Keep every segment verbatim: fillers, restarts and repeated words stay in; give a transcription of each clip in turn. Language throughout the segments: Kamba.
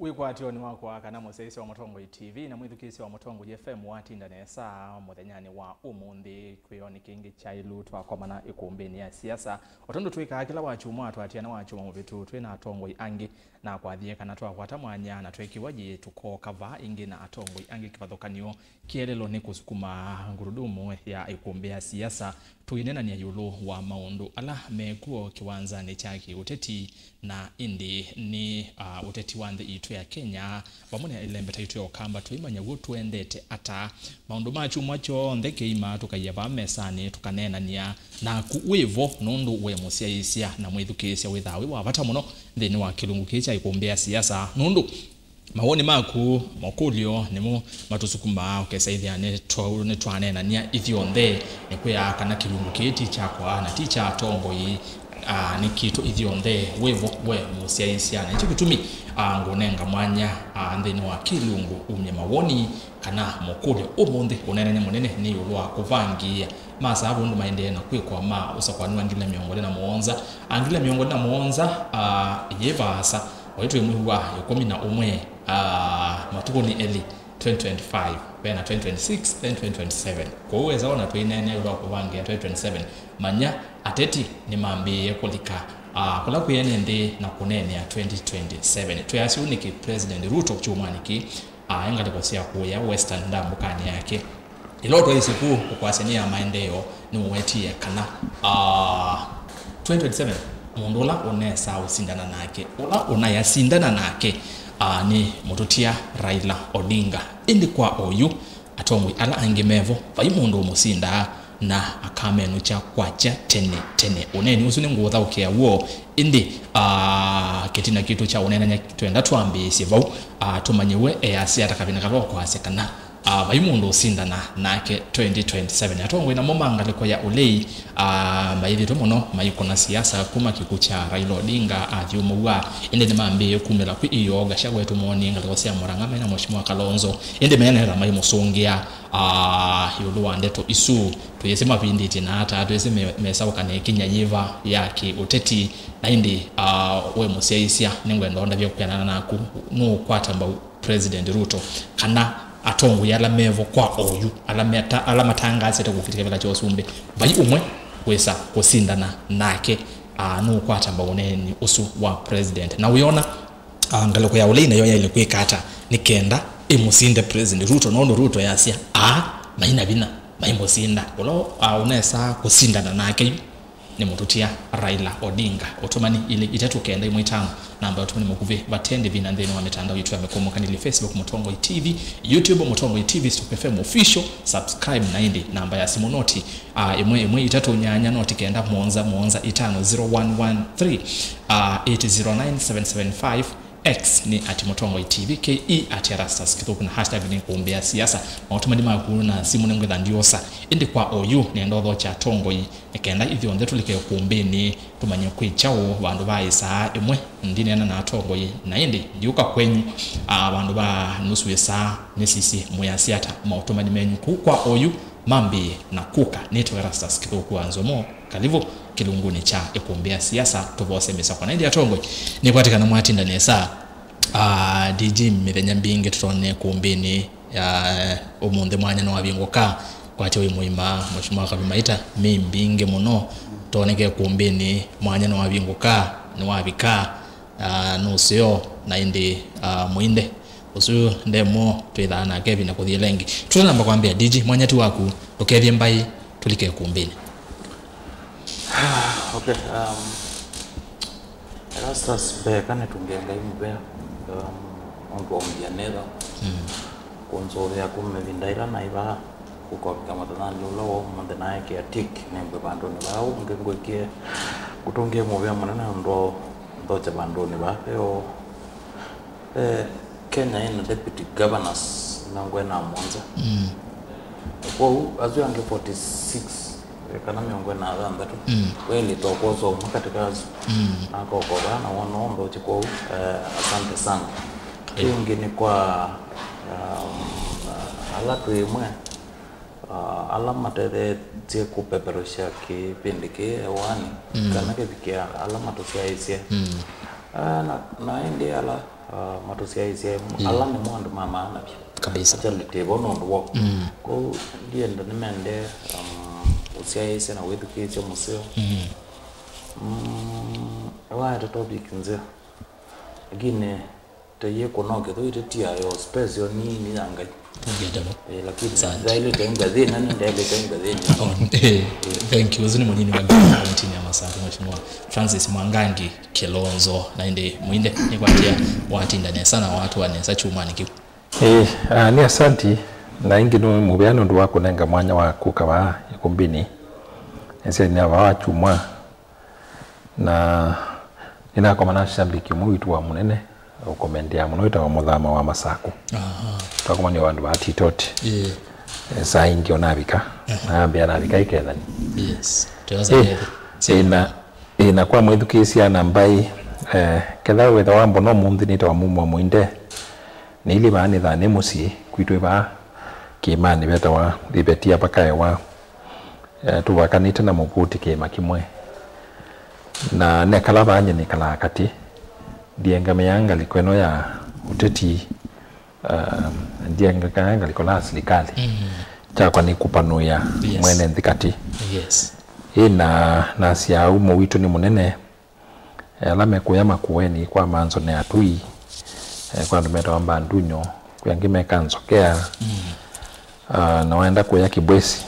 Wĩkwatyonĩ wakwa kana mũsyaĩĩsya wa Mũtongoi T V na mwĩthukĩĩsya wa Mũtongoi F M watinda nesa mũthenyanĩ wa ũmũnthĩ, kwĩyonĩ kĩngĩ kyaĩlu twakomana ĩkũmbĩnĩ ya siasa. O tondũ twĩkaa kĩla wakyumwa, twatiana wakyumwa mũvĩtu twĩ na atongoi angĩ, na kwathie kana twakwata mwanya na twekĩwa yĩ, tũkooka vaa ĩngĩ na atongoi angĩ. Kĩvathũkany'o kĩelelo nĩ kũsukuma ngurudumu ya ĩkũmbĩ ya siasa. Tũinenany'a ĩũlũ wa maũndũ ala mekw'o kĩwanzanĩ kya kĩũteti, na ĩndĩ nĩ, ah, ũteti wa nthĩ itũ ya Kenya, vamwe na ĩlembeta itũ ya Ũkamba, tũimanya w'o tũendete ata. Maũndũ ma kyumwa kyonthe kĩima tũkaia vaa mesanĩ, tũkaneenany'a naku wĩ vo, nũndũ we mũsyaĩĩsya na mwĩthukĩĩsya wĩthaa wĩ wa vata mũno nthĩnĩ wa kĩlungu kĩĩ kya ĩkũmbĩ ya siasa, nũndũ mawoni maku, makũlyo nĩmo matũsukumaa ũkesa ĩthĩa nĩtwa-, nĩtwaneenany'a ithyonthe. Nĩkwĩaa kana kĩlungu kĩĩ ti kyakwa na ti kya atongoi, ah, nĩ kitũ ithyonthe. Wĩvo we mũsyaĩĩsya, na nĩkyo kĩtumi, ah, ngũnenga mwanya, ah, nthĩnĩ wa kĩlungu umye mawoni kana mũkũlyo ũmũnthĩ. Ũneenany'a mũnene nĩ ĩũlũ wa kũvangĩĩa masaa ũndũ maendee na kwĩkwa ma ũsakwani wa ngili na mĩongo ĩlĩ na mũonza. Ah, ngili na mĩongo ĩlĩ na mũonza, ah, yĩ vaasa, o ĩtũ ĩmwe wa ĩkũmi na ũmwe, ah, matukũnĩ elĩ, twenty twenty-five, ve na twenty twenty-six, then twenty twenty-seven. Kwoou wesa ona twĩneenea ĩũlũ wa kũvangĩa twenty twenty-seven, manya ateti nĩmambĩĩe kũlika, ah, kũla kwĩ ene nthĩ na kũneenea twenty twenty-seven. Twĩasya ũu nĩkĩ? President Ruto kyumwanĩ kĩĩ, ah, e ngalĩko sya kũya Western ndambũkanĩ yake. Ĩla ũtwaĩsye kũu ũkwasya nĩ ya maendeeo, nĩũwetie kana, ah, twenty twenty-seven, mũndũ ũla ũnesa ũsindana nake, ũla ũnayasindana nake, ah, nĩ mũtũtia Raila Odinga. Ĩndĩ kwa oyu, atongoi ala angĩ mevo, vai mũndũ ũmũsindaa na akamenũkya kwakya tene tene. Ũneeni ũsu nĩngũũthaũkĩa w'o, ĩndĩ, ah, kĩtina kitũ kya ũneenany'a twenda twambĩĩsye vau, ah, tũmanye we easya ata kavinda kala ũkwasya kana, ah, vai mũndũ ũsindana nake twenty twenty-seven. Atongoi namo ma ngalĩko ya ũlei, ah, maĩthĩtwe mũno maikũna siasa kuma kĩkw'ũ kya Raila Odinga athyũmũw'a, ĩndĩ nĩmambĩĩe kumĩla kwĩ ĩyoo Gachagua, tũmoonie ngalĩko sya Murang'a mena Mheshimiwa Kalonzo, ĩndĩ meeneela maimũsũngĩa, ah, ĩũlũ wa ndeto isu. Tũyĩsĩ mavindĩtye na ata, twĩsĩ me-, mesaũka na ĩkinya yĩva ya kĩ-ũteti, na ĩndĩ, ah, we mũsyaĩĩsya, nĩngwenda ũndavye kwĩanana naku, nũũkwata mbau President Ruto, kana atongoi ala mevo kwa oyu, ala meta-, ala matangaasĩte kũkita kĩvĩla kya ũsumbĩ, vai ũmwe wĩsa kũsindana nake, ah, nũũkwata mbau ũneeni ũsu wa president. Na wĩona, ah, ngalĩko ya ũlei nayo yaĩle kwĩka ata nĩ kenda ĩmũsinde President Ruto? Nũndũ Ruto yasya aa maina vinya maimũsinda. Ũla, ah, ũnesa kũsindana nake yu nĩ mũtũtia Raila Odinga. Ũtũmani ilĩ itatũ kenda ĩmwe itano, namba ya ũtũmani mũkuvĩ vate ndĩvi, na nthĩnĩ wa mĩtandao yitũ ya mĩkũmũkanĩlyo, Facebook Mũtongoi T V, YouTube Mũtongoi T V, Stock F M Official, subscribe, na ĩndĩ namba ya simũ noti, ah, ĩmwe ĩmwe itatũ nyanya noti kenda mũonza mũonza itano, zero one one three, ah, eight zero nine seven seven five. X nĩ at Mũtongoi T V, K E at Erastus Kĩthũku, na hashtag nĩ kũmbĩa siasa. Maũtũmani maku na simũ nĩngwĩtha ndiosa. Ĩndĩ kwa oyu, nĩenda ũthokya atongoi, nĩ kenda ithyonthe tũlike kũmbĩnĩ, tũmanye kwĩ kyaũ vandũ va ĩsaa ĩmwe. Ndineena na atongoi, na ĩndĩ ndiũka kwenyu, ah, vandũ va nusu ĩsaa. Nĩsisye mwĩasya ata maũtũmani menyu kũu kwa oyu. Mambĩĩe na kũka. Nĩtawa Erastus Kĩthũku wa Nzomo. Karibu kĩlungunĩ kya ĩkũmbĩ ya siasa, tũvose mĩsakwa. Na ĩndĩ atongoi, nĩkwatĩkana mwatinda nesa. Ah, D G, mĩthenya mbingĩ tũtonye ĩkũmbĩnĩ ya ũmũnthĩ, mwanya nĩwavingũka. Kwatya wĩ mũima, Mheshimiwa Kavimaita, mĩ mbingĩ mũno. Toneke ĩkũmbĩnĩ, mwanya nĩwavingũka, nĩwavika. Ah, nũseo, na ĩndĩ, ah, mũinde ũsu ndemwo twĩthaa nake ĩvinda kũthi ĩla ĩngĩ. Tũtanamba kwambĩa, D G, mwanya ti waku, ndũkethye mbaĩ, tũlike ĩkũmbĩnĩ. Okay, um, Erastus, mbee ka nĩtũngĩe Ngai mũvea, um, nũndũ wa ũmbĩa nĩtho. Mm. Kũnzũvĩa kuma ĩvinda ĩla naĩ vaa, kũkavika mũthenyanĩ ũla wa ũmũnthĩ naekĩa tick, nĩmbwe vandũnĩ vaa ũngĩ ngwĩkie, ngũtũngĩe mũvea mũnene nũndũ wa nthokya vandũnĩ vaa veo. Eh, Kenya ĩna deputy governors mĩongo ĩna na mũonza. Mm. Kwoou asu angĩ forty-six, eh, kana mĩongo ĩna na thanthatũ, mm, waĩlĩte ũkwosa ũmwe katĩ ka asu. Mm. Na akokova na wona ũndũ ũti kwoou, eh, asante sana. Karibu. Kĩngĩ nĩ kwa, um, ala twĩ ĩmwe, ah, ala matetheetye kũpeperũsya kĩvĩndĩ kĩĩ hewani, mm, kana kĩvikĩa ala matũsyaĩĩsye. Mm. Ah, na, na ĩndĩ ala ah, matũsyaĩĩsya, mm, ala nĩmo andũ ma maana vyũ. Kabisa. Actually, tĩvo nũndũ woo. Mm. Kwoou ndienda nĩmende, um, ũsyaĩĩsya na wĩthukĩĩsya mũseo. Mm. Mm, waete topic nzeo. Lakini taiye kũnokethwa ĩtĩtia yo special nini ya Ngai. Ũngĩte vo. Eh, lakini asante. Ndaĩlĩte ngathĩnĩ, na ndaĩlĩte ngathĩnĩ. Oh, eh, thank you. Ũsu nĩ mũnini wa komitiinĩ ya Masaku, Mheshimiwa Francis Mwangangi Kilonzo. Na ĩndĩ Mũinde, nĩkwatia watinda nesa na watũa nesa kyumwanĩ kĩu. Eh, ah, nĩ asanti, na ĩngĩ nĩ mũvea nũndũ wa kũnenga mwanya wa kũka vaa ĩkumbĩnĩ. Nĩsyainĩa vaa wa kyumwa. Na nĩnakoma na shabiki ũmwe witũ wa mũnene, ũkomendea mũno, wĩtawa Mũthama wa Masaku. Aha. Twakomania vandũ va Titoti. Ĩĩ. Eh, saa ingĩ onavika. Aha. Na ambĩa navika ĩkethani. Yes. Tũyasa. Eh, ĩĩ, na, ĩĩ, na kwa mwĩthukĩĩsya na mbaĩ, eh, ketha wĩtha wa mbono mũnthĩ nĩtawa Mumwa Mũinde. Nĩilĩ vaa nĩthaa nĩ mũsyĩ, kwitũ ĩ vaa kĩĩmanĩ vetawa Ĩvetia vakaewa. Eh, tũvakanĩte na mũvũti kĩĩma kĩmwe. Na nekala vaa nyie nĩkalaa katĩ, ndiengamĩaa ngalĩko ĩno ya ũteti, um, ndiengamĩaa ngalĩko la silikalĩ, mm, kyakwa nĩ kũpanũĩa, yes, mwene nthĩ katĩ. Yes. Ĩ na nasya ũmo witũ nĩ mũnene, eh, ala mekũya Makueni kwa Manzo na Atui, eh, kwa andũ metawa Mbandunyo, kwĩ angĩ meka Nzokea, mm, ah, na waenda kũya Kĩbwesi,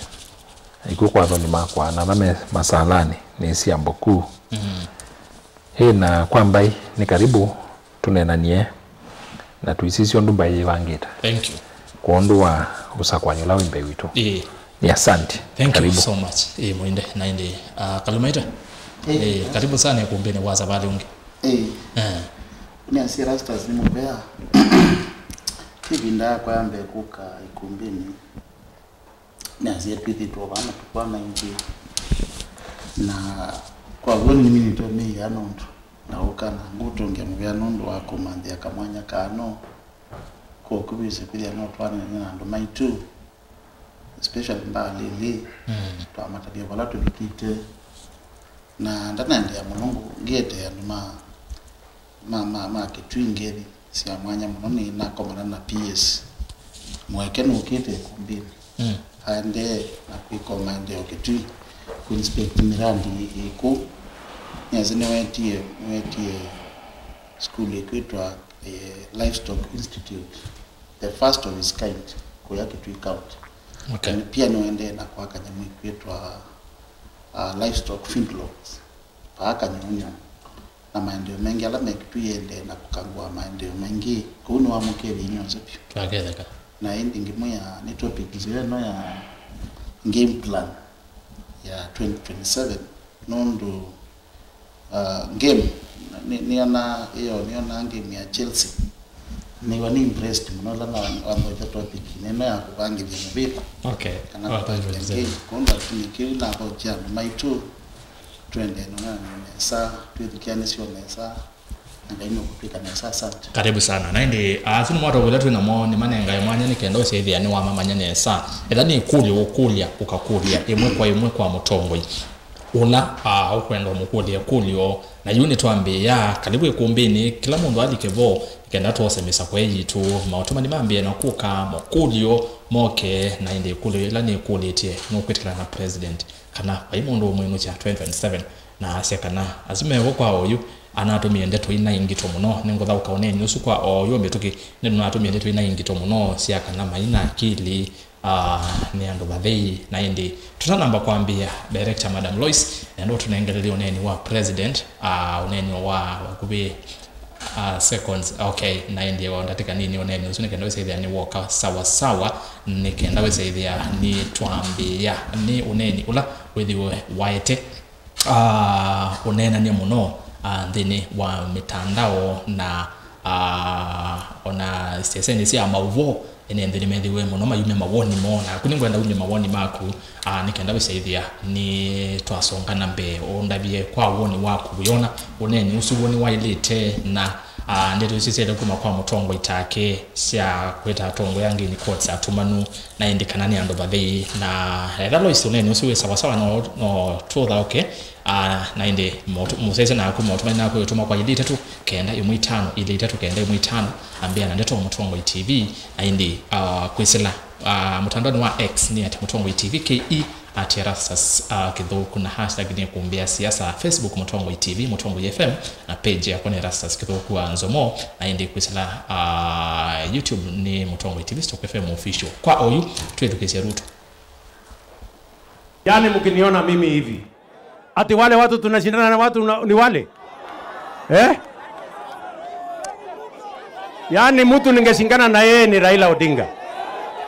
ĩkw'o kwa athoni makwa, na ala me Masalanĩ nĩ Siamboku. Mm. Ĩ na kwa mbaĩ nĩ karibu tũneenanie na tũisisye ũndũ mbaĩ yĩvangĩte. Thank you. Kwondũ wa ũsakũani ũla wĩ mbee witũ. Ĩĩ. Nĩ asante. Thank you. Karibu so much. Ĩĩ, Mũinde, na ĩndĩ, ah, Kalumaita. Ĩĩ. Ĩĩ, karibu sana ĩkumbĩnĩ wa savalĩ ũngĩ. Ĩĩ. Eh. Nĩ asie Rastas nĩ mũvea. Ĩvinda yakwa ya mbee kũka ĩkumbĩnĩ. Nĩasya twĩthĩtwe vaa matukũ aa maingĩ, na kwa w'o nĩminĩtwe mĩia nũndũ ndaũka na ngũtũngĩa mũvea nũndũ wa kũmanthĩa kamwanya kaa no kũkũvĩsye kwĩthĩa no twanene na andũ maitũ, especially mbaalĩlĩ. Mm. Twamatavya vala tũvikĩte, na ndanaendeea mũno ngũ-, ngĩetee andũ ma, ma, ma, ma Kĩtui ngethi sya mwanya mũno. Nĩnakomana na P S Mweke nũkĩte ĩkumbĩnĩ. Mm. Aendee na kwĩka o maendeeo Kĩtui, kũinspect miradi ĩ kũu. Nĩasya nĩwetie, nĩwetie sukulu ĩkwĩtwa, eh, Livestock Institute, the first of its kind kũya Kĩtui County. Okay. Na pia nĩwaendee na kwaka nyamũ ĩkwĩtwa, uh, livestock feedlots. Vaa Kanyonyo, na maendeeo mengĩ ala me Kĩtui yĩendee na kũkangũa maendeeo maingĩ. Kũu nĩwamũkethya inyw'onthe vyũ. Twaketheka. Na ĩndĩ ngĩmwĩa nĩ topic nzeo ĩno ya game plan ya twenty twenty-seven, nũndũ, uh, game, nĩ, nĩona, ĩyo, nĩona game ya Chelsea. Nĩw'a nĩ impressed mũno ĩla na, wanthokya topic nene ya kũvangĩthya mũvĩla. Okay. Kana kũvangĩthya game. Kũndũ atumĩ kĩu nathokya andũ maitũ, twende nonana nesa, twĩthukĩanĩsye o nesa, na Ngai nũkũtwĩka nesa. Asante. Karibu sana. Na ĩndĩ, ah, asu nĩmo atongoi ala twĩ namo nĩmanengae mwanya nĩ kenda ũsyaĩthĩa nĩwamamanya nesa. Etha nĩ ĩkũlyo ũkũlya, ũkakũlya ĩmwe kwa ĩmwe kwa mũtongoi ũla, ah, ũkwenda ũmũkũlye ĩkũlyo. Na yu nĩtwambĩĩa, kalivu ĩkumbĩnĩ, kĩla mũndũ alike vo, nĩ kenda twose mĩsakũe yitũ. Maũtũmani mambĩĩe na kũka, makũlyo moke, na ĩndĩ ĩkũlyo yĩla nĩkũlĩtye, nũkwĩtĩkĩla na president kana vai mũndũ ũmwĩnũkya twenty twenty-seven, na asya kana asu mevo kwa oyu anatũmie ndeto ina ingito mũno. Nĩngũthaũka ũneeni ũsu kwa oyu mĩtũkĩ, nĩnũnatũmie ndeto ina ingito mũno sya kana maina akili, ah, nĩ andũ vathei. Na ĩndĩ tũtanamba kwambĩĩa, director Madam Lois, nenda ũtũnengelelye ũneeni wa president, ah, ũneeni wa vakuvĩ, ah, seconds. Okay, na ĩndĩ o ndatĩka nini ũneeni ũsu nĩ kenda wĩsaĩthĩa nĩ woka sawa sawa, nĩ kenda wĩsaĩthĩa nĩ twambĩĩa. Nĩ ũneeni ũla wĩthĩwe waete, ah, ũneenany'a mũno, ah, nthĩnĩ wa mĩtandao na, ah, ona sitesenĩ sya maũvoo. Ene nthĩ nĩmethĩwe mũno mayumya mawoni moo, naku nĩngwenda umye mawoni maku, ah, nĩ kenda wĩsaĩthĩa nĩ twasonga na mbee. Ũndavye kwa woni waku, wĩona ũneeni ũsu woni waĩlĩte na, Ah, ndeto isu syaĩle kuma kwa mũtongoi take sya kwĩta atongoi angĩ nĩ courts atumanu, na ĩndĩ kana nĩ andũ vathei. Na etha Lois ũneenĩ ũsu wĩ sawasawa, no, no tũthaũke. Ah, na ĩndĩ motu-, mũsese naku, motũmani naku ĩtũma kwa ilĩ itatũ kenda ĩmwe itano, ilĩ itatũ kenda ĩmwe itano, ambĩa na ndeto mũtongoi T V, na ĩndĩ, ah, kwĩsĩla, ah, mũtandaonĩ wa X nĩ at mũtongoi T V K E, at Erastus, ah, Kĩthũku, na hashtag nĩ kumbĩa siasa, Facebook Mũtongoi T V, Mũtongoi F M, na page yakwa nĩ Erastus Kĩthũku wa Nzomo, na ĩndĩ kwĩsĩla, ah, YouTube nĩ Mũtongoi T V stroke F M official. Kwa oyu, twĩthukĩsye Ruto. Yaani mkiniona mimi hivi, ati wale watu tunashindana na watu na, ni wale? Eh? Yaani mtu ningeshindana na yeye ni Raila Odinga.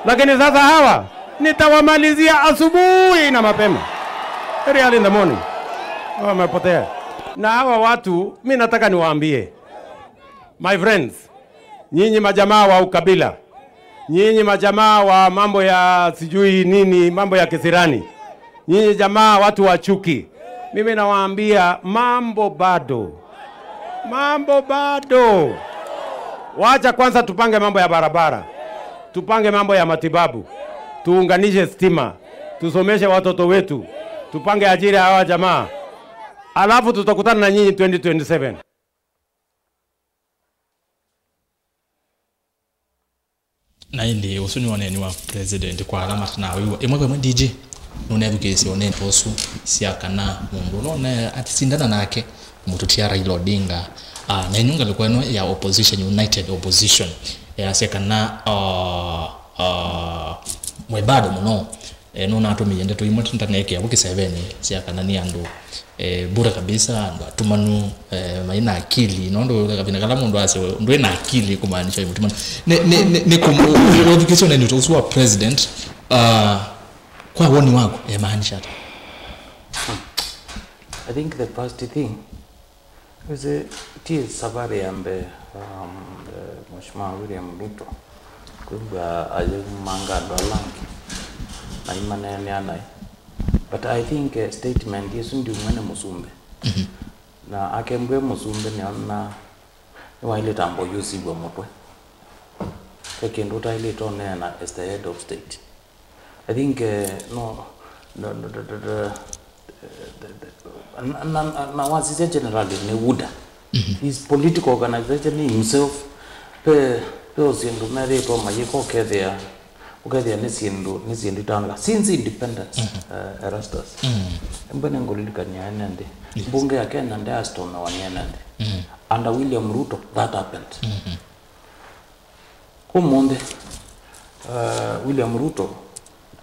Lakini sasa hawa nitawamalizia asubuhi na mapema. Very early in the morning. Hawa wamepotea. Na hawa watu, mi nataka niwaambie. My friends, nyinyi majamaa wa ukabila, nyinyi majamaa wa mambo ya sijui nini, mambo ya kisirani, nyinyi jamaa watu wa chuki, mimi nawaambia mambo bado, mambo bado. Wacha kwanza tupange mambo ya barabara, tupange mambo ya matibabu, tuunganishe stima, tusomeshe watoto wetu, tupange ajira ya hawa jamaa, alafu tutakutana na nyinyi twenty twenty-seven. Na ĩndĩ ũsu nĩ ũneeni wa president kwa ala matanawĩw'a. Ĩmwe kwa ĩmwe, D J, nũnethukĩĩsye ũneeni ũsu sya kana mũndũ ũla ũne atisindana nake mũtũtia Raila Odinga. Ah, na ĩnyũ ngalĩko ĩno ya opposition, united opposition, yasya kana, ah, ah, mwĩ bado mũno. Eh, nũnatũmĩie ndeto imwe ndanekĩa vu kĩsevenĩ sya kana nĩ andũ, eh, bure kabisa, andũ atumanu, eh, mai na akili, nũndũ kavinda kala mũndũ asya we ndwĩ na akili kũmaanisha wĩ mũtumanu. Nĩ, nĩ, nĩ, nĩ kũm-, ũ-, ũ-, ũthukĩsya ũneeni ũsu wa president, ah, kwa woni waku, emaanisha ata? I think the first thing, ĩsĩ ti savarĩ ya mbee, um, eh, Mheshimiwa William Ruto kwĩw'a ayĩmanga andũ ala angĩ na imaneenea naĩ. But I think, eh, statement ĩsu ndiumwe nĩ mũsumbĩ. Mhm. Na akembwe mũsumbĩ nĩona nĩwaĩlĩte amba ũyũsiw'a mũtwe. Ve kĩndũ ũtaĩlĩte ũneena as the head of state. I think, eh, no, no, no, no, no, no, eh, the, the, na, na, na, na wasisya generally nĩ UDA. Mhm. His political organization himself, pe, pe o syĩndũ methĩĩtwe mayĩka ũkethĩa, ũkethĩa nĩ syĩndũ, nĩ syĩndũ itanaka. Since independence, mhm, eh, Erastus. Mhm. Embe nĩngũlilikany'a ene nthĩ. Yes. Mbunge ya Kenya ndeastomewa nĩ ene nthĩ. Mhm. Under William Ruto, that happened. Mhm. Ũmũnthĩ, uh, William Ruto,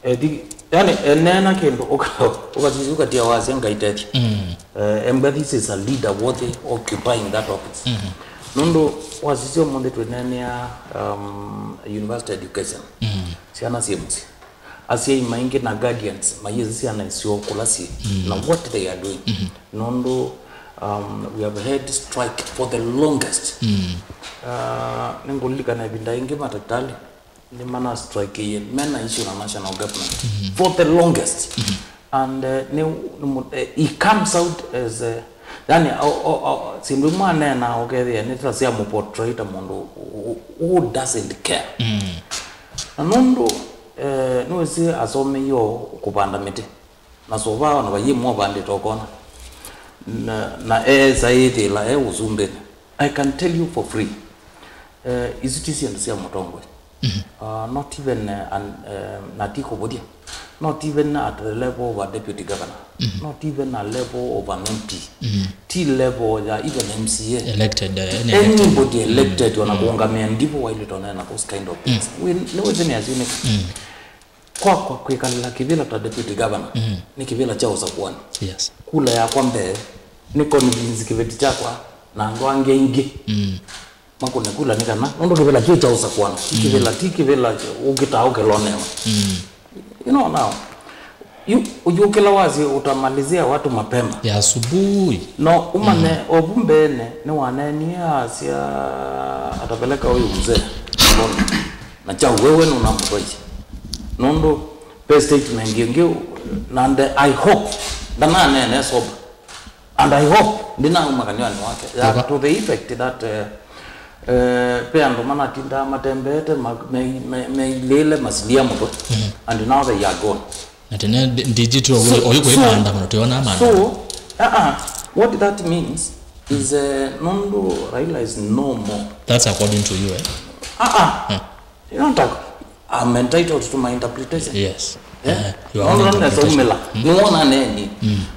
ethi, yani, eneena kĩndũ, ũka-, ũkasisya, ũkatia wasya, "Ngai tethya." Mm. Eh, embe this is a leader worthy occupying that office. Mm-hmm. Nũndũ wasisya ũmũnthĩ twĩneenea, um, university education. Mm. Syana syĩ mũsyĩ. Asyai maingĩ na guardians mayĩsĩ syana isyo kũla syĩ, mm, na what they are doing. Mm-hmm. Nũndũ, um, we have had strike for the longest. Mm. Uh, nĩngũlilikana ĩvinda ĩngĩ matakĩtalĩ nĩmana strikeie mena issue na national government, mm-hmm, for the longest. Mm-hmm. And, uh, nĩ, nĩ mũ-, eh, he comes out as, uh, yani, o, o, o, syĩndũ imwe aneenaa ũkethĩa nĩ ta sya mũportray ta mũndũ who, who doesn't care. Mm. Na nũndũ, eh, nĩwĩsĩ asomeie o kũvanda mĩtĩ, na sovaa ona vayĩ mwa vandĩte ũkona, na, na eesa ĩthĩla e ũsumbĩnĩ. I can tell you for free, eh, isu ti syĩndũ sya mũtongoi. Mhm. Uh, not even, uh, an, uh, na ti kũvũthya. Not even at the level of a deputy governor. Mhm. Not even a level of an M P. Mhm. Ti level ya even M C A. Elected, uh, any elected. Anybody elected, mm, ona, mm, kũũngamĩa ndivũ wailĩte ũneena those kind of things. Mm. We, nĩ wĩsĩ nĩ asyunĩka. Mm. Kwakwa kwĩkalĩla kĩvĩla ta deputy governor, mm, nĩ kĩvĩla kya ũsakuani. Yes. Kula yakwa mbee nĩ convince kĩveti kyakwa na andũ angĩ aingĩ. Mm. Makũne kula nĩ kana, nũndũ kĩvĩla kĩu kya ũsakuana, ti, mm, kĩvĩla, ti kĩvĩla ũkĩtaa ũkĩlonewa. Mm. You know now, you, ũyũkĩla wasye utamalizia watu mapema. Ya asubuhi. No, umane, mm, ovu mbene, nĩwaneenie asya atapeleka huyu mzee. Na chau wewe nũnamũtwaisye. Nũndũ ve statement ĩngĩ, na nde, I hope, ndananeene sober. And I hope, ndinauma kanywani wake. Ya, to the effect that, eh, Eh, ve andũ manatindaa matembeete ma- me- me- meilĩĩle masilia mũtwe, and now they are gone. Na tene ndi- ndiji tu oyu oyu kwĩ maandamano twĩona maandamano. So uh, uh, what that means is uh, nũndũ Raila is no more. That's according to you, eh? Uh-uh. You don't talk. I'm entitled to my interpretation. Yes. Eh? Eh, you are No, on no, nesa interpretation. Umela. Niwona neni.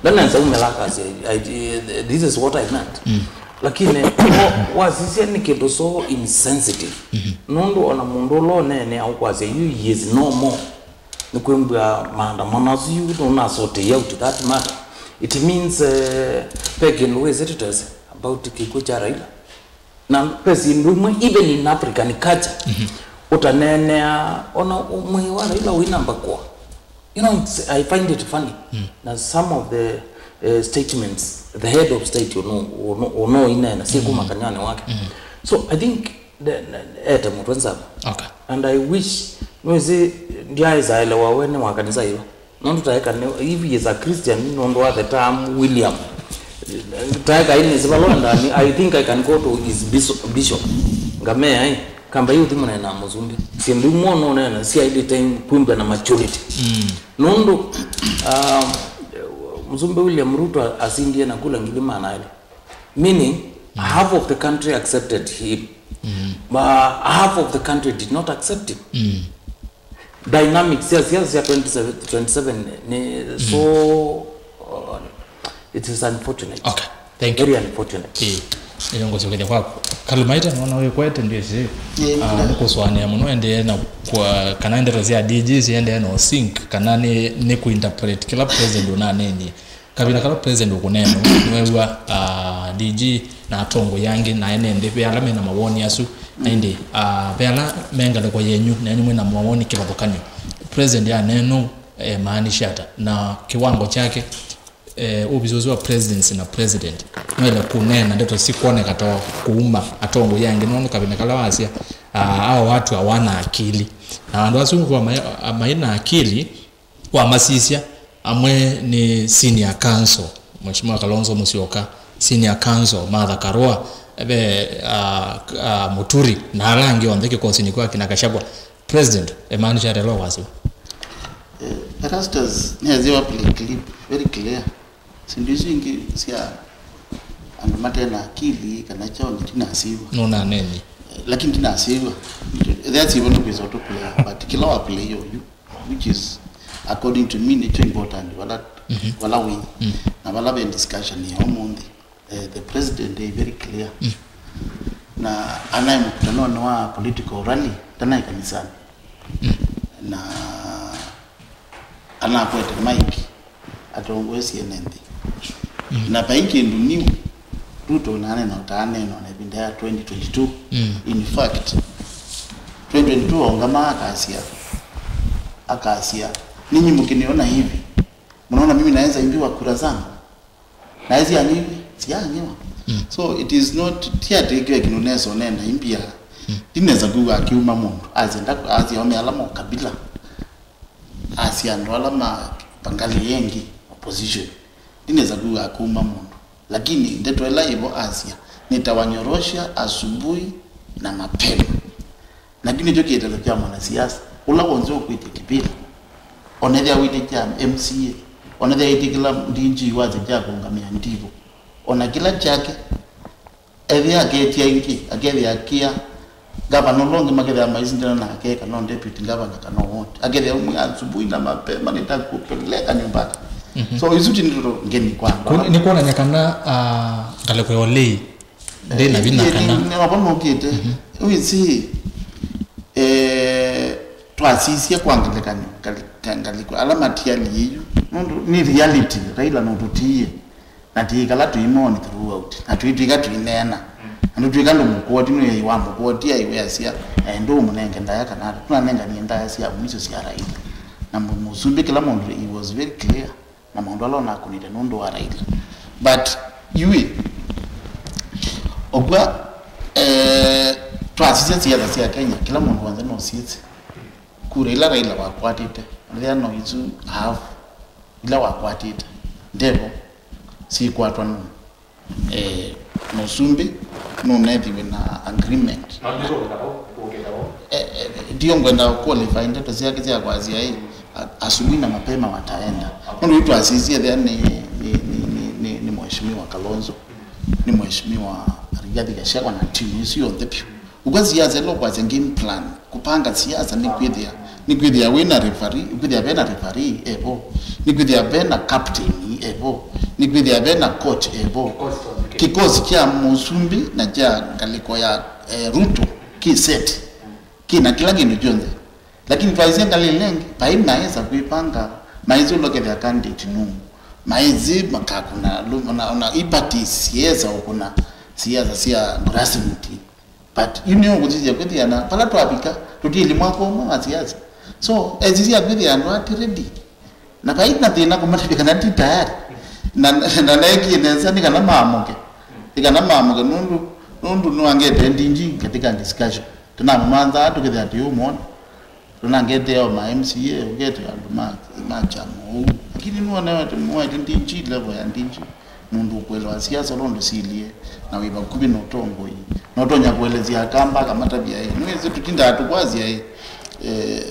Ndanesa Umela kasi. I, I, this is what I meant. Lakini wa- wasisya ni kindu so insensitive. Nundu ona mundu ula unene aukwasya you, he is no more. Nikwembwa maandamano asu you don't sort out that matter. It means uh, pegging Louis Editus about kikuo cha Raila. Na ve syĩndũ imwe, even in African culture, ũtaneenea ona mwĩĩ wa Raila ũinamba kũa. You know, it's, I find it funny. Na some of the uh, statements the head of state ũno ũno ũno inena syĩ kuma kanywani wake. So I think the- the- ete mũtwe nzama. Okay. And I wish, nwĩsĩ, ndyaĩsaelewa we nĩ wa kanisa ĩva. Nũndũ taeka nĩ, if he is a Christian, nũndũ wa the term William. Taeka inĩ sivalwa ndani, I think I can go to his bishop, bishop. Ngamea ai, kamba yu thimu na mũsumbĩ. Syĩndũ imwe no nena syailĩte kwĩmbwa na maturity. Nũndũ um, mũsumbĩ William Ruto asindie na kula ngili maana elĩ. Meaning half of the country accepted him. But half of the country did not accept him. Dynamics ya siasa cia twenty seven, twenty seven ni so uh, it is unfortunate. Okay. Thank you. Very unfortunate. Ĩĩ, ĩyo ngũsyokethya kwaku. Kalumaita, nona wĩkwete ndĩsĩ. Ĩĩ, Ah, nĩkũsũanĩa mũno ende na kwa kana ndeto sya D G siende no sync kana nĩ nĩ kuinterpret kila president ũnanenie. Kavina kala president ũkũneena nĩwew'a ah, D G na atongoi angĩ na ene nthĩ ve ala mena mawoni asu. Na ĩndĩ ah, ve ala me ngalĩko yenyu nenyu mwĩna mawoni kĩvathũkany'o. President aneena ũu emaanisha ata na kiwango kyake? Eh, ũvisi ũsu wa presidency na president noele kũneena ndeto sikwoneka ta kuuma atongoi angĩ, nũndũ kavina kala wasya ah, hao watu hawana akili, na andũ asu kwa mai, mai na akili wamasisya, amwe nĩ senior counsel Mheshimiwa Kalonzo Musyoka, senior counsel Martha Karua, ve ah, ah, Muturi na ala angĩ onthe kĩkosinĩ kwa kina Gachagua. President emaanisha ata ĩla ũkwasya? Eh, Erastus nĩathĩwa play clip very clear. Syĩndũ isu ingĩ sya andũ mate na akili kana kyaũ ndinasĩw'a. Nũnanenie. Eh, lakini ndinasĩw'a. Ethĩwa syĩvo nĩkwĩsa ũtũplaya, but kĩla wa play oyu, which is according to me nĩkyo important vala vala wĩ na vala ve discussion ya ũmũnthĩ. Eh, the president is very clear. Na anaĩ mũkutanonĩ wa political rally, tanaĩ kanisani. Na anakwete mike atongoesye ene nthĩ. Na vai kĩndũ new Ruto nanena ũtaanena ona ĩvinda ya twenty twenty-two. In fact, twenty twenty-two aũngama akasya, akasya, ninyi mkiniona hivi, mnaona mimi naweza ibiwa kura zangu? Na ĩsĩ anyĩw'e, sianyĩwa. So it is not, ti atĩ kĩwe kĩndũ nesa ũnena imbia. Ndinesa kwĩw'a akiuma mũndũ asya nda asya ome ala ma ũkabila, asya andũ ala ma pangali yengi opposition. Ndinesa kwĩw'a akiuma mũndũ, lakini ndeto ĩla ĩvo asya nitawanyorosha asubuhi na mapema. Na kĩu nĩkyo kĩeleelo kya mwanasiasa ũla w'onthe ũkwĩtya kĩvĩla, onethĩa wĩtĩkya M C A, onethĩa wĩtĩkĩla D G wasya kya kũũngamĩa ndivũ, ona kĩla kyake, ethĩa aketya ĩngĩ, akethĩa akia ngavana ũla ũngĩ, makethĩa maisindana nake, kana o deputy governor, kana o what, akethĩa ũmwe asubuhi na mapema nitakupeleka nyumbani. So isu ti ndeto ngeni kwangu. Kũ- nĩ kwonany'a kana ah, ngalĩko ya ũlei ndĩ na vinya kana nĩwavonokĩte wĩsĩ. Eh, twasisye kwa ngelekany'o ngali- ngalĩko ala matialie yu, nũndũ nĩ reality. Raila nũtũtiie na tĩĩkala tũimoni throughout, na tũitw'ĩka tũineena, na ndũtw'ĩka ndũ mũkũoti nĩ wa mũkũoti aiweasya ndũũmũnenge ndaya kana ata. Tũnanenganie ndaya sya mwisho sya Raila na mũ- mũsumbĩ kĩla mũndũ, he was very clear na maũndũ ala onakũnĩte nũndũ wa Raila. But yuĩ, ũkw'a eh, twasisya siasa sya Kenya, kĩla mũndũ w'onthe nũsyĩsĩ kura ila Raila wakwatĩte, nthĩa no isu half ila wakwatĩte ndevo sikwatwa nũũ? Eh, mũsumbĩ Nũnethi wĩna agreement. Na ndiko kũkata, kũkĩta. Eh, eh, ndio ngwenda qualify ndeto syake sya kwasya ĩ, a- asubuhi na mapema wataenda. Nũndũ yu twasisye ethĩa nĩ, nĩ, nĩ, nĩ, nĩ, nĩ Mheshimiwa Kalonzo, nĩ Mheshimiwa Rigathi Gachagua na timu ĩsu yonthe vyũ. Ũka siasa ĩla ũkwasya game plan, kũpanga siasa nĩ kwĩthĩa, nĩ kwĩthĩa wĩna referee, kwĩthĩa vena referee evo, nĩ kwĩthĩa vena captain evo, nĩ kwĩthĩa vena coach evo. Kĩkosi kya mũsumbĩ na kya ngalĩko ya eh, Ruto kĩ set, kĩna kĩla kĩndũ kyonthe. Lakini twaisye ngalĩ ĩla ĩngĩ, vai maesa kwĩpanga, maisye ũla ũkethĩa candidate nũũ, maisye makakũna lũ- ona, ona iparties siesa ũkũna siasa sya grassroots. But yu nĩyo ngũsisya kwĩthĩana vala twavika tũtiĩli mwaka ũmwe wa siasa. So esisya kwĩthĩa andũ ati ready. Na vai na thĩna kũmatavya kana ti tayari. Na, na neekie nesa nĩ kana maamoke. Nĩ kana maamoke nũndũ, nũndũ nĩwangete ndingi katika discussion. Tũnamũmanthaa tũkĩthĩa tũyũmwona. Tũnangete o ma M C A, ũkete andũ ma, ma kyama ũu. Lakini nĩwone ati mwaĩte ndingi, level ya ndingi. Mũndũ ũkwelewa siasa ũla ũndũ silie, na wĩ vakuvĩ na ũtongoi. Na ũtonya kũelesya Akamba akamatavya ĩ. Nĩwĩsĩ tũtindaa tũkwasya ĩ. Eh,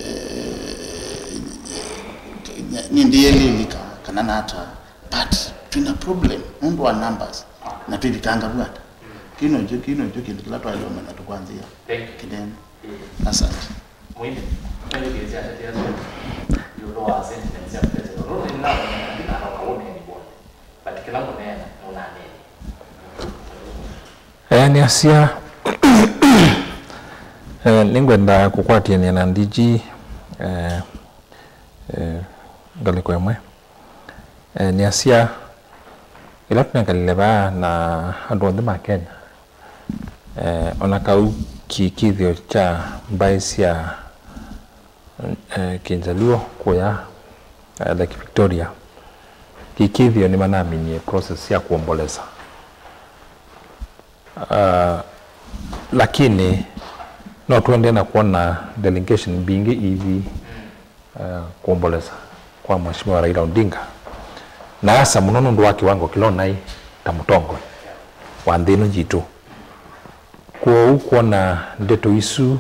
nĩndĩelĩlika kana nata. But twĩna problem nũndũ wa numbers. Na twĩvikanga vu ata. Kĩno kyo, kĩno kyo kĩndũ kĩla twaĩle ũmanya tũkwanzĩa. Thank you. Kĩnene. Asante. Mwini, ũmanyĩthĩĩsya atetea asu ĩũlũ wa sentiments sya President Uhuru, nĩnamanya kana ndinathoka ũneeni w'onthe, but kĩla mũneena nũnaneenie. Eh, nĩasya, eh, nĩngwenda kũkwatĩanĩa na D G, eh, eh, ngalĩko ĩmwe. Eh, nĩasya, ĩla tũnekalile vaa na andũ onthe ma Kenya, eh, ona kau kĩkĩthyo kya mbaĩ sya, eh, Kĩnjaluo kũya, eh, Lake Victoria, kĩkĩthyo nĩmanaminie process sya kuombolesa. Ah, lakini no tũendee na kwona delegation mbingĩ ithi, eh, kuombolesa kwa Mheshimiwa Raila Odinga, na asa mũno nũndũ wa kĩwango kĩla ũnaĩ ta mũtongoi wa nthĩ ĩno yitũ. Kwoou kwona ndeto isu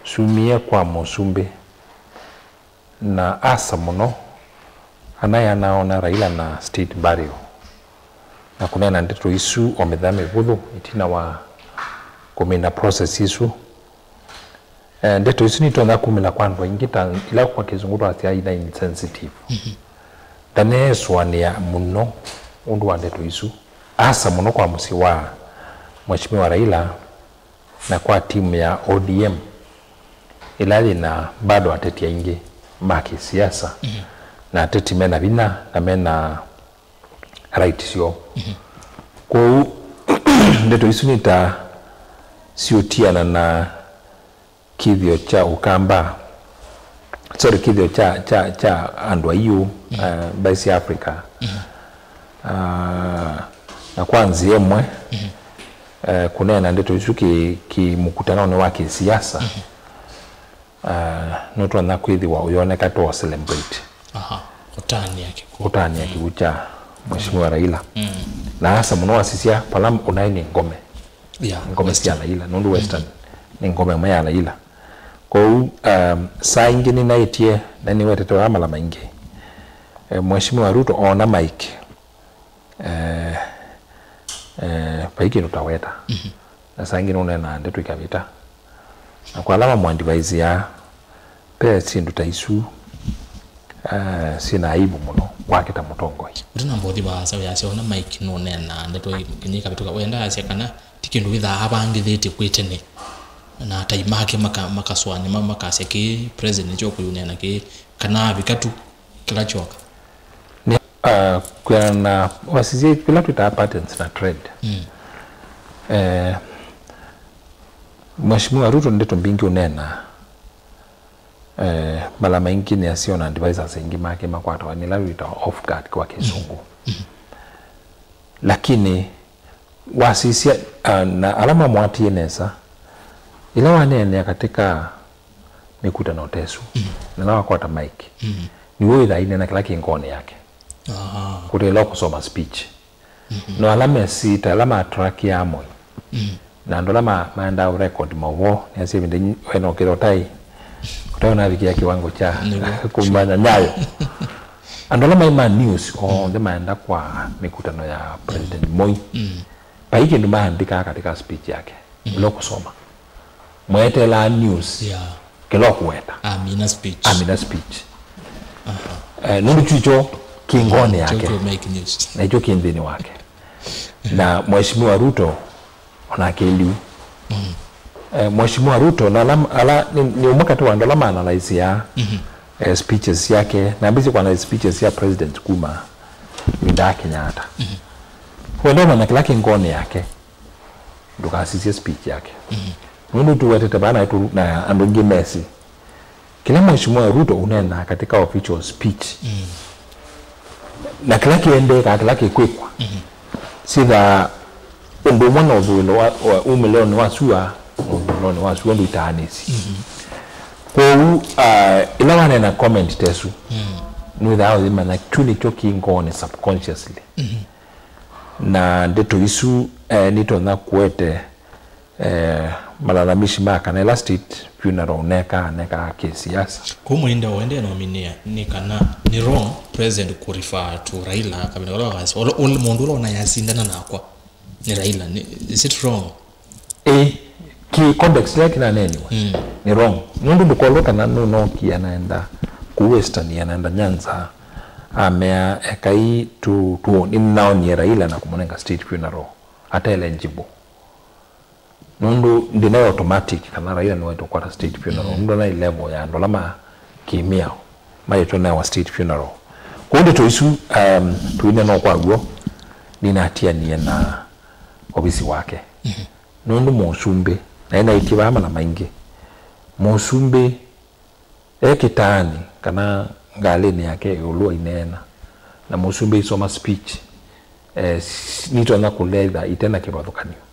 syumie kwa mũsumbĩ, na asa mũno anaĩ anaona Raila na state burial, na kũneena ndeto isu o mĩthenya mĩvũthũ ĩtina wa kũmina process isu. Eh, ndeto isu nitonya kumĩla kwa andũ aingĩ ta ila kwa kĩsũngũ twasya ina insensitive. Ndaneesũanĩa mũno ũndũ wa ndeto isu, asa mũno kwa mũsyĩ wa Mheshimiwa Raila na kwa timu ya O D M ĩla yĩna bado ateti aingĩ ma kĩsiasa na ateti mena vinya na mena right syoo. Kwoou ndeto isu nĩ ta siũtiana na kĩthĩo kya Ũkamba, sorry, kĩthĩo kya, kya, kya andũ aiũ, uh, mbaĩ sya Africa. Uh, na kwa nzĩa ĩmwe, uh, kũneena ndeto isu kĩ, kĩ mũkutanonĩ wa kĩsiasa, uh, nũtonya kwĩthĩwa ũyoneka to celebrate. Aha, kũtanĩa kĩkw'ũ. Kũtanĩa kĩkw'ũ kya Mheshimiwa Raila. Na asa mũno wasisya vala ũnaĩ nĩ ngome. Yeah, ngome sya Western. Raila, nũndũ Western nĩ ngome ĩmwe ya Raila. Kwoou, um, saa ingĩ nĩnaĩtye na nĩwetete vaa mala maingĩ. Eh, Mheshimiwa Ruto oona mic, eh, eh, vai kĩndũ ta weta. Na saa ingĩ nũneenaa ndeto ikavĩta. Na kwa ala mamũadvaisiaa, ve syĩndũ ta isu, eh, syĩna aibu mũno kwake ta mũtongoi. Ũtanamba ũthi vaasa wĩasya ona Mike nũneenaa ndeto ii, kĩnya ikavĩtũka, wenda asya kana ti kĩndũ wĩthaa avangĩthĩtye kwĩ tene, na atai make maka-, makasũanĩa ma-, makasya kĩĩ president nĩkyo kũyũneena kĩĩ, kana avika tu kĩla kyoka. Nĩ, uh, kwĩana na wasisye kĩla twĩtaa patterns na trend. Eh, Mheshimiwa Ruto ndeto mbingĩ ũneenaa, eh, mala maingĩ nĩasya ona advisors aingĩ make makwatawa nĩ ĩla wĩtawa off guard kwa kĩsũngũ. Lakini wasisya, ah, na ala mamwatie nesa, ĩla waneenea katika mĩkutano ta ĩsu, na ĩla wakwata mic, nĩw'o wĩthaa aineena kĩla kĩ ngoonĩ yake. Kũte ĩla ũkũsoma speech. No ala mesĩ ta ala ma track ya Moi, Na andũ ala ma- maendaa ũrekodi maũvoo, nĩasya ĩvinda ĩngĩ wena ũkĩla ũtaĩ, ũtaĩ ũnavikĩa kĩwango kya kumanya Nyayo. Andũ ala maĩ ma news onthe maenda kwa mĩkutano ya President Moi. Vai kĩndũ maandĩkaa katika speech yake, ũla ũkũsoma. Mweteelaa news, yeah, kĩla ũkũweta. Amina speech. Amina speech. Eh, nũndũ kyu kyo kĩ ngoonĩ yake. Kyo kĩ make news. Na ikyo kĩ nthĩnĩ wake. Na Mheshimiwa Ruto onake liu. Eh, Mheshimiwa Ruto na ala, ala nĩ, nĩ ũmwe katĩ wa andũ ala maanalyseaa, eh, speeches syake, na ambĩsye kũanalyse speeches sya president kuma ĩvinda ya Kenyatta. Wenda ũmanya kĩla kĩ ngoonĩ yake, ndũkasisye speech yake. Nũndũ tũwetete vaa na tũ- na andũ aingĩ mesĩ. Kĩla Mheshimiwa Ruto ũneenaa katika official speech, na kĩla kĩendeekaa, kĩla kĩkwĩkwa, syĩthaa ũndũ ũmwe na ũthũĩlo wa, wa umĩlĩlonĩ wa sua, ũthũĩlonĩ wa sua ndũitaanĩsye. Kwoou, ah, ĩla waneena comment ta ĩsu, nĩwĩthaa ũyĩmanya kyu nĩkyo kĩ ngoonĩ subconsciously. Na ndeto isu, eh, nitonya kũete, eh, malalamishi ma kana ĩla state funeral nekaa, nekaa kĩsiasa. Kũu Mũinda ũendee nominia nĩ kana nĩ wrong president kũrefer to Raila kavinda kala wakasi. Ol- ol- mũndũ ũla ona yasindana nakwa nĩ Raila. Nĩ- is it wrong? Ĩ, ki context ĩla kĩnaneeniwe, mm, nĩ wrong. Nũndũ ndũkolwe kana nũnookie anaenda kũu Western, anaenda Nyanza, amea, "Ekai tu, tu, nĩnaonie Raila na kũmũnenga state funeral." Ate eligible. Nũndũ ndĩnaĩ automatic kana Raila nĩwaĩtwe kũkwata state funeral. Mm. Nũndũ naĩ level ya andũ ala ma kĩmĩao maĩtwe nawa state funeral. Kwoou ndeto isu, um, tũinena o kwa w'o, ninatianie na ovisi wake. Mhm. Nũndũ mũsumbĩ, na ĩnaĩtye vaa mala maingĩ, mũsumbĩ e kĩtaanĩ kana ngalĩnĩ yake ĩũlũ aineena, na mũsumbĩ isoma speech, eh, s- nitonya kũletha ite na kĩvathũkany'o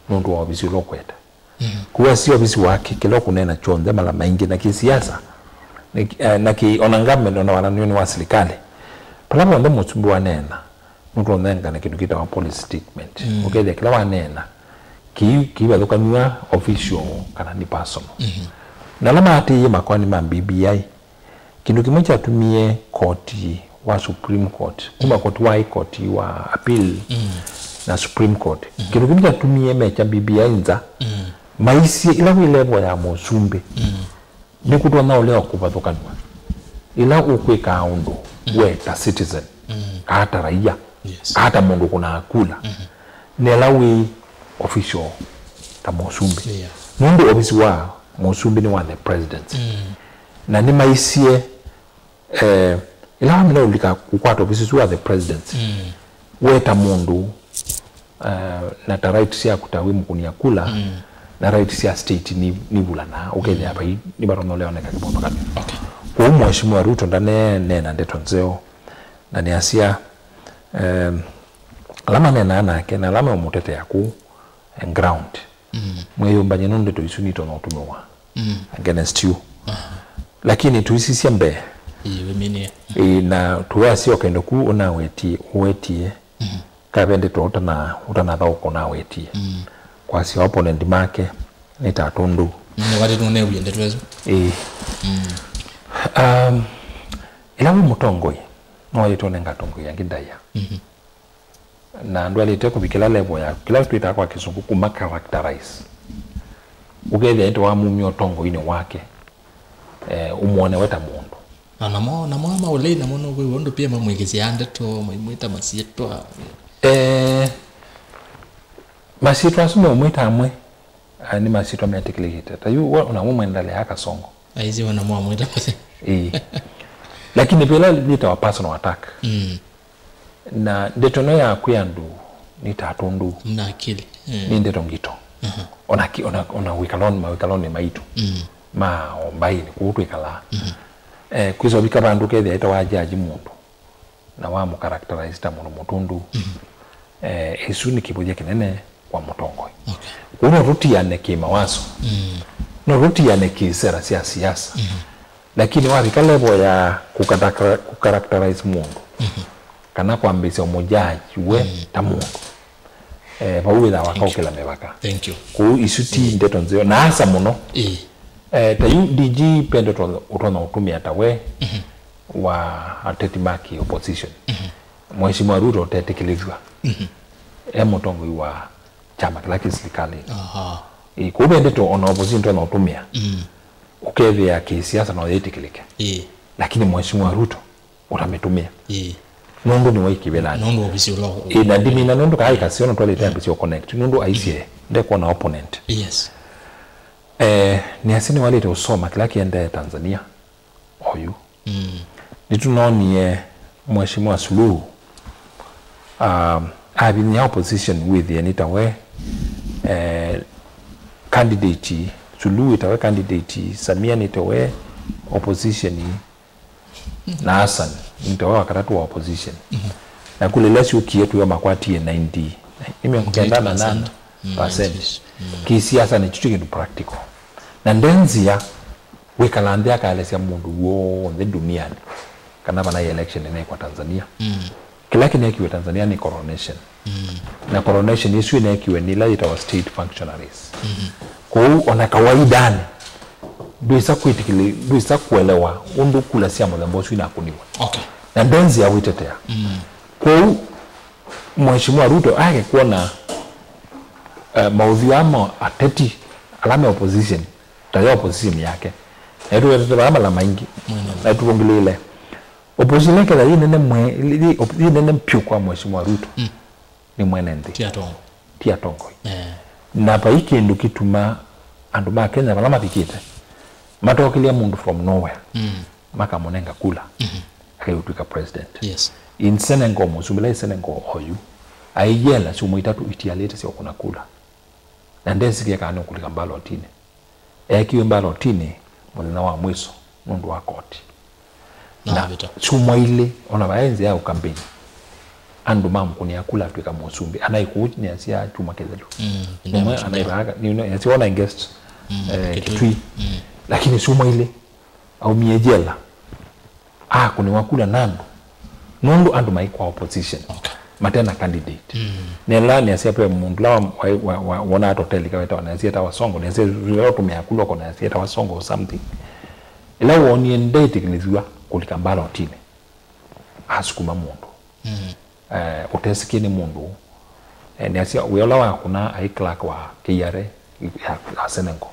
nũndũ wa ovisi ũla ũkwete. Mhm. Kwoou asya ovisi wake, kĩla ũkũneena kyonthe mala maingĩ na kĩsiasa, na ki- eh, na ki- ona government, ona wananĩonĩ wa silikalĩ, vala vonthe mũsumbĩ waneena, nũtũnengane kĩndũ kĩtawa policy statement. Mm. Ũkethĩa kĩla waneena kĩ- kĩivathũkanw'a official kana nĩ personal. Mhm. Na ala maatĩĩe makoani ma B B I, kĩndũ kĩmwe kyatumie koti wa Supreme Court, kuma koti wa High Court, wa Appeal, mm, na Supreme Court, mhm, kĩndũ kĩmwe kyatumie mekya B B I nza, mm, maisye ĩla wĩ level ya mũsumbĩ, mm, nĩkũtonya ũlea kũvathũkanw'a ĩla ũkwĩkaa ũndũ, mm, we ta citizen, mm, kaa ta raia, yes, kaa ta mũndũ kũnaa kula, mm-hmm, nela wĩ official ta mũsumbĩ. Yeah. Nũndũ ovisi wa mũsumbĩ nĩ wa the president. Mm. Na nĩmaisye, eh, ĩla wamina ũlika kũkwata ovisi ũsu wa the president, mm, we ta mũndũ, eh, na ta right syaku ta wĩ mũkũnia kula, mm, na right sya state ni- nivulanaa, ũkethĩa, mm, vai nĩvatonya ũleoneka kĩvathũkany'o. Okay. Kwoou Mheshimiwa Ruto ndaneena ndeto nzeo, na nĩasya, em, ala maneenaa nake na ala meũmũtetea kũu, eh, ground, mm, mwĩyũmbany'e nũndũ ndeto isu nitonya ũtũmĩwa, mm, against you. Aha. Lakini tũisisya mbee. Ĩĩ, wĩmĩnĩe. Ĩĩ, na tũyasyoka ĩndo kũu ũnawetie, ũwetie, mhm, kavendetwe ũtana- ũtanathaũka ũnawetie. Mm. Kwasya opponent make nĩ ta tũndũ. Mm, nĩ vatĩtwe newie ndeto ĩsu. Ĩĩ. Mm. Um, ĩla wĩ mũtongoi, no wĩtwe ũnenga atongoi angĩ ndaĩa. Mhm. Na ndwaĩlĩte kũvikĩla level ya kĩla twĩtaa kwa Kĩsũngũ kuma characterize. Ũkethĩa ĩndĩ wamumya ũtongoinĩ wake, eh, ũmwone we ta mũndũ. Na namo, namo ama ũlei namo nũkwĩw'a ũndũ pia mamwĩkĩsyaa ndeto, maimwĩta masyĩtwa. Eh, masyĩtwa asu meũmwĩta amwe, ah, nĩ masyĩtwa metĩkĩlĩkĩte. Ta yu we, ona we mwendelea Kasongo. Aisye ona mwamwĩta masyĩtwa. Ĩĩ. Lakini vĩla yĩtawa personal attack. Mm. Na ndeto ĩno ya kwĩa andũ nĩ ta tũndũ na akili, eh, nĩ ndeto ngito. Aha. Ona ki- ona, ona wĩkalonĩ, mawĩkalonĩ maitũ, mm, ma o mbaĩnĩ kũu twĩkalaa. Mhm. Eh, kwĩsa ũvika vandũ ũkethĩa ĩtawa jaji mũndũ na wamũcharacterize ta mũndũ mũtũndũ. Mhm. Eh, ĩsu nĩ kĩvũthya kĩnene kwa mũtongoi. Okay. Kwoou no tũtiane kĩmawaso. Mm. No tũtiane kĩsera sya siasa. Mhm. Lakini wavika level ya kũkatakara- kũcharacterize mũndũ, mhm, kana kwambĩĩsya ũmũjaji we, mm, ta mũndũ, Eh, vau wĩthaa wakaũkĩla mĩvaka. Thank you. Kũu isu ti ndeto nzeo. Na asa mũno. Ĩĩ. Eh, ta yu D G pe ndeto ũtonya ũtũmĩa ta we wa ateti ma ki opposition. Mheshimiwa Ruto ũtetĩkĩlĩthw'a. E mũtongoi wa kyama kĩla kĩ silikalĩ. Aha. Ĩĩ, kũu ve ndeto ona opposition tonya ũtũmĩa. Ũkethĩa kĩsiasa no yĩtĩkĩlĩke. Ĩĩ. Lakini Mheshimiwa Ruto ũtamĩtũmĩa. Ĩĩ. Nũndũ nĩwe ikĩvĩlani. Nũndũ ovisi ũla ũ- Ĩĩ, na ndimina nũndũ kaa ikasio no twalĩte ambĩsio connect. Nũndũ aisye ndekwona opponent. Yes. Eh, nĩasya nĩwalĩte ũsoma kĩla kĩendee Tanzania. Oyu. Nĩtũnoonie Mheshimiwa Suluhu, um, avinyia opposition wĩthĩe nĩ tawe, eh, candidate, Suluhu ĩtawe candidate, Samia nĩ tawe opposition, na Hassan nĩ tawe wa katatũ wa opposition. Na kula ila syũkie tuyo makwatie ninety, nĩ mĩongo kenda na nana percent. Kĩsiasa nĩ kĩtu kĩndũ practical. Na nde nzĩa wĩkala nthĩ akaelesya mũndũ w'onthe duniani kana vana election ĩneekwa Tanzania. Kĩla kĩneekiwe Tanzania nĩ coronation. Na coronation ĩsu ĩneekiwe nĩ ila yĩtawa state functionaries. Kũu ona kawaidanĩ ndwĩsa kwĩtĩkĩlĩ-, ndwĩsa kũelewa ũndũ kula sya mũthemba ũsu inakũniwe. Okay. Na nde nzĩa wĩtetea. Kũu Mheshimiwa Ruto ake kwona, eh, maũthiũ ama ateti ala me opposition, ta ya opposition yake. Na ĩtũwetete vaa mala maingĩ. Na ĩtũvũngĩlĩĩle. Opposition ĩketha yĩ nene mwe-, yĩ, yĩ, yĩ nene pyũ kwa Mheshimiwa Ruto. Nĩ mwene nthĩ. Ti atongoi. Ti atongoi. Eh. Na vai kĩndũ kĩtuma andũ ma Kenya vala mavikĩte, matokĩlya mũndũ from nowhere. Makamũnenga kula. Akaĩũtw'ĩka president. Yes. In Senegal, mũsumbĩ la Senegal oyu, aiyela syumwa itatũ itialĩte sya ũkũna kula. Na ndesĩlye kana nĩũkũlika mbalotini. Eekiwe mbalotini mũthenya wa mwiso nũndũ wa koti. Na avĩta. Syumwa ilĩ, ona vaĩ nzĩa ya ũkambeini, andũ mamũkũnĩa kula atw'ĩka mũsumbĩ. Anaĩ kũu nĩasya kyumwa kĩthelu. Ũmwe anaĩ vaa, nĩasya ona guest, eh, Kitui. Kitui. Lakini syumwa ilĩ aumie jela, akũnĩwa kula na andũ, nũndũ andũ maĩ kwa opposition, okay, mate na candidate. Na ĩla nĩasya ve mũndũ la wa, wa, wa, wa, wonaa toteli kawetawa, nĩasya etawa Songo, nĩasya ĩla ũtũmĩa kula ũko, nĩasya etawa Songo or something. Ĩla woonie ndeĩtĩkĩlĩthw'a kũlika mbalotini, asukuma mũndũ. Eh, ũtesĩkie nĩ mũndũ. Eh, nĩasya wĩa ũla wakũna aĩ clerk wa K R A ya, ya Senegal.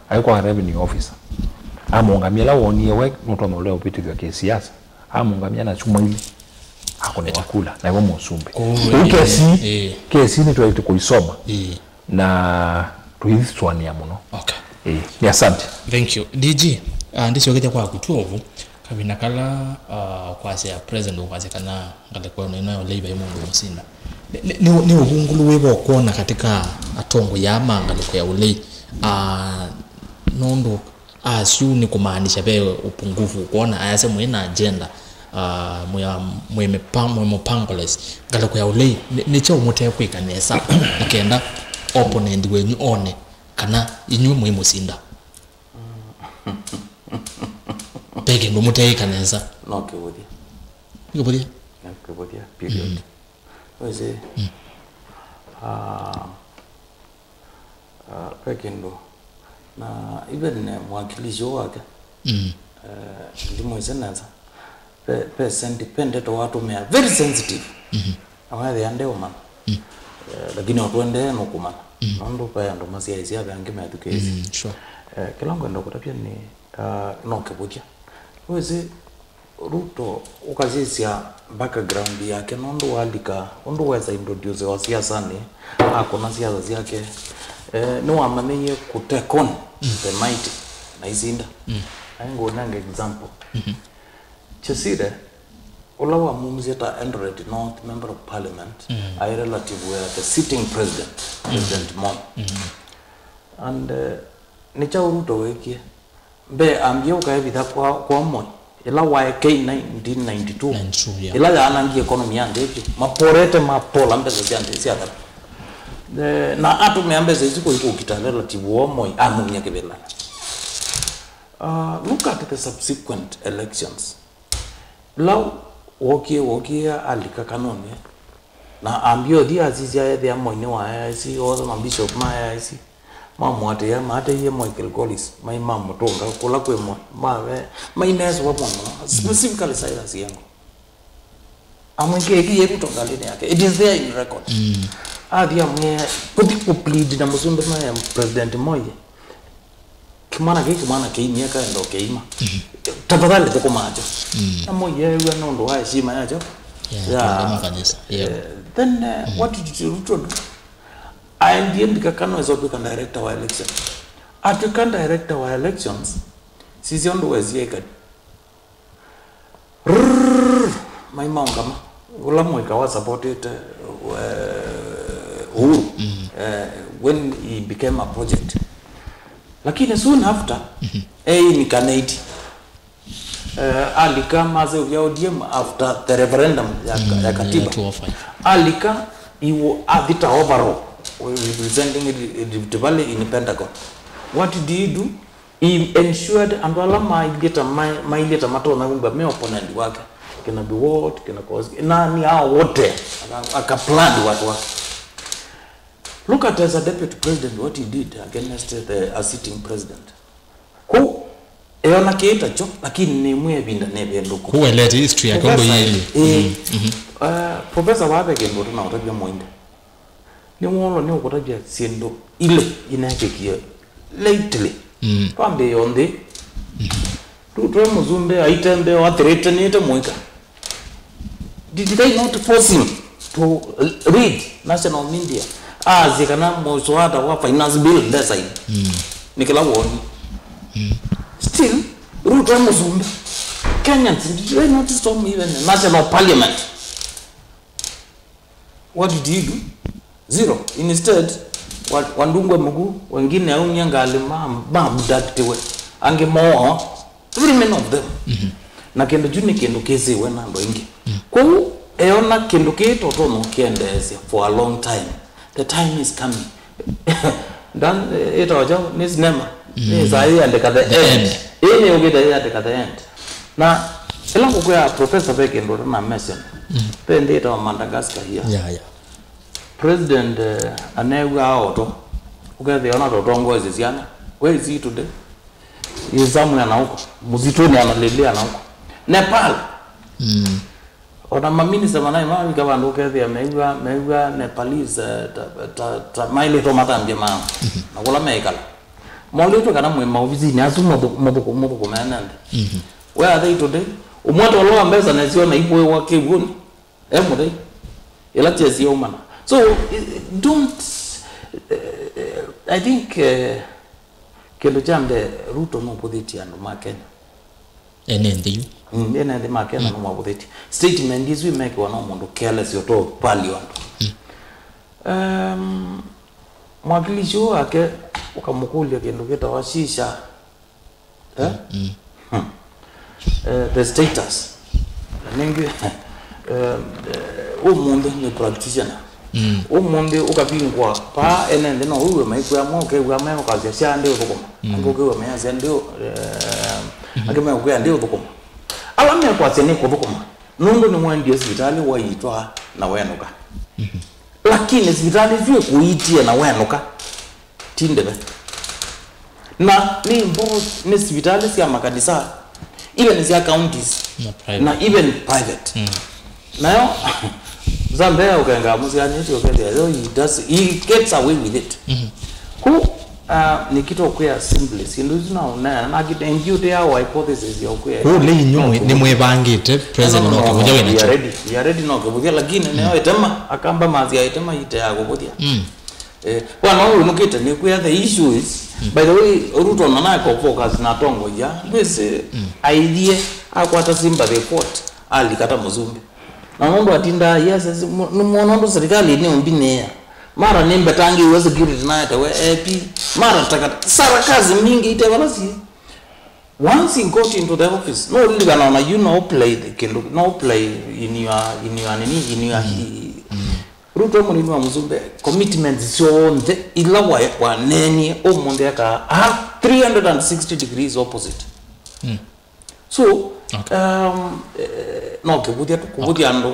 Aĩ kwa revenue officer. Amũngamya ĩla woonie we nũtonya ũlea ũvĩtĩthw'a kĩsiasa. Amũngamya na syumwa ilĩ. Akũnĩwa kula. Na iwe mũsumbĩ. Kũu kesi, ĩĩ, kesi nĩtwaĩte kũisoma. Ĩĩ. Na tũithusũanĩa mũno. Okay. Ĩĩ, nĩ asante. Thank you. D G, uh, ndĩsyokethya kwaku twelve, kavinda kala, uh, kwasya president ũkwasya kana ngalĩko ĩno ya ũlei vai mũndũ mũsinda. Nĩ, nĩ, nĩ, nĩ ũvungũlu wĩva ũkwona katika atongoi aa ma ngalĩko ya ũlei? Uh, nũndũ asu nĩ kũmaanisha ve ũpungufu ũkwona ayasya mwĩ na agenda, uh, mwĩ, mwĩ, mĩpa-, mwĩ mũpangoles. Ngalĩko ya ũlei, nĩ, nĩ kyaũ mũtekwĩka nesa nĩ kenda opponent wenyu one kana inyw'ĩ mwĩ mũsinda? Ve kĩndũ mũteĩka nesa. No kĩvũthya. Nĩ kĩvũthya? No kĩvũthya, period. Wĩsĩ, ah, ah, ve kĩndũ. Na even, eh, mwakilishi ũũ wake, eh, ndimwĩsĩ nesa. Ve, ve sendi-, ve ndeto watũmĩa very sensitive. Na wethĩa ndeũmanya. Eh, lakini o tũendee nũkũmanya. Nũndũ ve andũ masyaĩsya ve angĩ methukĩĩsye. Mm, sure. Eh, kĩla ngwenda kũtavya nĩ, ah, no kĩvũthya. Wĩsĩ, Ruto ũkasisya background yake, nũndũ walika, ũndũ wesa introduce wa siasanĩ, akũna siasa syake, eh, nĩwamanyĩie kũ take on the mighty na isinda. Aĩ ngũnenga example. Chesire, ũla wamumisye ta Eldoret North Member of Parliament, aĩ relative wa the sitting president, President Moi. And, eh, nĩ kyaũ Ruto weekie? Mbee ambie ũkaevitha kwa, kwa Moi, ĩla waekei nineteen ninety-two, ninety-two, yeah, ĩla yaanangie economy ya nthĩ vyũ, maporete mapola mbesa sya nthĩ sya thava. Eh, na atũmĩa mbesa isu kũi kũkita relative woo Moi amumya kĩvĩlanĩ. Uh, look at the subsequent elections. Lau wokie, wokie alika kanuni, Na ambia ũthi asisya ethĩa Moi nĩ wa A I C, othe mabishop ma A I C mamũatĩĩa, maateie Moi Kilgoris, mai mamũtũnga kũla kwĩ Moi, mawe, maineswa mũno, specifically Silas Yengo. Amwĩkĩe ĩki yĩ Ruto ngalĩnĩ yake. It is there in record. Athi amwĩe, kũthi kũplead na mũsumbĩ ma President Moi. Kĩmwana kĩĩ, kĩmwana kĩimie kaenda ũkĩima. Tafadhali thũkũma nakyo. Na Moi eew'a nũndũ wa heshima yakyo. Yeah, ya, kũthũkũma kanisa. Yeah. Eh, then, eh, what did Ruto do? Aendie mbika kana weza kũtw'ĩka director wa election. Atw'ĩka director wa elections, sisya ũndũ wesie ĩkani. Rrrr, mai maũngama. Ũla mũika wa supportĩte, eh, Uhuru, eh, when he became a project. Lakini soon after, einikanĩti. Eh, alika maseũvya O D M after the referendum ya, ya katiba. Alika, he wa-, athi ta overall, representing Rift Valley in Pentagon. What did he do? He ensured andũ ala mailyĩ ta, mai-, mailyĩ ta matonya kumba me opponent wake, kina Biwott, kina Kosgei, nani hao wote, aka-, aka plan watu wake. Look at, as a deputy president, what he did against the, a sitting president. Ku eona kĩĩ ta kyo, lakini nĩmwĩe ĩvinda nĩvĩndũku. Kuelete history yake ũndũ yĩlĩ. Eh, uh, Professor Wabe kĩndũ tũnaũtavya mũinde. Nĩ wolo nĩ ũkũtavya syĩndũ ilĩ inekĩkie lately. Twambĩĩe nthĩ. Rĩu twe mũsumbĩ aitembea athĩrĩtanĩte mũika. Did they not force him to read national media? Asye kana mũswada wa finance bill ndesaini. Nĩ kĩla woni. Still, Ruto e mũsumbĩ. Kenyans, did they not storm even the national parliament? What did he do? Zero. Instead, wa-, wandungwe mũku, wengine aumia ngalĩ ma, ma abductiwe. Angĩ moo, very many of them. Na kĩndũ kyu nĩ kĩndũ kĩsĩwe na andũ aingĩ. Kwoou, eona kĩndũ kĩĩ totono kĩendeesya for a long time. The time is coming. Dan, eh, ĩtawa kyaũ? Nĩ sinema. Nĩ saa yĩandĩka the end. Ĩĩ nĩ ũkĩte yĩandĩka the end. Na ĩla ngũkwĩa Professor ve kĩndũ ũtana mention. Ve nthĩ ĩtawa Madagascar here. Yeah, yeah. President, eh, anew'aa oto. Ũkethĩa ona totongoesye syana. Where is he today? He is somewhere na huko. Msituni analilia na huko. Nepal. Ona maminista manaĩ mavika vandũ ũkethĩa mew'a, mew'a Nepalese, eh, ta, ta, ta maĩlĩtwe matambya mao. Na kũla meĩkala. Molĩtwe kana mwĩ maovisinĩ asu mũthũkũmene nthĩ. Where are they today? Ũmwe tolo wa mbesa nesyo na ipũĩwa kĩw'ũnĩ. E mũthei. Ĩla kyesi yaumana. So, eh, don't, eh, eh, I think, eh, kĩndũ kya mbee, Ruto nũvũthĩtye andũ ma Kenya. Ene nthĩ yu. Mm, ene nthĩ ma Kenya nũmavũthĩtye. Statement isu imekiwa no mũndũ careless ũtoo value andũ. Um, mwakilishi ũũ wake ũkamũkũlya kĩndũ kĩtawa shisha. Eh? Eh, the status. Na nĩngĩ, eh, eh, ũmũnthĩ nĩ practitioner. Ũmũnthĩ ũkavingwa paa ene nthĩ no ũiwe maikwĩa amwe ũkew'a amwe ũkasya sya ndĩ ũthũkũma. Angĩ ũkew'a mayasya ndĩ ũ-, eh, angĩ meũkwĩa ndĩ ũthũkũma. Ala mekwasya nĩ kũthũkũma, nũndũ nĩwendie sivitalĩ waitwaa na wenũka. Lakini sivitalĩ isu ĩkũitie na wenũka, ti ndĩve. Na nĩ both nĩ sivitalĩ sya makanisa, even sya counties, na private, na even private. Nayo Zambia ũkengaa mũsyaanĩtye ũkethĩa yo, he does, he gets away with it. Ku, ah, nĩkĩta ũkwĩa simply, syĩndũ isu na ũneena, na kĩtengi ũteawa hypothesis ya ũkwĩa. Kũu lĩ inyuĩ nĩ mwĩvangĩte, President no kĩvũthya wĩna kyo. We are ready, we are ready no kĩvũthya, lakini nĩyo ĩtema, akamba mathia ĩtema ite ya kũvũthya. Eh, bwana ũyũ nũkĩte nĩkwĩa the issue is, by the way, Ruto nanako focus na atongoia, ngwĩsĩ aithie akwata sympathy vote, alika ta mũsumbĩ. Na nũndũ atindaa, yes, yes, mu-, nĩmwona ũndũ serikali nĩ ũmbinĩĩa. Mara nĩmbetangĩiwe security naetewe A P. Mara takata. Sarakasi mbingĩ ite vala syĩ. Once he got into the office, no ũlilikana ona you no play the kĩndũ, no play in your, in your nini, in your, Ruto mũnini wa mũsumbĩ, commitments syonthe ila wa-, waneenie ũmũnthĩ akaa, aha, three hundred and sixty degrees opposite. So, um, eh, no kĩvũthya tu, kũvũthya andũ,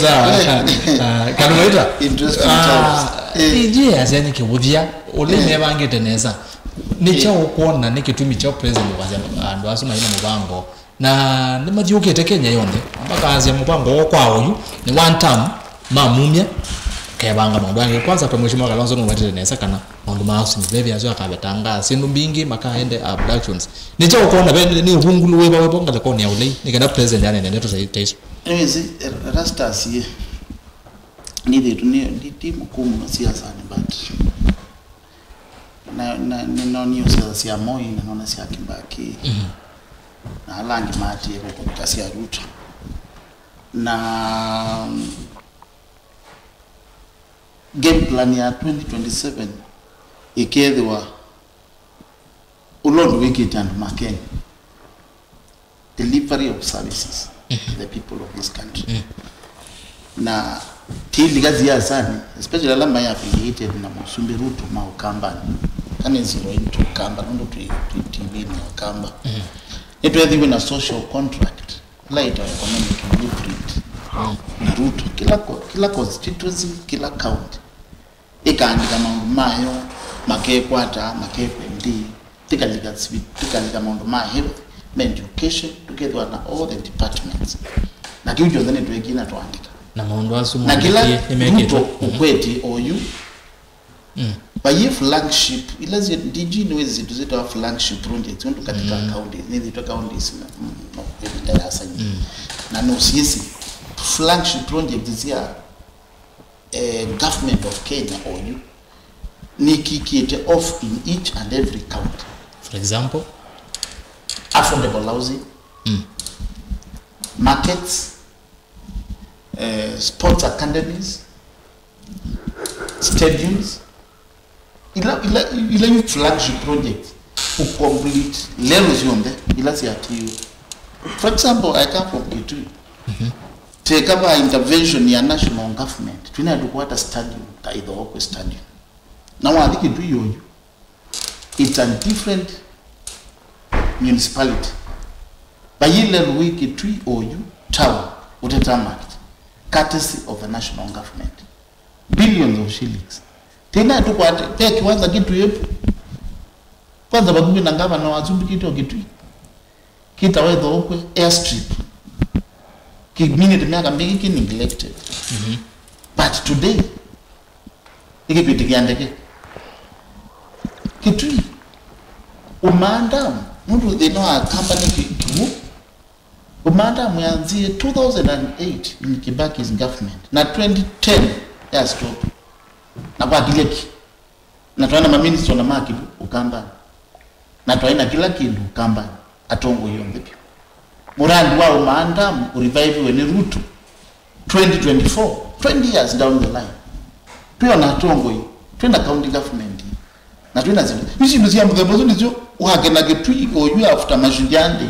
Sawa. Ah, Kalumaita. Interesting times. Eh. Iji yasya nĩ kĩvũthya, ũla imevangĩte nesa. Nĩ kyaũ ũkwona nĩ kĩtumi kya president ũkasya andũ asu maina mũvango? Na nĩmathiũkĩte Kenya yonthe, makaasya mũvango woo kwa oyu nĩ one term, mamumya, kevanga maũndũ angĩ. Kwanza kwa Mheshimiwa Kalonzo nũwetete nesa kana maũndũ ma housing levy asu akavetanga syĩndũ mbingĩ, makaende abductions. Nĩ kyaũ ũkwona ve nĩ ũvungulu wĩva wĩvo ngalĩkonĩ ya ũlei nĩ kenda president anene ndeto ta isu? Anyways, Erastus, yĩ nĩthĩtũ nĩ ndi mũkũũ mũno siasanĩ, but na, na, nĩnonie siasa sya Moi na nona sya Kibaki, na ala angĩ maatie kũkũta sya Ruto. Na game plan ya twenty twenty-seven ĩkethĩwa ũla ũndũ wĩkĩte andũ ma Kenya, delivery of services to the people of this country. Na ti ilika siasanĩ, especially ala mai affiliated na Mũsumbĩ Ruto ma Ũkambanĩ, kana zero into Ũkamba, nũndũ twĩ twĩ T V-nĩ ya Ũkamba. Nĩtwethiwe na social contract ĩla ĩtawa economic blueprint na Ruto, kila co- kila constituency, kila county ĩkaandĩka maũndũ mayo, makekwataa, makekwa ĩndĩĩ, tĩkalika svi- tĩkalika maũndũ ma health, ma education, tũkethĩwa na all the departments. Na kĩu kyonthe nĩtweekie na twaandĩka. Na maũndũ asu na kĩla mwandikie Ruto nĩmekĩtwe. Ũkwetye oyu, vaiĩ flagship ila zi- D G nĩwĩsĩ syĩndũ syĩtawa flagship projects ũndũ katika counties, nĩthĩtwe counties na- mm, no, ĩvinda yasanyie. Na nũsiĩsĩ flagship projects sya eh, government of Kenya oyu nĩkikĩte off in each and every county. For example, affordable housing, markets, eh, sports academies, stadiums, ila ila ila yu flagship project, u complete lelo syonthe ila sya T U. For example, I come from Kitui. Teka va intervention ya national government, twina tũkwata stadium ta Ithookwe Stadium. Na wathi Kitui oyu, it's a different municipality. Vaiĩ lelo wĩ Kitui oyu town, ũtetamakĩte, courtesy of the national government. Billions of shillings. Tena tũkwate, ve kiwanza Kitui epu. Kwanza vakuvĩ na ngavana wasumbĩkĩte o Kitui. Kĩtawa Ithookwe airstrip. Kĩminĩte myaka mingĩ kĩ neglected. But today, nĩkĩkwĩtĩkĩa ndeke. Kitui, Umaa Dam, nũndũ thĩna wa Kamba nĩ kĩ- kĩw'ũ. Umaa Dam yanzie two thousand and eight in Kibaki's government, na twenty ten ya stop. Na kwakilye ki? Na twaĩ na maminister ona ma kĩw'ũ Ũkambanĩ. Na twaĩ na kĩla kĩndũ Ũkambanĩ, atongoi onthe vyũ. Mũrandi wa Umaa Dam ũreviviwe nĩ Ruto twenty twenty-four, twenty years down the line. Twĩ ona atongoi, twĩ na county government, na twĩ na syĩndũ. Yu syĩndũ sya mũthemba ũsu nĩsyo ũkakena Kitui oyu after Mashujaa Day.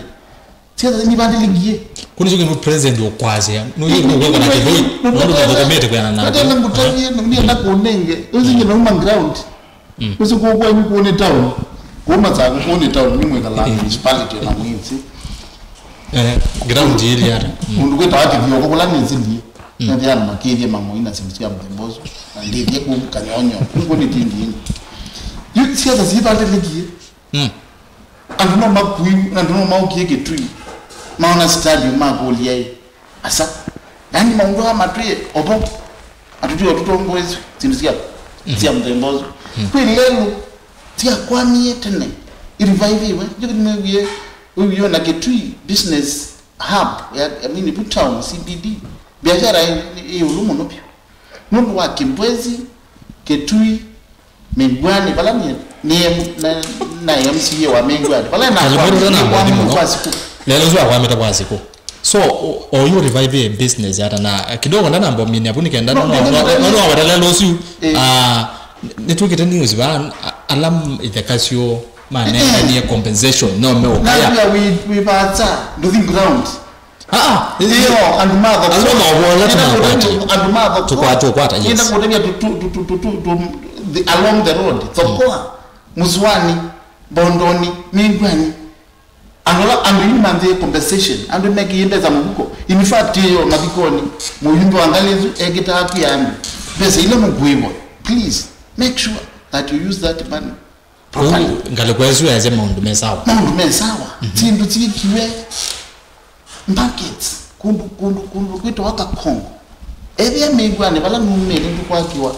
Siasa nĩvandĩlĩkie. Kũu nĩkyo kĩndũ president ũkwasya. Nũyĩkũkana kĩthei, nũndũ ndũthũkũmĩte kwĩana nake. Atena ngũtavie, nĩenda kũnenge. Ũsu nyina uma ground. Ũsu kũu kwenyu kũu nĩ town. Kũu Masaku kũu nĩ town, nĩ mwĩkalaa municipality na mwĩsĩ. Eh, ground ĩlĩ ata? Mũndũ kwĩtawa Kĩthioko kũla nĩsĩlie. Nĩthĩana makĩthie mamoi na syĩndũ sya mũthemba ũsu. Na ndĩthie kũu Kanyonyo. Kũu kũu nĩ tindini. Yu siasa sivandĩlĩkie. Andũ no makui, andũ no maũkie Kitui, maona stadium, makũlya ĩ, asa, yani maũndũ aa matwĩe opo, atũtwĩe tũtongoeswe syĩndũ sya sya mũthemba ũsu. Kwĩ lelũ syakwamie tene, ireviviwe. Ndio nĩmwĩwie, wĩwie na Kitui business hub ya, I mean, vu town, C B D, biashara ĩ ĩ ĩũlũ mũno vyũ nũndũ wa Kibwezi, Kitui, Mĩngwani, vala nĩ, nĩ M- na, na M C A wa Mĩngwani. Vala na Kalimuru tena mboni mũno. Kwa siku. Lelo zwa kwa meta kwa siku. So, o- oyu revive business ata na kidogo ndana mbomini apu nikenda no no no no wetele losu. Ah, nitwikite news ba alam ithekasio Manenganie compensation, no meũkaya. Nambia wĩ, wĩ vatsa, nduthi ground. Ah, ah, ĩyo, andũ mathoko. Andũ maũvola tũnakwatĩe. Andũ mathoko. Tũkwatĩe, kwata, yes. Nenda kũtavya tu, tu, the, along the road. Thokoa, Mũsũanĩ, Mbondonĩ, Mĩngwani. Andũ ala, andũ yu manthĩe compensation. Andũ mekĩie mbesa mũvuko. In fact, ĩyo mathikonĩ, mũyumbe wa ngalĩ ĩsu ekĩtaa kwĩa andũ. Mbesa ila mũkũĩvwa, please, make sure that you use that money. Kũu ngalĩko ĩsu yaasya maũndũ me sawa. Maũndũ me sawa. Mhm. Syĩndũ syĩkiwe markets, kũndũ, kũndũ, kũndũ kwĩtawa Kakongo. Ethĩa Mĩngwani vala numĩte nĩtũkwakiwa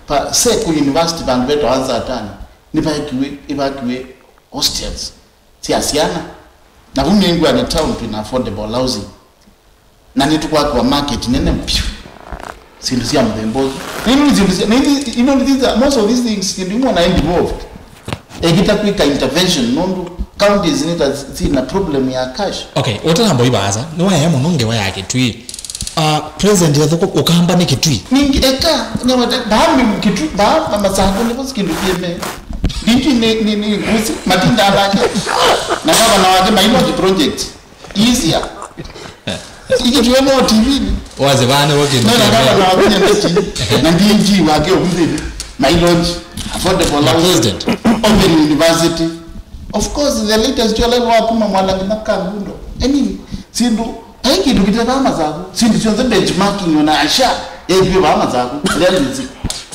pa Seku University vandũ vetawa Nzatani, nĩvakiwe, ĩvakiwe hostels sya syana. Na vu Mĩngwani town twĩna affordable housing. Na nĩtũkwakwa market nene mpiũ. Syĩndũ sya mũthemba ũsu. Nĩnĩ syĩndũ sya, nĩnĩ, you know, these are, most of these things, syĩndũ imwe na involved. Ekĩta kwĩka intervention, nũndũ counties nĩta syĩna problem ya cash. Okay, ũtanamba ivaasa, nĩwaea mũno ngewa ya Kĩtui. Uh, President ethũkũ ũkamba nĩ Kĩtui. Ningĩ eka, nĩwete, baa mĩ Kĩtui, baa Masakũ nĩvo kĩndũ kĩeme. Ndingi nĩ, nĩ, nĩ ngũsi, matinda alake. Na gavana wake mainoti project. Easier. Ikituwe no T V ni. Wazi vane woke. No, na kama na wakunya ndeti. Na D G wake umthini. My lodge, affordable housing, open university. Of course, the latest yola lwa kuma mwala ngina kangundo. I mean, sindu, hai kindu kiteva mazabu. Sindu sionze benchmarking na asha. Ebi ba mazabu. Reality.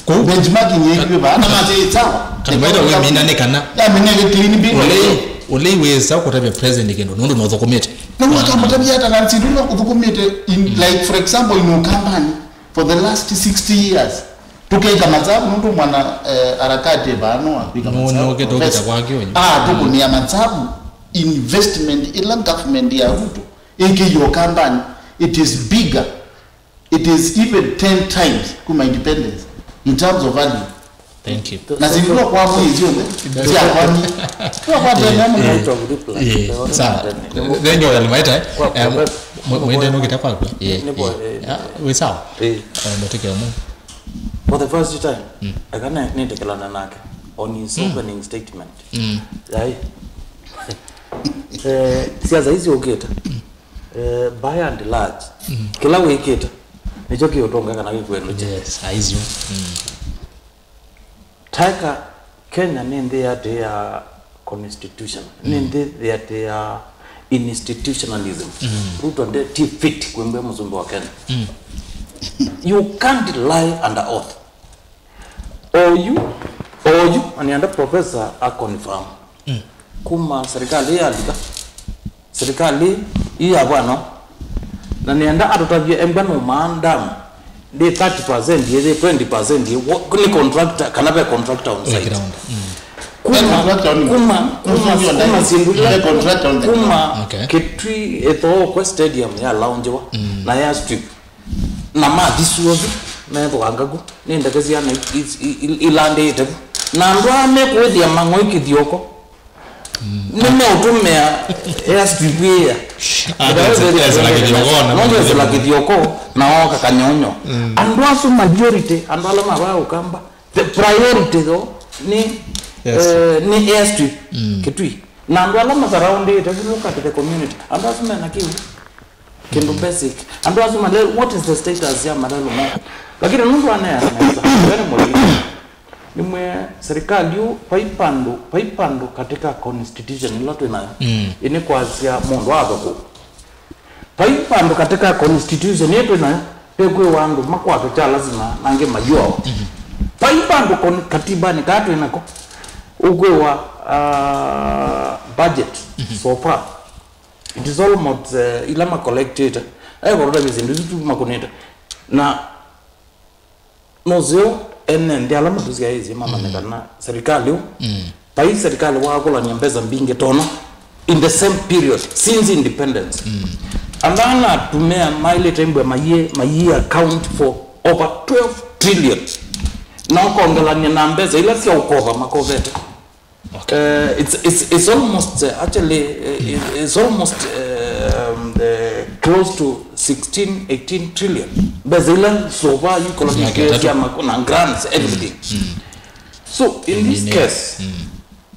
Kũu benchmarking yĩkw'ĩva, na masĩ sawa. Kana maita wĩmina nĩ kana. Ya menya gĩ clean bill. Ũlei, ũlei wĩsa kũtavya president kĩndũ, nũndũ nũthũkũmĩte. Na wakamũtavya ata na nsindu no ũthũkũmĩte in, like, for example, in Ukambani, for the last sixty years. Tũkeka mazabu, nũndũ mwana, eh, harakati vano wa kwĩka mazabu. Nũkĩte ũkĩta kwake ũnyu. Ah, tũkũnĩa mazabu, investment ila government ya Ruto ĩkĩie Ukambani, it is bigger. It is even ten times kuma independence in terms of value. Thank you. Na zilikuwa kwa mwezi yote. Sio kwa ni. Kwa kwa tena mna. Out of reply. Yeah, sawa. Thank you, Almighty. Kwa, eh, kwa, mwe-, mwende no kita kwa. Yeah, ni kwa, yeah. Eh, ah, we sawa. Eh. Eh, ndo tike mu. For the first time, mm, I can nitekelana nake on his, mm, opening statement. Mm. Yai. Eh, siasa hizi ukita. Eh, by and large, mm, kĩla wĩkĩte nĩkyo kĩũtũnga kana kĩkwendũkya. Yes, aisyo. Mm. Taeka Kenya nĩ nthĩ yatĩĩa constitution, nĩ, mm, nthĩ yatĩĩa institutionalism. Mm. Ruto nde ti fit kwĩmbĩa mũsumbĩ wa Kenya. Mm. You can't lie under oath. Oyu, oyu, na nĩenda professor a confirm. Mm. Kuma serikali ĩyalika, serikali ĩyavwano, na nĩenda atũtavye embwa nũmaa dam, ndĩ thirty percent, ĩthĩ twenty percent, wo-, nĩ contractor, kana ve contractor on site. Ground. Mm. Kuma, kuma, kuma, kuma syĩndũ ila, kuma, okay, Kitui ĩthookwe stadium yalaunjiwa, mm, na ya strip. Na mathi suothi methũangaku nĩ ndeke syana i-, i-, i-, ilandĩĩte vu. Na andũ aa mekũĩthĩa mang'oi kĩthioko. Mm. Nĩmeũtũmĩa airstrip ĩya. Ah, nũndũ ĩsĩla kĩthioko na ooka kanyonyo. Mm. Andũ asu majority, andũ ala mavaa Ũkamba, the priority though nĩ, yes, eh, nĩ airstrip, mm, Kitui. Na andũ ala masaraundĩte vu, look at the community. Andũ asu mena kĩu. Kĩndũ basic. Andũ asu malelu, what is the status ya malelu mo? Lakini nũndũ aneana nesa, very motivated. Nimwe serikali yu, vai vandũ, vai vandũ katika constitution ila twĩ nayo, mm, ĩnĩ kwasya mũndũ athũkũ. Vai vandũ katika constitution ĩĩ twĩ nayo, ĩkwĩwa andũ makwatwe kya lazima, na angĩ mayũawa. Mm-hmm. Vai vandũ kon-, katibanĩ kaa twĩ nako, ũkwĩwa, ah, budget, mm-hmm, so far. It is almost, eh, ila ma collectĩte. Ekorwo ta syĩndũ isu tu makũnĩte. Na nũseo ene nthĩ ala matũsyaĩĩsye mamanye, mm, kana serikali ũ, mm, vai serikali wakũlany'a mbesa mbingĩ tono in the same period since independence. Mm. Andũ ala atumĩa maĩlĩte mbwe mayie, mayie account for over twelve trillion. Na ũkongelany'a na mbesa ila sya ũkova makovete. Okay. Uh, it's, it's, it's almost, uh, actually, uh, mm, it's almost, uh, um, uh, close to sixteen, eighteen trillion. Mbesa ila so far you collect, yeah, okay, cia mako-, na grants, everything. Mm. So, in this case, mm,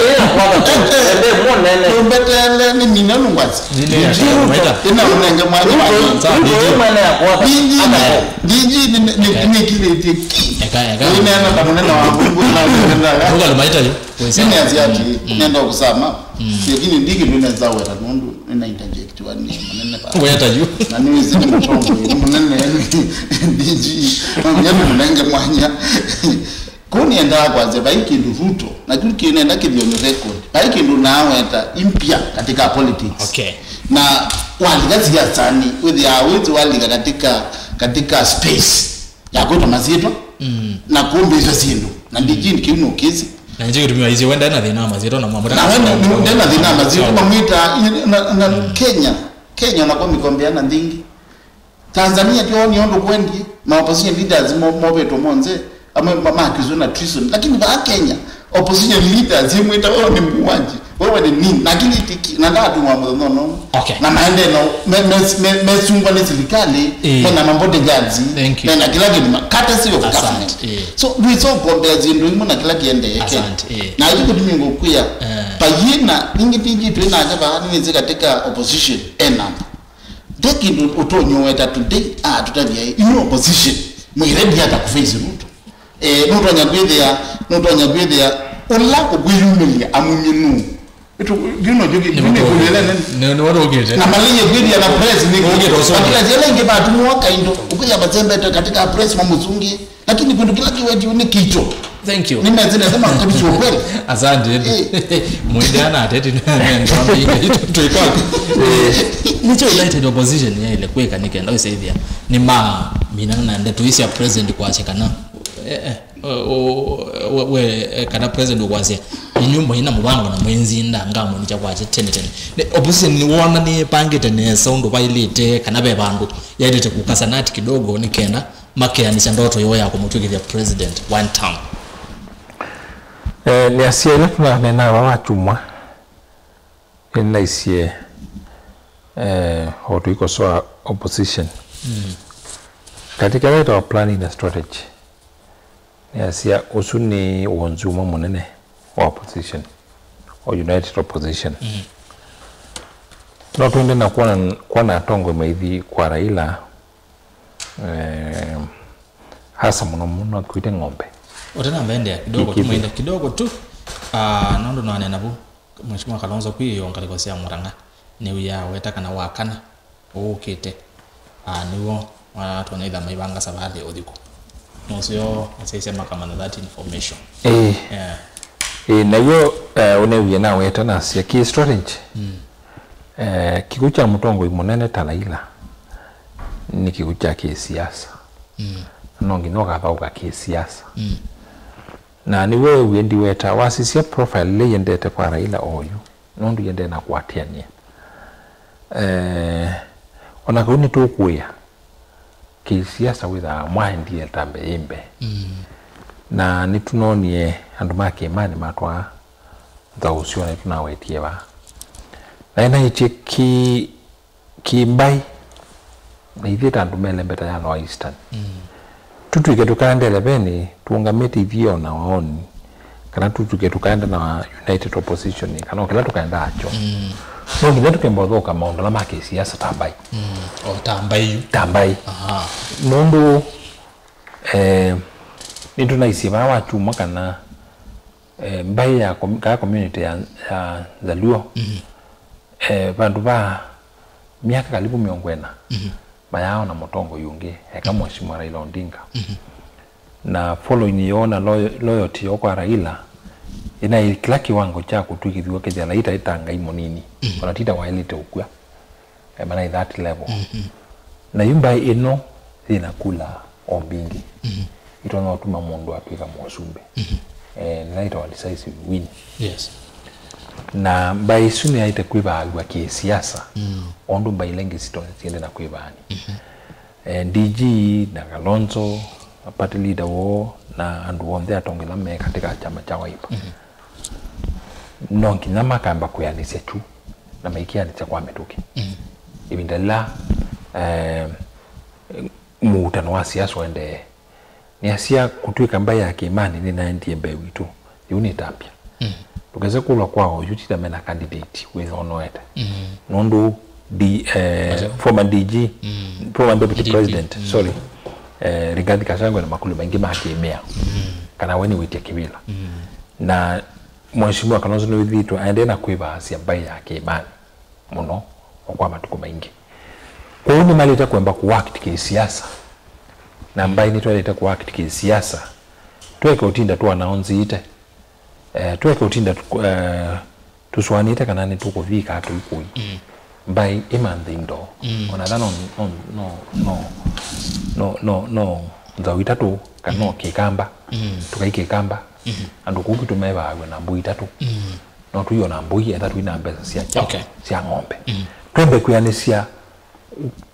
Ĩĩ, kwatha. Ende mũnene. Ũmbetele nĩ mina nũngwasi. Zile ya Maita. Ĩna ũnenge mwanya wa Ruto, Ruto mwene ya kwatha. Ndingi, ndingi nĩkilĩtie ki. Eka, eka. Ũinena ta mũnene wa mbungu na ũnendaga. Uga Maita yo. Seniors ati, nenda kusama. Lakini ndi kĩndũ nesa weta nũndũ nĩna interject wa nĩ mũnene ba. Weta yu. Na nĩwĩsĩ nĩ mũtongoi, nĩ mũnene, D G, no nginya nĩmũnenge mwanya. Kũu nĩendaa kwasya, vai kĩndũ Ruto, na kĩu kĩnenda kĩthyomo record, vai kĩndũ naweta impya katika politics. Okay. Na walika siasani, wĩthĩaa wĩsĩ walika katika, katika space ya kwĩtwa masyĩtwa, na kũmbĩĩsya syĩndũ. Na D G kĩu nũkĩsĩ. Na nĩkyo kĩtumi waisye we ndena thĩna wa masyĩtwa na mwamũta. Na we nde-, ndena thĩna wa masyĩtwa, mamwĩta, na, na Kenya, Kenya nako mĩkombeana nthĩngĩ. Tanzania tyo nĩ ũndũ kwendie, ma opposition leaders mo-, movetwe monthe, amwe ma-, makĩswe na treason. Lakini vaa Kenya, opposition leaders imwĩta, "Wewe ni muuaji, wewe ni nini?" Lakini tiki, na ndatumwa mũthenya ũno. Okay. Na maende no, me-, me-, me-, mesungwa nĩ serikali, Eh. mena ma bodyguards, Thank you. mena kila kĩndũ, ma-, courtesy of Asante. government. Eh. So, we so compare zindu imwe na kila kiendee Kenya. Asante. Eh. Na hiyo kutumi ngukuya, Eh. payina, ningi tingi tuina jaba, ningi katika opposition, ena. Nde kĩndũ ũtonyoweta today, ah, tutavya, you opposition, mwĩre ndia ta kuface Ruto. Eh, nũtonya kwĩthĩa, nũtonya kwĩthĩa, ũla ũkwĩyumĩlya amumye nũ. Ĩtu, you know, you, you know, Nĩ- nĩ- nĩ- nĩ- nĩ- Na malĩye kwĩthĩa na press nĩ Ũkĩte ũsũngĩe. Wakila zile ingi batumwa kaindo, ũkwĩthĩa mazembete katika press mamũsũngĩe. Lakini kĩndũ kĩla kĩwetio nĩ kicho. Thank you. Nĩ mezi nĩ sema kabisa ukweli. Asante. Eh. Mwende ana ateti na ndio tuikwa. Nicho United Opposition ya ile kweka nikenda usevia. Ni ma mina na ndeto isi ya president kwa chekana. Eh, eh, o- o- we- we, eh, kana president ukwasya inyuĩ mũina mũvango na mwĩnzinda ngamũnikya kwakya tene tene. Nĩ opposition nĩwona nĩpangĩte nesa ũndũ vaĩlĩte kana ve vandũ yaĩlĩte kũkasa nati kidogo nĩ kenda makeanĩsya ndoto yoo ya kũmũtw'ĩkĩthya president one term? Eh, nĩasya ĩla tũnaneenaa vaa wakyumwa nĩnaisye, eh, o tũikosoa opposition katika ĩla ĩtawa planning na strategy. Nĩasya ũsu nĩ wonzu ũmwe mũnene wa opposition, o united opposition. No twende na kuona, kuona atongoi maithi kwa Raila, eh, hasa mũno mũno akuĩte ng'ombe. Ũtena mbendea kidogo tu, Kĩkĩthĩ. Mwenda kidogo tu. Ah, nũndũ nwanena vu, Mheshimiwa Kalonzo kwĩ yo ngalĩko sya Murang'a, nĩwĩa weta kana wakana ũũkĩte, ah, nĩw'o wanatwona itha maivanga savalĩ ũthikũ. Nũseo asyaisya makamanya that information. Ĩĩ. Yeah. Ĩĩ, na yo, eh, ũnewie naweta nasya kĩ strategy. Eh, kĩkw'ũ kya mũtongoi mũnene ta Raila nĩ kĩkw'ũ kya kĩsiasa. No nginya ũkathaũka kĩsiasa. Na nĩw'o wewie ndiweta wasisya profile ĩla yendete kwa Raila oyu, nũndũ yendee na kũatĩanĩa. Eh, ona kau nĩtũkũĩa kĩsiasa wĩthaa mwaendie ta mbee yĩ mbee. Na nĩtũnoonie andũ ma kĩĩmanĩ matwaa nzaũ syoo nĩtũnawetie vaa. Na ĩnaĩtye kĩ kĩmbaĩ, na ithyĩ ta andũ melembeta ya Lower Eastern. Tũtw'ĩke tũkaenda elevenĩ, tũũngamĩte ithyĩ o na waoni, kana tũtw'ĩke tũkaenda na united opposition, kana o kĩla tũkaenda akyo. No nginya tũkemba ũthũka maũndũ ala ma kĩsiasa ta mbaĩ. O ta mbaĩ yu. Ta mbaĩ. Aha. Nũndũ, eh, nĩtũnaisye vaa wakyumwa kana, eh, mbaĩ ya com-, kaa community ya, ya Jaluo, eh, vandũ va myaka kalivu mĩongo ĩna, mayaona mũtongoi ũngĩ, eka Mheshimiwa Raila Odinga. Na following yoo na loy-, loyalty yoo kwa Raila, ĩnaĩ kĩla kĩwango kya kũtw'ĩkĩthw'a kĩthĩa Raila ĩta ngai mũnini, ona tita waĩlĩte ũkw'a. Eh, manaĩ that level. Na yu mbaĩ ĩno yĩna kula o mbingĩ. Itonya ũtuma mũndũ atw'ĩka mũsumbĩ. Eh, nĩla ĩtawa decisive win. Yes. Na mbaĩ isu nĩyaĩte kwĩvaaw'a kĩsiasa, o ũndũ mbaĩ ila ingĩ sitonya siende na kwĩvaani. Eh, D G na Kalonzo, party leader woo, na andũ onthe atongoi ala me katika kyama kya Wiper. No nginya makamba kwĩanĩsya kyu, na maikĩanĩsya kwa mĩtũkĩ. Ĩvinda lĩla, eh, mũutano wa siasa ũendee, nĩasya kũtw'ĩka mbaĩ ya kĩĩmanĩ nĩnaendie mbee witũ, yĩu nĩtambya. Ndũkese kũlwa kwa oyu tita mena candidate wĩthonoete. Nũndũ D-, eh, former D G, former deputy president, sorry, eh, Rigathi Gachagua na makũlyo maingĩ ma kĩmĩa, kana we nĩwĩtya kĩvĩla. Na Mheshimiwa Kalonzo nĩwĩthĩĩtwe aendee na kwĩvaasya mbaĩ ya kĩĩmanĩ mũno o kwa matukũ maingĩ. Kwoou nĩmaĩlĩte kwamba kũact kĩsiasa, na mbaĩ nĩtwaĩlĩte kũact kĩsiasa, tũeke ũtinda tũanaũnzĩte, eh, tũeke ũtinda tũ- eh, tũsũanĩte kana nĩtũkũthi kana tũikũi. Mm. Mbaĩ ĩmanthe indo. Mm. Ona tha no, no, no, no, no, no, no nzaũ itatũ, kana no kĩkamba. Mm. Tũkai kĩkamba. Mm-hmm. Andũ kũu kwitũ mevaaw'a na mbũi itatũ. Mm. No tũiona mbũi etha tũi na mbesa sya kyaũ, okay, sya ng'ombe. Mm. Twende kwĩanĩsya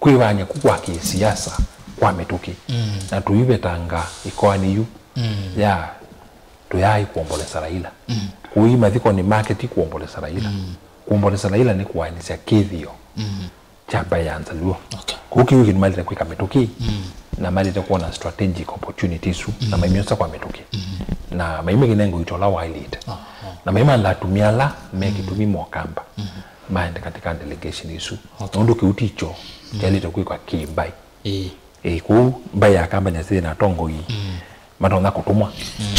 kwĩvany'a kũ kwa kĩsiasa kwa mĩtũkĩ. Mm. Na tũivetanga ĩkoani yu. Mm. Ya tũyaĩ kũombolesa Raila. Mm. Kũi mathikonĩ make ti kũombolesa Raila. Mm. Kũombolesa Raila nĩ kũaanĩsya kĩthĩo, mm, kya mbaĩ ya Nzaluo. Okay. Kũu kĩu kĩndũ maĩlĩte kwĩka mĩtũkĩ, mm, na maĩlĩte kwona strategic opportunity isu, na, mm, maimyosa kwa mĩtũkĩ. Mm. Na maimĩkĩnenga ũito ũla waĩlĩte. Aha. Na maimantha atumĩa ala me, mm, kĩtumi mokamba, mm, maende katika delegation isu. Okay. Nũndũ kĩu tikyo, mm, kyaĩlĩte kwĩkwa kĩ mbaĩ. Ĩĩ. Ĩĩ, kũu mbaĩ ya kamba nĩyasĩthĩ na atongoi, mm, matonya kũtũmwa, mm,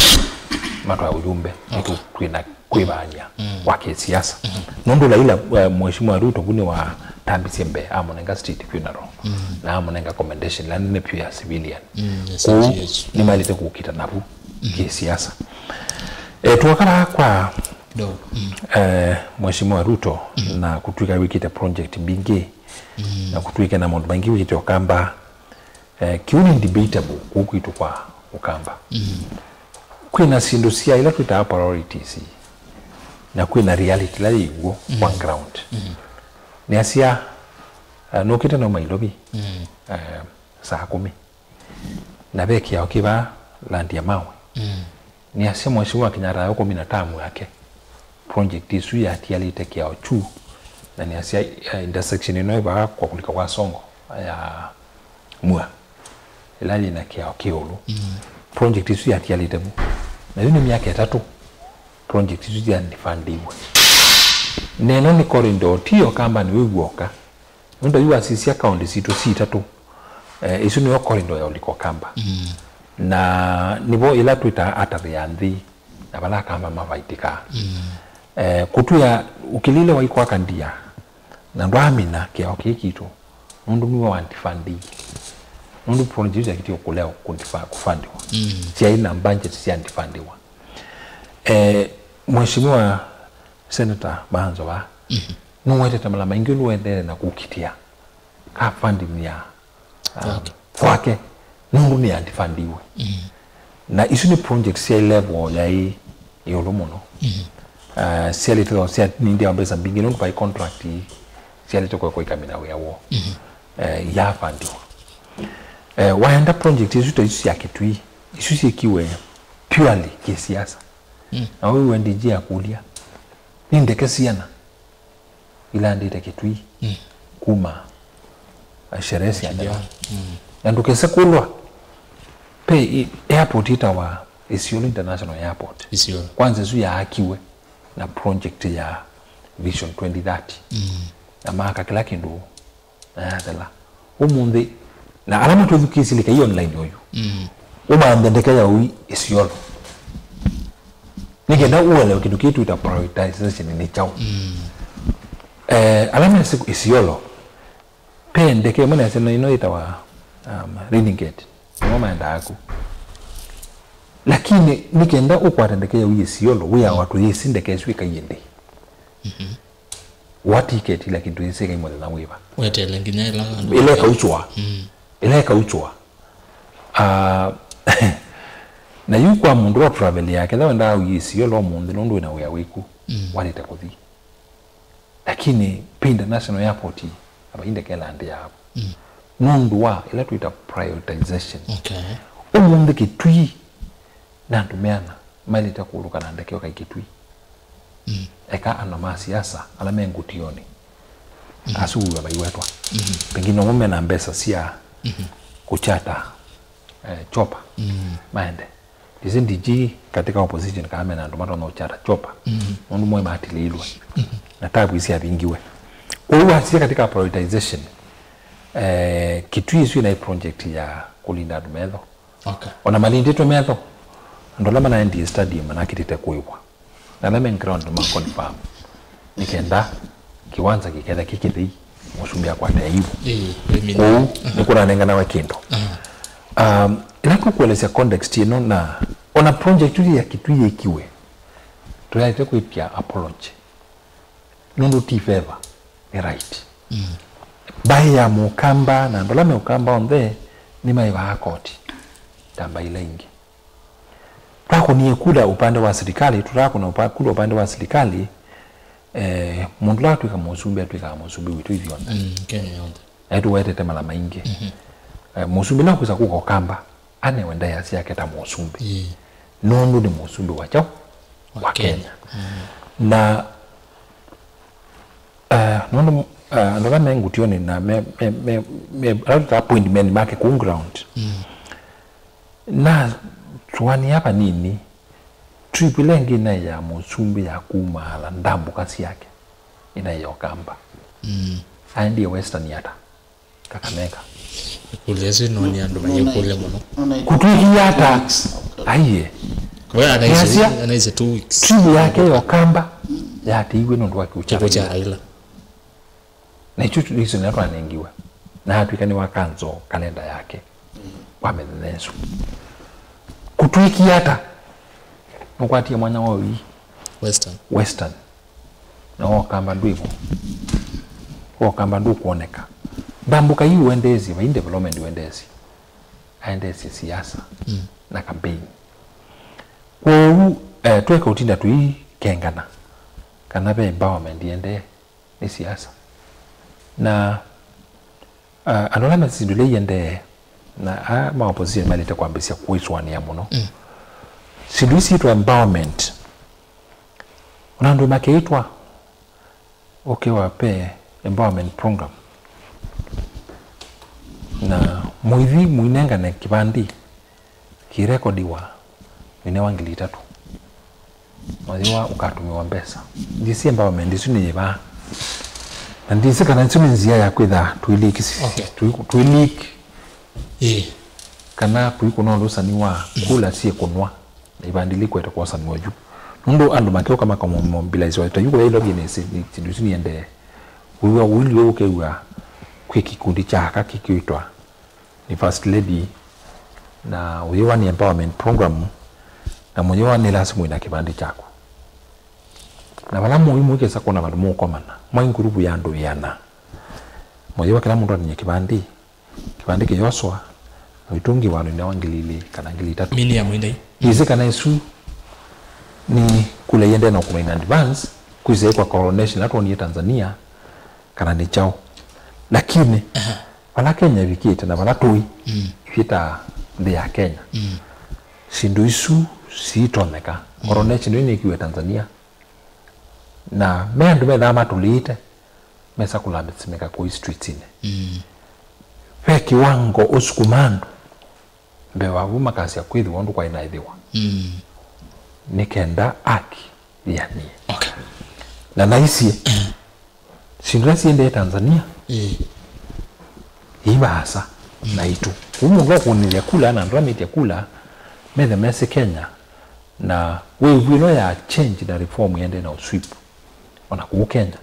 matwae ũyumbe, okay, nĩtũ twĩna kwĩvaany'a, mm, kwa kĩsiasa. Mm-hmm. Nũndũ Raila, eh, Mheshimiwa Ruto vu nĩwatambisye mbee, amũnenga state funeral, mm, na amũnenga commendation ĩla nene vyũ ya civilian. Mm, yes, kũu yes, yes. Nĩmaĩlĩte kũkita navu, mm, kĩsiasa. Eh, tuoka vaa kwa, no, mm, eh, Mheshimiwa Ruto, mm, na kũtw'ĩka wĩkĩte project mbingĩ, mm, na kũtw'ĩke na maũndũ maingĩ wĩkĩte ũkamba, eh, kĩu nĩ debatable kũu kwitũ kwa Ũkamba. Mm. Kwĩna syĩndũ sya ila twĩtaa priorities, na kwĩna reality ila yĩ w'o, mm, on ground. Mm. Nĩasya, eh, nũkĩte nauma Nairobi, mm, eh, saa kũmi. Na ve kĩao kĩ vaa Land ya Mawe. Mm. Nĩasya Mheshimiwa Kenyatta aũkũmi na tamu yake, project ĩsu yatialĩte kĩao kyu, na nĩasya, eh, intersection ĩno ĩ vaa kwa kũlika kwa Songo ya Mua, ĩla yĩna kĩao kĩ ĩũlũ. Mm. Project ĩsu yatialĩte vu. Na yu nĩ myaka ĩtatũ project ĩsu syandifandiwe. Na ĩno nĩ corridor, ti Ũkamba nĩw'o w'oka. Nũndũ yu wasisya kaũntĩ sitũ si itatũ, eh, ĩsu nĩyo corridor ya ũlika Ũkamba. Mm. Na nĩvo ĩla twĩtaa artery ya nthĩ, na vala Akamba mavaitĩkaa. Mm. Eh, kũtwĩa ũkĩlile waikwa kandia, na ndwaamina kĩao kĩĩ kitũ, nũndũ nĩwe wandifandiie. Nũndũ project ĩsu yakĩtie kũlea kũndifa-, kũfandiwa. Mm. Syaĩ na budget syandifandiwa. Eh, Mheshimiwa Senator Maanzo vaa, mhm, nũwetete mala maingĩ nũendee na kũkitĩa ka funding ya, um, okay, kwake, nũndũ nĩyandifandiwe. Mhm. Na isu nĩ project sya level yaĩ ĩũlũ mũno. Mhm. Uh, syalĩte sya nindi ya mbesa mbingĩ nũndũ vai contract syalĩte kwa kũikamina wĩa woo. Mhm. Uh, yafandiwa. Uh, waenda project isu ta isu sya Kitui, isu syĩkiwe purely kĩsiasa. Mm. Na ũu D G akũlya, nĩ ndeke siana ilandĩte Kitui, mm, kuma, eh, sherehe sya Mashujaa. Nthema. Mm. Na ndũkese kũlwa, pe i-, airport ĩtawa Isiolo International Airport. Isiolo. Kwanza ĩsu yaakiwe na project ya Vision twenty thirty. Mm. Na maaka kĩla kĩndũ na yathela. Ũmũnthĩ, na ala matwĩthukĩĩsye lika ĩ online oyu, mm, ũmanthe ndeke ya ũi Isiolo. Nĩ kenda ũelewe kĩndũ kĩĩ twĩta prioritization nĩ kyaũ. Mm. Eh, ala mesĩ Isiolo, pe ndeke ĩmwe nesa na ĩno yĩtawa, um, Renegade. Nĩmo maendaa ku. Lakini nĩ kenda ũkwate ndeke ya ũi Isiolo, wĩawa tũyĩsĩ ndeke ĩsu ĩkaiĩ ndĩ. Mhm. Wa tiketi, lakini tũyĩsĩ ĩkai mũthenya wĩva. Weteele nginya ĩla andũ ĩla ĩkauchwa. Mm. Ĩla ĩkauchwa. Ah, na yu kwa mũndũ wa travel yake, ketha wendaa ũi Isiolo ũmũnthĩ nũndũ wĩna wĩa wĩku, mm, walĩte kũthi. Lakini pe International Airport, ava indekela ndĩ yavo. Mm. Nũndũ wa ĩla twĩta prioritization. Okay. Ũmũnthĩ Kitui na andũ meana maĩlĩte kũlũka na ndeke ũkai Kitui. Mm. Eka ana ma siasa ala me ngũtionĩ, mm, asu wĩw'a maiwetwa. Mm. Pengine namo mena mbesa sya, mm, kũchata, eh, chopper. Mm. Maende. Ndĩsĩ D G katika opposition kana mena andũ matonya kũchata chopper. Mm. Nũndũ moĩ matilĩilwe. Mm. Na tabu isi avingiwe. Kwoou wasisya katika prioritization, eh, Kitui ĩsu ĩnaĩ project ya kũlinda andũ metho. Okay. Ona malindĩtwe metho, andũ ala manaendie stadium manakĩtĩte kũĩvwa. Na ala me ground ma confirm. Nĩ kenda kĩwanza kĩketha kĩkĩthei, mũsumbĩ akwata ĩivo. Ĩĩ, ĩmina. Kũu nĩ kũnanenganawa kĩndũ. Um, ĩla tũkũelesya context ĩno, na ona project ĩyo ya Kitui yĩkiwe, tũyaĩte kwĩtya apology. Nũndũ ti favor, nĩ right. Mbaĩ ya Mũkamba na andũ ala me Ũkamba onthe nĩmaĩvaa koti ta mbaĩ ila ingĩ. Twakũnie kula upande wa serikali, tũtakũna upa-, kula upande wa serikali, eh, mũndũ ũla atw'ĩka mũsumbĩ, atw'ĩkaa mũsumbĩ witũ ithyonthe. Mm, Kenya yonthe. Na nĩtũwetete mala maingĩ. Eh, mũsumbĩ no kwĩsa kũka Ũkamba, anewe ndaĩa syake ta mũsumbĩ. Ĩĩ. Nũndũ nĩ mũsumbĩ wa kyaũ? Wa Kenya. Na, eh, nũndũ, eh, andũ ala me ngũtioni na me, me, me, me, ala twĩtaa appointment make kũu ground. Nasũanĩa vanini, trip ĩla ĩngĩ ĩnaĩ ya mũsumbĩ ya kumaala ndambũka syake, ĩnaĩ ya Ũkamba. Aendie Western ata? Kakamega. Ĩkũlyo ĩsu nĩnoonie andũ mayĩkũlya mũno. Kũtwĩkie ata? Aiye. We anaisye, anaisye two weeks. Trip yake ya Ũkamba yatĩiwe nũndũ wa kĩu kya Raila. Na isu isu nĩla twanengiwe. Na atw'ĩka nĩwa cancel kalenda yake kwa mĩthenya ĩsu. Kũtwĩkie ata? Nũkwatie mwanya wa ũi Western. Western. Na Ũkamba ndwĩvo. Ũkamba ndũkwoneka. Ndambũka ii wendeesye, vai development wendeesye. Aendeesye siasa na campaign. Kwoou, eh, tweka ũtinda tũikengana kana ve empowerment yendee nĩ siasa. Na, ah, andũ ala me syĩndũ ila iendee, na a ma opposition malĩte kwambĩsya kũisũanĩa mũno. Syĩndũ isi syĩtwa empowerment. Ona andũ makeĩtwa, ũkewa pe empowerment program. Na mũithi mũinengane kĩvandĩ kĩrekodiwa, wĩnewa ngili itatũ. Mwĩthĩwa ũkatũmĩwa mbesa. Ndyĩsĩ empowerment ĩsu nĩ yĩva. Na ndyĩsĩ kana ĩsu nĩ nzĩa ya kwĩtha twĩliki si-, Okay. twĩ-, twĩliki Ĩĩ. kana kwĩkũna ũlũsani wa kula syĩkũnwa na ivandĩ likwete kwosanw'a yu. Nũndũ andũ makĩũka makamobilizewa ta yu kũya Nairobi nĩ si-, nĩ syĩndũ isu niendee. Wĩw'a ũilyĩ ũkew'a kwĩ kĩkundi kya aka kĩkwĩtwa nĩ First Lady, na ũyĩwa nĩ empowerment program, na mũyĩwa nĩ lasima wĩ na kĩvandĩ kyaku. Na vala mũi mũikesa kũna vandũ mũkomana, mwai nguruvu ya andũ ĩana. Mũyĩwa kĩla mũndũ atinye kĩvandĩ, kĩvandĩ kĩyoswa, na ũitũngĩwa andũ ĩna wa ngili ilĩ kana ngili itatũ. Mini ya mwĩndai. Ndyĩsĩ kana ĩsu nĩ kula iendee na ũkũna in advance, kwĩsĩ kwa coronation ĩla twonie Tanzania, kana nĩ kyaũ. Lakini, vala Kenya ĩvikĩte na vala tũĩ, ithyĩ ta nthĩ ya Kenya, syĩndũ isu siitonyeka. Coronation ĩyo nĩkiwe Tanzania. Na me andũ methaa matũlĩĩte, mesa kũlasimĩka kũi streetsinĩ. Ve kĩwango ũsukuma andũ mbee wa vu makasya kwĩthĩwa ũndũ kwaĩ naĩthĩwa. Nĩ kenda aki yĩanie. Okay. Na naisye, syĩndũ ila siendee Tanzania, ii vaasa naitũ. Kũu mũndũ akũnĩthya kula na andũ ala metya kula, methe mesĩ Kenya, na wĩvu ĩno ya change na reform yende na ũswip. Ona kũu Kenya.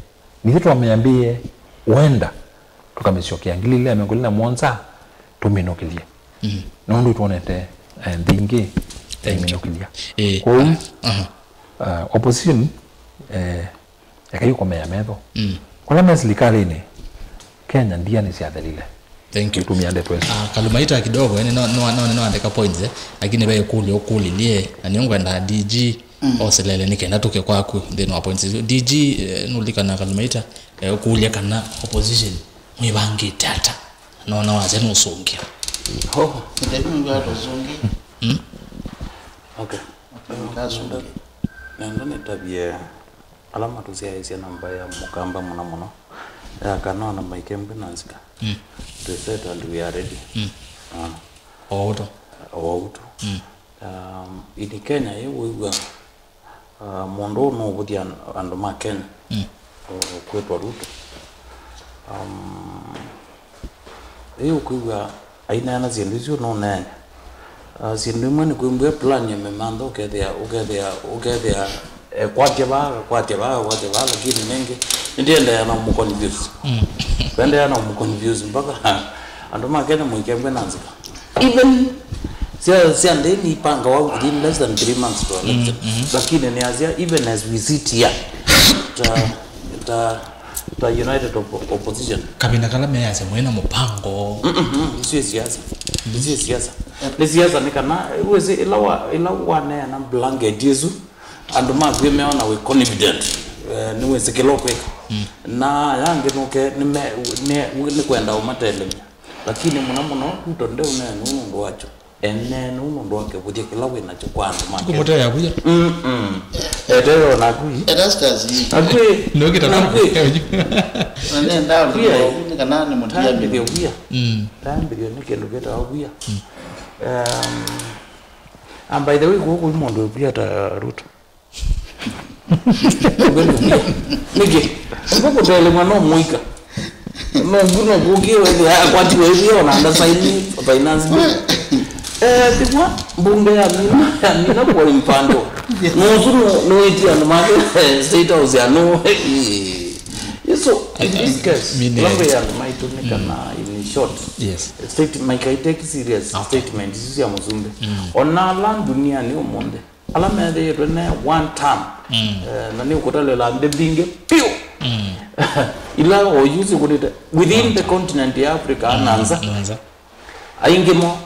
Nithyĩ twamĩambĩĩe ũenda tũkamĩsyokea ngili ilĩ na mĩongo ĩlĩ na mũonza tũmĩnũkĩlye. Nũndũ twonete, eh, nthĩ ingĩ imĩnũkĩlya. Ĩĩ. Kwoou, uh, opposition, eh, ekai ũkomea metho. Kũla me silikalĩnĩ, Kenya ndia nĩsyathelile. Thank you. Tumia ndeto isu. Ah, Kalumaita kidogo, yani no, no, no, no andĩka points, eh, lakini ve kũlyo kũlilye, na nĩ ngwenda D G oselele nĩ kenda tũke kwaku nthĩnĩ wa points isu. D G, eh, nũlikana Kalumaita, eh, ũkũlya kana opposition mwĩvangĩte ata? Nona wasya nũsũngĩa. Oh, ndebi ndio atũsũngĩa. Mm? Okay. Ndio atũsũngĩa. Nenda nĩtavye ala matũsyaĩĩsya namba ya Mũkamba mũno mũno, ya kana ona maikembwe na nzika. Mm. Twĩ set and we are ready. Mm. Ona. O ũto. O ũto. Mm. Um, in Kenya, ĩ wĩw'a, uh, mũndũ ũũ nũũvũthya an-, andũ ma Kenya. Mm. O, kwĩtwa Ruto. Um, Ĩ ũkwĩw'a aineena syĩndũ isu nũneene. Ah, syĩndũ imwe nĩkwĩmbwie plan ya mĩmantha ũkethĩa, ũkethĩa, ũkethĩa Eh, kwatya vaa, kwatya vaa, kwatya vaa, lakini nenge nĩtĩendeea na mũconfuse. Mm. Twendeea na mũconfuse mpaka andũ ma Kenya mũikengwe na nzika. Even sya, sya ndĩni ipangawa within less than three months to election. Mm, mm. Lakini nĩasya, even as we sit here, ta, ta, ta United Op-, Opposition. Kavinda kala meyasya mwĩ na mũpango. Mm, mm, mm. Isu nĩ siasa. Isu nĩ siasa. Nĩ siasa nĩ kana, wĩsĩ, ĩla wa, ĩla waneana blanket ĩsu, andũ maku meona wĩ confident, eh, nĩwĩsĩ kĩla ũkwĩka. Mm. Na aya angĩ nũke nĩme-, nĩ, nĩ kwenda ũmatelemya. Lakini mũno mũno, Ruto ndeũneena ũu nũndũ wakyo. Eneena ũu nũndũ wa kĩvũthya kĩla wĩ nakyo kwa andũ make. Kũmũtea vũya. Mm, mm. Eteo nakui. Erastus. Nakui. Nũkĩta nakui. Na nenda nĩ kana nĩ mũtia tambithio vũya. Mm. Tambithio nĩ kĩndũ kĩtawa vũya. Mm. Um, and by the way, kũu kũi mũndũ ũkwia ta Ruto. Nĩkĩ? Nĩkĩ? Nĩkĩ kũtelemwa no mũika? No ngu no kũkĩ wethĩa akwatiwe ĩvia ona anda saini finance bill. Eh, tigwa mbunge ya mina, ya mina kwa mpango. Nusu no, no ĩtia andũ make, eh, State House ya no. Eh, so, in this case, mine- lango ya andũ maitũ nĩ kana, in short, yes. State, maikaiteki serious statement isu sya mũsumbĩ. Mm. Ona ala duniani ũmũnthĩ. Ala methĩĩtwe ne one term. Mm. Eh, na nĩ ũkũtalĩla nthĩ mbingĩ piũ. Mm. Ila oyu sikũlĩte within the continent ya Africa, mm, na nza. Na nza. Aingĩ mo,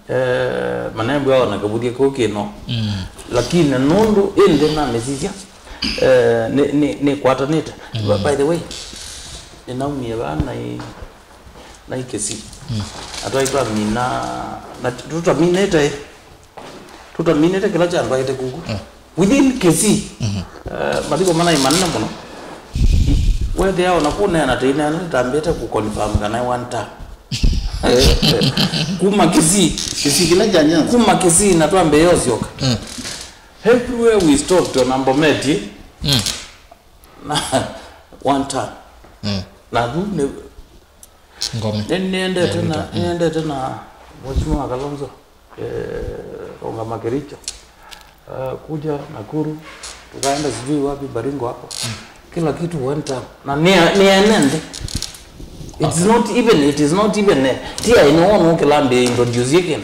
eh, manembwa ona kĩvũthya kĩu kĩno. Mm. Lakini nũndũ ĩndĩ na mĩsisya, eh, nĩ, nĩ, nĩ kwatanĩte. Mm. By the way, nĩnaumie vaa na i-, na ikesi. Mm. Atwaitwa mina, na tũtaminĩte. Tũtaminĩte kĩla kyandwaĩte kuku. Mm. Within Kisii, mm-hmm, eh, mathiko manaĩ manene mũno. Wethĩa ona kũneena tĩineena nĩtambĩte kũconfirm kana ĩ one term. Kuma Kisii. Kisii kĩla kya Nyanza. Kuma Kisii na twambĩĩa ũsyoka. Mm. Everywhere we stopped ona Bomet. Mm. Na one term. Mm. Na vu nĩ Ngome. Nĩ-, nĩendete na, nĩendete na Mheshimiwa Kalonzo, eh, Rũngama Kericho. Eh, kuja Nakuru, tukaenda sijui wapi, Baringo hapo. Mm. Kila kitu went up. Na nĩ, nĩ ene nthĩ. It's not even, it is not even, eh, ti aĩ nĩwona ũkĩlambia introduce kĩndũ.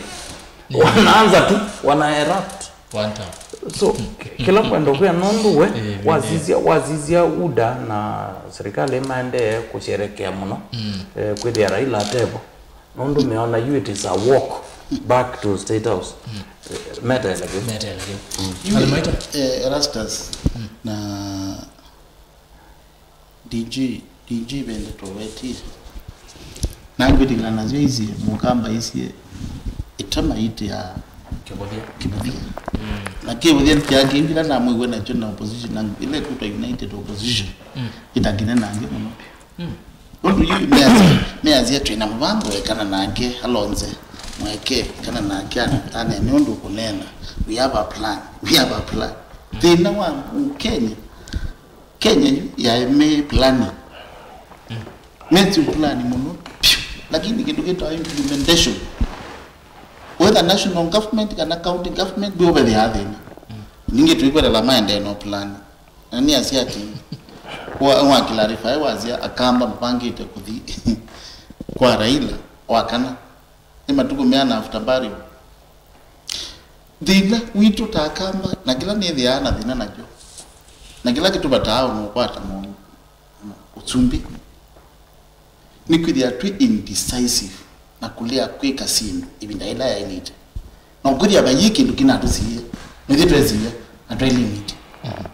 Yeah. Wanaanza tu, wana erupt. One time. So, kĩla kwenda kwĩa nũndũ we, eh, wasisya, wasisya UDA na serikali maendee kũsherekea mũno, mm, eh, kwĩthĩa Raila atevo. Nũndũ meona yu it is a walk back to State House. Mm. Eh, meteele kĩu. Meteele kĩu. Mm. Yu, Alimaita? Eh, Erastus, mm, na D G, D G ve ndeto wetie. Na ngwĩtĩkĩla nasyo isie, mũkamba isie, ĩtema itĩ ya kĩvũthya. Kĩvũthya. Mm. Na kĩvũthya kya kĩngĩ kĩla namwĩw'a nakyo na opposition, na ĩla ĩkwĩtwa United Opposition, mm, ĩtakinenange mũno. Mm. Ũndũ yu measya, measya twĩ na mũvango ekana nake, alonze, mweke, ekana nake, ane, ane, nĩ ũndũ kũneena, we have a plan, we have a plan. Mm. Thĩna wa Kenya, Kenya yu yaĩ me planning. Mm. Meti planning mũno piũ. Lakini kĩndũ kĩtawa implementation. Whether national government kana county government, ndio ũvethĩa thĩna. Mm. Ningĩ tũikwelela maendee no plan. Na nĩ asia ati, wa, wa clarify, wasya Akamba mabangĩte kũthi kwa Raila, wa kana. Nĩ matukũ meana after burial. Thĩna witũ ta Akamba, na kĩla nĩthĩaa na thĩna nakyo, na kĩla kĩtũvataa ona ũkwata mo-, ũsumbĩ, nĩ kwĩthĩa twĩ indecisive na kũlea kwĩka syĩndũ ĩvinda yĩla yaĩlĩte. Na ũkwĩthĩa vaiĩ kĩndũ kĩnatũsiĩe, nĩthyĩ twesilya na twailimit. Mhm.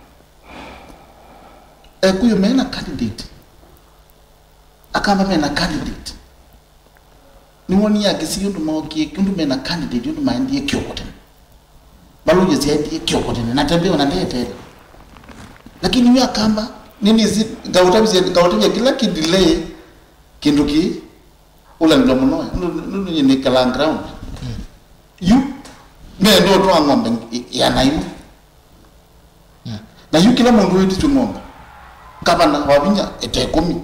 Ekũyũ mena candidate, Akamba mena candidate. Nĩwonie Akisii ũndũ mookie, ũndũ mena candidate, ũndũ maendie kĩoko tene. Mbalũngye syaendie kĩoko tene, na Tembea ona ndeeteela. Lakini yu Akamba, nĩnĩsĩ, ngaũtavya, ngaũtavya kĩla kĩ delay kĩndũ kĩĩ, ũlanĩlwa mũno, nũ-, nũ-, nũ-, nĩkalaa ground. Mm. Yu, meenda ũtwaa ng'ombe i-, ĩana ĩmwe. Mm. Na yu kĩla mũndũ wĩtĩtwe ng'ombe. Ngavana Wavinya ete ĩkũmi.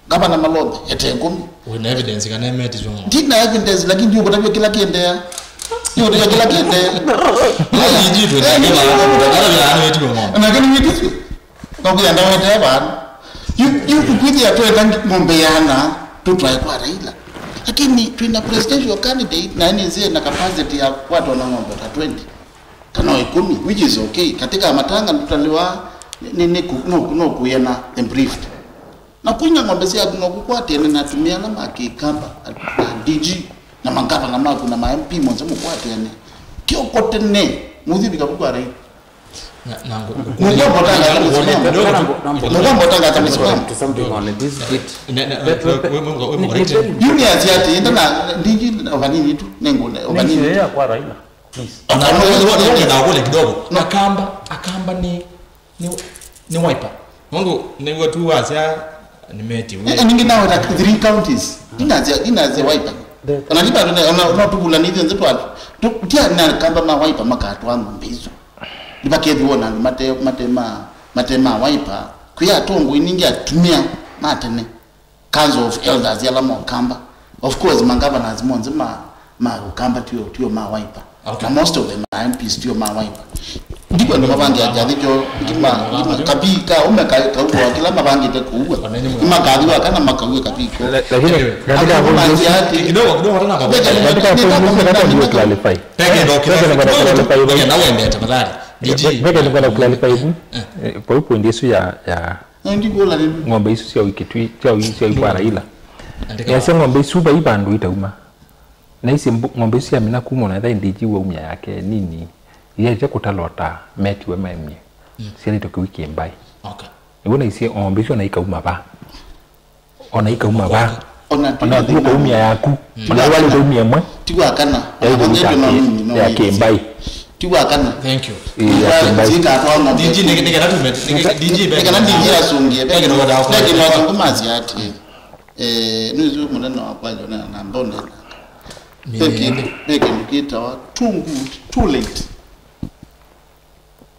Ngavana Malombe ete ĩkũmi. Wĩna evidence kana emetĩtwe ng'ombe? Ndina evidence, lakini ndiũkũtavya kĩla kĩendeea. Ndio ndio kila kende. Ai, jitwe na kila. Ara bila anu wetu ng'ombe. Na kini mitisu. Kwa kuya ndawa tayari. Yu yu kukwithia twenda ng'ombe yana tutwae kwa Raila. Lakini twina presidential candidate na ni zile na capacity ya watu na ng'ombe ta twenty. Kana ikumi, which is okay. Katika matanga tutaliwa ni ni ku no no kuyana embriefed. Na kunya ng'ombe syaku no kukwatene na atumia ala ma kikamba na D G na mangavana maku na ma M P monthe mukwatene. Kioko tene muthi vika kwa Raila. Na na ngo- Mukwamba utangaza msimamo. Mukwamba utangaza msimamo. To something on this bit. Ne- ne- ne- we- we- we- we- we- Yu ni asiati enda na D G na vanini tu nengune vanini. Nĩsyoea kwa Raila, please. Ona no no no na kule kidogo. Akamba, Akamba ni ni ni Wiper. Nundu nĩw'o tu wasya nĩmetiwe. Eh, ningi nawe ta three counties. Ndinazia ndinazia Wiper. Ona liba ona ona tubula ni thionze twa. Tu tia na kamba ma Wiper makatwa ng'ombe isu. Liba kethi wona mate mate ma mate ma Wiper. Kuya tongo iningi atumia matene. Council of Elders yala mokamba. Of course, ma governors monthe ma ma ukamba tio tio ma Wiper. Okay. Na most of them are M Ps tio ma Wiper. Ndiko ndo mabangi ya jathi jo ngima ngima kabi ka ume ka ka uwa kila mabangi te kuwa. Ngima kathi wa kana makawe kabi ko. La- lakini Anyway, katika hapo point hizi- ati kidogo kidogo tena kwa Katika point hizi nataka ndio clarify. Peke ndo Peke ndo clarify, peke na wende tafadhali. D G. Peke ndo clarify hivi. Eh, kwa hiyo point yesu ya ya Ndio kula ni ng'ombe isu sya wiki twi sya wiki sya kwa Raila. Andika. Yasya ng'ombe isu vai vandũ itauma. Na isi mbu- ng'ombe isu syamina kuma na thai ndiji waumya yake nini. Yaĩte kũtalota metiwe maemie. Syalĩtwe kĩwiki mbai. Okay. Nĩw'o na isie ng'ombe isu ona ikauma va. Ona ikauma va. Ona ona tu tukaumia yaku. Ona wale ikaumia mwe. Tiwa kana. Ya ibu itatu. Ya kimbai. Tiwa kana. Thank you. Ĩĩ, ya kimbai. Zika kwa ng'ombe. D G nĩ nĩ kana tume D G nĩ kana D G asungie. Nĩ kana wada kwa. Nĩ kana ngoma ziati. Eh, nuzu munene wa kwa na na mbonde. Peke peke mkitawa too good, too late.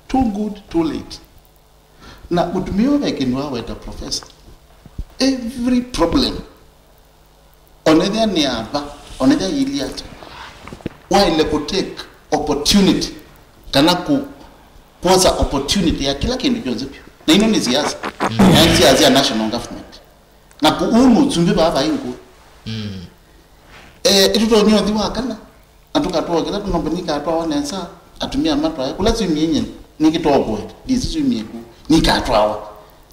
Too good, too late. Na mũtumĩa ũũ ve kĩndũ aweta professor. Every problem, onethĩa nĩ ava, onethĩa yĩli ata, waĩle kũ take opportunity kana kũ kwosa opportunity ya kĩla kĩndũ kyonthe vyũ. Na ino nĩ siasa. Na nĩ siasa ya national government. Na kũ ũũ nũsumbĩ vaa vai ngũ. Eh, ĩtũtonye ũthi wa kana. Na tũkatwawa kĩla tũnombe nikatwawa nesa, atumia matwae kũla syumie nyie ningĩ twaokoe ndisi syumie ku nikatwawa.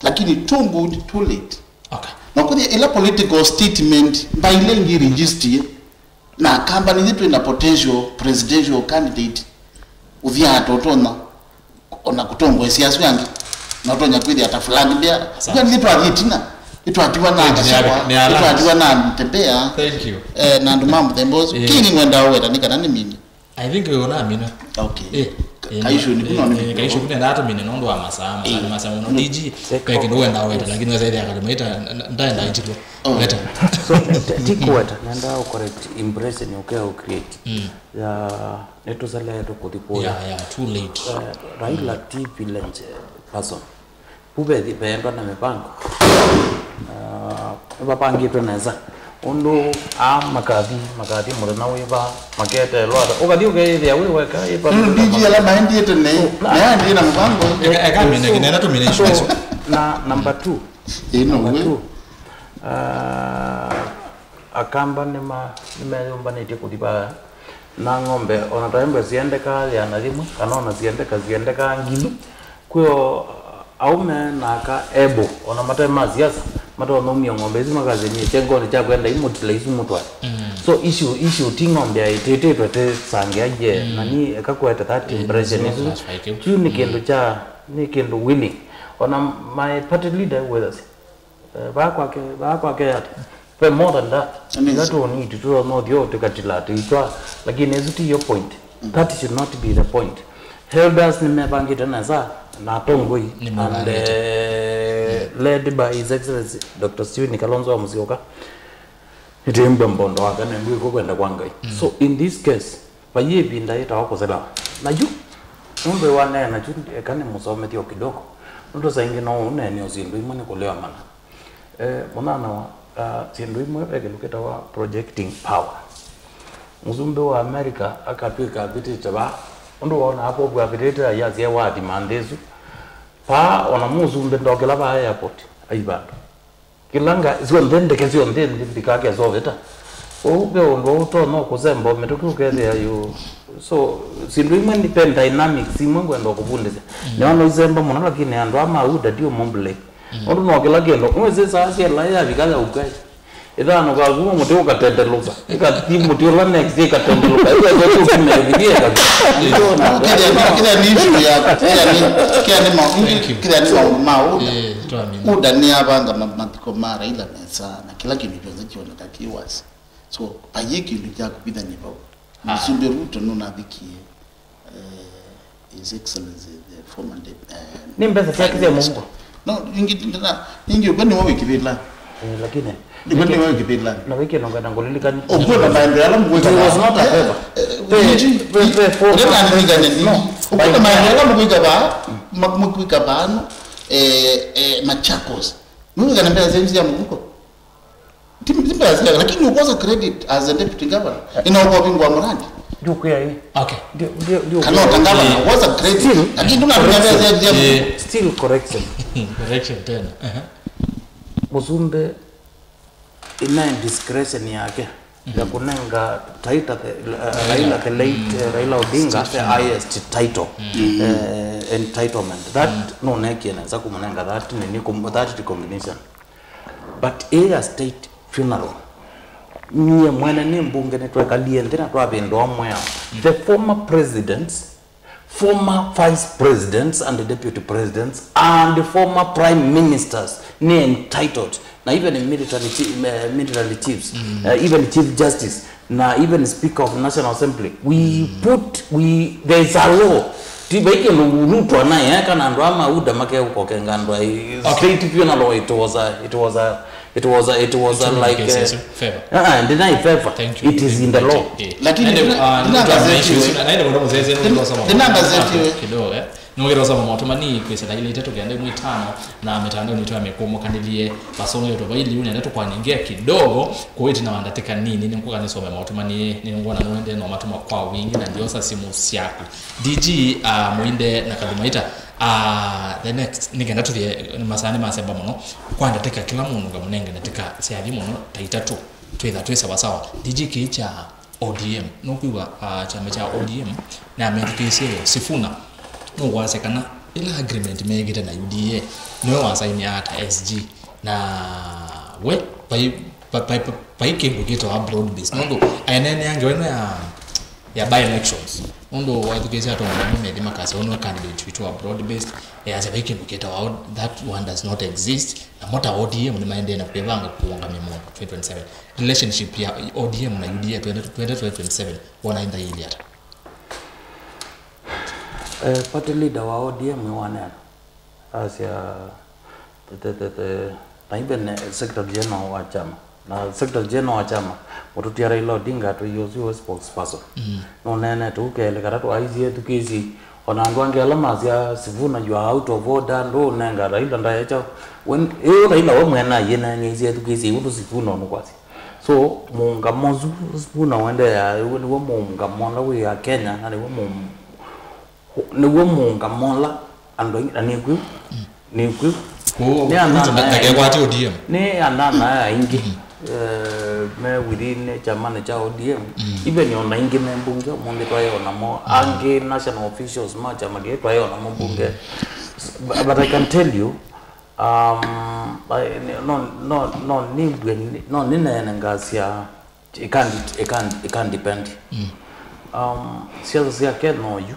Lakini too good, too late. Okay. Na kũthi ila political statement mbaile ngi register na kamba nithe twina potential presidential candidate. Ũthia atotonya ona kũtongoesya asu angĩ. Na ũtonya kwĩthĩa ta flag bearer. Asante. Kwa nĩ twathi tina. Ĩtwatiwa na Point nĩ ya- nĩ ya- ĩtwatiwa na Mtembea. Thank you. Eh, na andũ ma mũthemba ũsu. Eh. Kĩngĩ ngwenda ũweta nĩ kana nĩ mini. I think we ona mina. Okay. Eh, Ka- eh, kaisho ni eh, kuna ni eh, kaisho kuna nata mina nondo wa masaa, masaa, masaa, no D G. Peke ndo wenda weta, lakini sasa ile akati maita ndaenda itiko. Oh. Weta. So, ti kuweta, nenda correct impression you can create. Mm. Ya Nĩtũseleetwe kũthi kũya. Yeah, yeah, too late. Eh, Raila ti village person. Vu vethi veendwa na mĩvango. Ah, nĩvavangĩtwe nesa. Ũndũ aa makathi, makathi mũthenya wĩva, maketeelwa ata. Ũkathi ũkeĩthĩa wĩ weka, ĩ Mm, D G ala maendie tene, So, na- maendie na mĩvango. Eka- eka mine, So, kinena tũmine so, isu. Na number two. Ĩ, no, Number we. two. Ah, Akamba nĩma- nĩmeyũmbanĩtye kũthi vaya. Na ng'ombe, ona ta embe siendekaa yĩana yĩmwe, kana ona siendeka, siendekaa ngili. Kwĩo aume na aka able, ona mate ma siasa, matonya umia ng'ombe isu makasenie kyengonĩ kya kwenda imũtila isu mũtwae. Mm. So issue, issue ti ng'ombe yaitĩtĩtwe tĩ sangĩa ye, Mm. na ni eka kwete that Eh, impression it's isu. Not like you. Kyu nĩ kĩndũ Mm. kya, nĩ kĩndũ willing. Ona my party leader with us. Eh, vaa kwake, vaa kwake ata? Ve more than that. Amazing. That one need to know thio tukatila tuitwa, lakini isu ti yo point. Mm. That should not be the point. Elders nimebangite nesa na atongoi Ni and, mabangite. Eh, led by His Excellency Doctor Stephen Kalonzo wa Musyoka. Nitembwa mbondo wake na ngwiko kwenda kwa Ngai. Mm. So in this case, Vai ĩvinda yĩtawa kũselawa. Na yu, nũndũ waneena kyu, eka nĩmũsomethye o kidogo. Nũndũ saa ingĩ no ũneene o syĩndũ imwe nĩ kũlea mana. Eh, mũnyanyawa, ah, syĩndũ imwe ve kĩndũ kĩtawa projecting power. Mũsumbĩ wa America akatw'ĩka avĩtĩte vaa, ũndũ wonaa Pope avĩtĩte ayasya wathima nthĩ ĩsu. Vaa, ona mũsumbĩ ndokĩla vaa airport, ai vandũ. Kĩla nga, syonthe, ndeke syonthe nthĩ ndikakesoveta. Ũu ve ũndũ ũtonya kũsemba mĩtũkĩ ũkethĩa yu. So, syĩndũ imwe nĩ ve dynamics imwe ngwenda kũvundĩsya. Nĩona isemba mũno, lakini andũ ama uda ndio mombile. Ũndũ no kĩla kĩndũ, mwĩsĩ saa syela yavika ya ũkai. Ĩthano vakuma mũtĩ ũkatendelũka. Ĩkathi mũtĩ ũla next ĩkatendelũka. Ĩkathi ũkĩmĩlĩvilia ĩkathi. Kĩthĩa nĩ, kĩthĩa nĩ issue ya, kĩthĩa nĩ, kĩthĩa nĩ ma-, kĩthĩa nĩ maũndũ ma ũda. Eh, tũamini. Ũda nĩ avanga ma-, mathiko ma Raila mesa na kĩla kĩndũ kyonthe kĩoneka kĩ wasi. So, vaiĩ kĩndũ kya kũvithany'a vau. Mũsumbĩ Ruto nũnavikie, eh, His Excellency, the former de-, eh, Nĩ mbesa syake sya Prime Minister. Mũvuko? No, ningi, ndina, ningi ũkw'o nĩwe wĩkĩvĩla. Eh, lakini Nĩwe nĩwe wĩkĩvĩla. Na wĩkĩe nongana ngũlilikani. Ũkw'o na maendeleo ala mũkwĩka. It was not a favor. Eh, eh, Pe- nji- pe- pe- for- Ũrĩa nani ningane ni. No. Ũkw'o na maendeleo ala mũkwĩka vaa, ma- mũkwĩka vaa no, eh, eh, Machakos. Mũkwĩka na mbesa sya mũvuko. Ti, ti mbaya sya, lakini ukosa credit as a deputy governor. Ina uko bingwa muradi. Ndio kwa hii. Okay. Ndio, ndio, ndio. Kana uta governor, ukosa credit. Still, lakini tuna correction. Mbaya sya, sya, eh, still correction. Correction tena. Aha. Mũsumbĩ ina discretion yake ya kunenga title the, uh, Raila, the late, uh, Raila Odinga, the highest title, uh, entitlement. That no nekie nesa kumunenga that nini kum-, that recognition. But ĩ ya state funeral, nyie mwene nĩ mbunge nĩtwekalie nthĩ na twavĩndũa mwĩao. The former presidents, former vice presidents and deputy presidents and former prime ministers nĩ entitled, na even military chi-, eh, military chiefs, eh, even chief justice, na even speaker of national assembly, we put, we, there's a law. Ti vai kĩndũ Ruto anaĩ, eh, kana andũ a mauda makeukokenga andũ ai. Okay. State funeral, it was a, it was a, it was a, it was a, like, eh, favor. Uh, deny favor. Thank you. It is in the law. Lakini ndina, uh, ndina gazeti we. Ndina gazeti we. Kidogo, eh. Nũkĩta ũsoma maũtũmani kwĩsĩla ilĩ itatũ kenda ĩmwe itano na mĩtandaonĩ itũ ya mĩkũmũkanĩlye. Vasoma yoto vaili unenda tũkwanengea kidogo, kũĩtĩ na wandatĩka nini, nĩngũka nĩsome maũtũmani, nĩngwona nũende no matũma kwa wingĩ na ndiosa simũ syaku. D G, uh, Mũinde na Kalumaita, uh, the next, nĩkenda tũthie, masaa nĩmasemba mũno, kwa ndatĩka kĩla mũndũ ngamũnenge ndatĩka syathi mũno ta itatũ, twĩtha twĩ sawasawa. D G, kĩĩ kya O D M. Nũkwĩw'a, ah, kyama kya O D M namethukĩĩsye Sifuna nũkwasya kana ĩla agreement meekĩte na U D A nĩwe wasainĩaa ta S G, na we vai, vai, vai, vai kĩndũ kĩtawa broad based, nũndũ aeneenea ngewa ĩno ya, ya by elections, nũndũ wathukĩĩsya atongoria amwe methi makasya ũnĩwe candidate witũ wa broad based, easya vai kĩndũ kĩtawa that one does not exist, namo ta O D M nĩmaendee na kwĩvanga kũũngamya mũndũ twenty twenty-seven. Relationship ya O D M na U D A twende, twende twenty twenty-seven, wona ĩndai ĩlĩ ata? Eh, party leader wa O D M nĩwaneena, asya, te, te, te, te, na even, eh, secretary general wa kyama, na secretary general wa kyama, mũtũtia Raila Odinga atwĩie ũsu we spokesperson. Mm. Nũneenete ũu kelĩ katatũ, aisye ethukĩĩsyei. Ona andũ angĩ ala masya, "Sifuna, you are out of order, ndũũnenga Raila ndaekya." When, ĩyo Raila we mwene aieneeneisye ethukĩĩsyei ũndũ Sifuna ũnũkwasya. So, mũũngamo ũsu Sifuna ũendeeaa, ũu nĩw'o mũũngamo ũla wĩ Akenya, na nĩw'o mũ-, nĩw'o mũũngamo ũla andũ aingĩ, na nĩ kwĩu, nĩ kwĩu. Kwoou, nĩ Ruto anana ndakekwatie O D M. Nĩ anana aya aingĩ, eh, me within kyamanĩ kya O D M. Mm. Even ona aingĩ me mbunge ũmũnthĩ twaĩ onamo, angĩ national officials ma kyama kĩĩ twaĩ onamo mbunge. But, but I can tell you, um, I, no, no, no, nĩmbw'e, no nĩneene ngasya, it can't, it can't, it can't depend. Mm. Um, siasa sya Kenya oyu,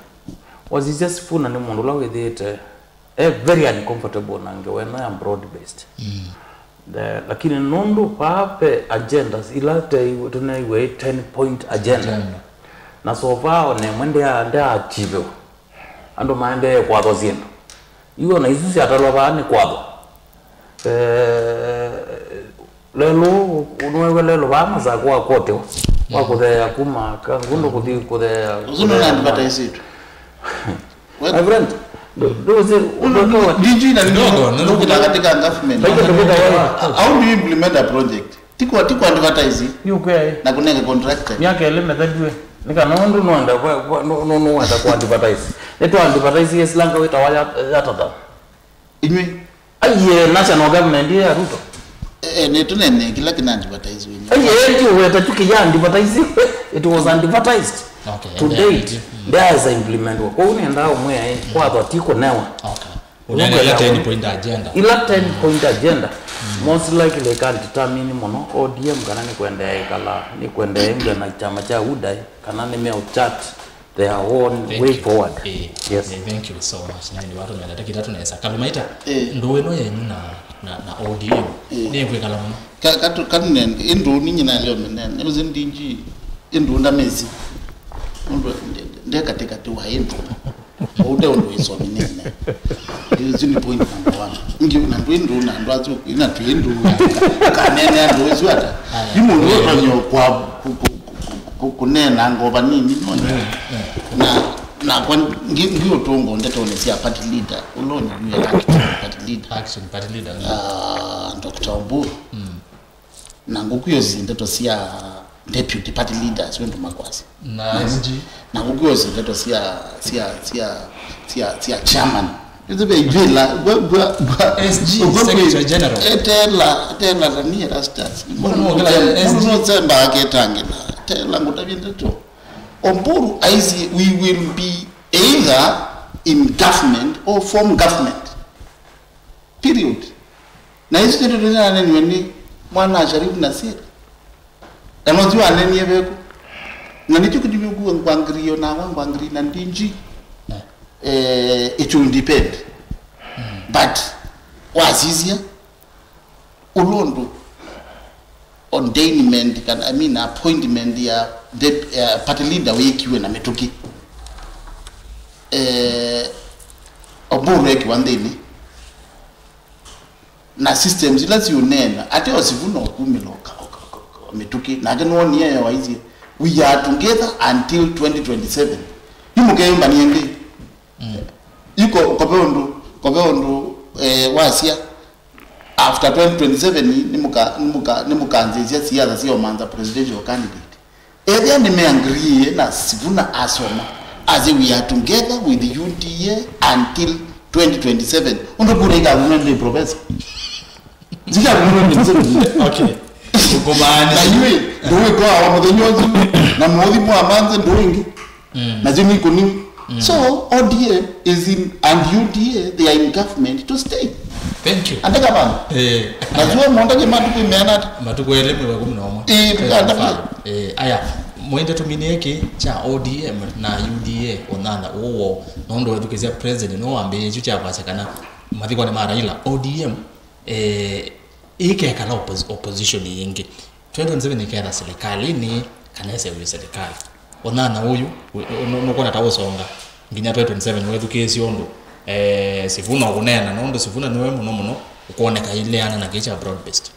wasisya Sifuna nĩ mũndũ ũla wĩthĩĩte e very uncomfortable na ngewa ĩno ya broad based. Mm. The, lakini nũndũ vaa ve agendas ila tũneiwe ten point agenda. Agenda. Na so far ona ĩmwe ndya-, ndyaativiwa. Andũ maendee kwathwa syĩndũ. Yu ona isu syatalwa vaa nĩ kwathwa. Eh, lelũ, nĩwew'a lelũ vaa Masakũ wa kotewa, wa kũtheea kuma Kangundo kũthi kũtheea. Ũsu nũna advertise itũ. My friend, ndũ-, ndũsĩ, ndũtoa D G na kidogo, ndio ndio kuna katika government. How do you implement a project? Ti kwa, ti kwa advertise. Nĩ ũkwĩa ĩ. Na kũnenge contract. Myaka ĩlĩ mĩthelu ĩ. Nĩ kana ũndũ nũenda kwa, kwa, nũ-, nũ-, nũenda kwa advertise. Nĩ twa advertise ĩsilanga wĩtawa ya, ya tata. Inyuĩ. Aiye, national government ya Ruto. Eh, nĩ tũnene kĩla kĩna advertise wenyu. Aiye, eti weta tu kĩya advertise. It was advertised. Okay, to and then date, it, mm. There is implement. Kwa hiyo nenda umwe ai, kwa thati kunewa. Okay. Unaendelea ten point agenda. Ila ten point agenda, most likely ĩka determine mũno O D M kana nĩ kwendeea ĩkala, nĩ kwendeea ĩngwe na kyama kya UDA, kana nĩ meo chart their own way forward. Eh, yes. Eh, thank you so much. Na nĩ watu nenda takita tunaweza. Kalumaita, eh, ndũũ ĩno yenyu na, na, na O D M. Eh. Nĩ kwĩkala mũno. Ka, katu, katu nende, ĩndũ ninyi na leo nene, nĩ ũzi ndinji, ĩndũ ndamezi. Ũndũ nde, nde katikati wa ĩndũ. Ũu nde ũndũ ĩsomi nene. Isu nĩ point number one. Ngi na ndwĩ ndũ na andũ asu, ina twĩ ndũ. Kanene andũ isu ata. Imo ndio kwa, kwa, kwa, kwa, kwa, kũneena ngova nini, nona? Na, na kwa ngi, ngi ũtũngo ndetonĩ sya party leader, ũloni yu ya action party leader. Action party leader. Ah, Doctor Oburu. Na ngũkwĩosisye ndeto sya deputy party leaders, wendo makwasi. Na S G. Na ngũkwĩosisye ndeto sya, sya, sya, sya, sya chairman. Ĩthe ve ivĩla, gwa, gwa, gwa, S G, gwa, Secretary General. Etela, etela, na niye Rastas. Mũno, mũno, kĩla S G. Mũno, mũno, semba aketangĩla. Etela, ngũtavye ndeto. Oburu aisye, we will be either in government or form government. Period. Na isu ndeto nĩnaneniwe nĩ mwana wa Sharif Nasir. Na nothiũ anenie veku. Na nĩkyo kĩtumi ũkuwe ngwangĩrio nawa ngwangĩri na ndinji. Eh, it will depend. But wasisya ũla ũndũ ordainment kana, I mean, appointment ya the, ya party leader wĩkiwe na mĩtũkĩ. Eh, Oburu ekiwa nthĩnĩ. Na systems ila siũneena, ate o Sifuna ũkumĩla ũka, ũka, ũka, ũka, mĩtũkĩ, nake nĩwonie yo waisye, "We are together until twenty twenty-seven." Yu mũkeyũmbanie nthĩ. Yu ko, kove ũndũ, kove ũndũ, eh, wasya, after twenty twenty-seven, nĩmũka, nĩmũka, nĩmũkanzĩsya siasa sya ũmantha presidential candidate. Ethĩa nĩmeangrie na Sifuna asoma, as we are together with U D A until twenty twenty-seven. Ũndũ kura ikavunwa nĩ professor. Zikavunwa nĩ professor. Okay. Kumaanisha. Na iwe, ndũwĩkoawa mũthenya ũsu, na mũthi mwa manze ndũũ ĩngĩ. Mm. Na zimwe ikũni. Mm. So, O D M is in, and U D A, they are in government to stay. Thank you. Andĩka vano. Eh. Na zuo monda ke matukũ meana ata? Matukũ elĩ mwei wa kũmi na ũmwe. Eh, andĩka. Eh, aya, mwende tũmine kĩ cha O D M na U D A ũnana ũwo, nũndũ wethukĩsya president no wambĩĩe kyu kya kwasya kana mathikonĩ ma Raila, O D M, eh, ĩkekala oppos-, opposition yĩngĩ. Twenty twenty-seven ĩketha silikalĩnĩ kana ĩseũvye silikalĩ. Ũnana ũyũ, ũ-, ũ-, nũ-, nũkwona ta ũsonga nginya twenty twenty-seven wethukĩĩsye ũndũ, eh, Sifuna ũkũneena, nũndũ Sifuna nĩwe mũno mũno ũkwoneka aileana na kĩĩ kya broad based.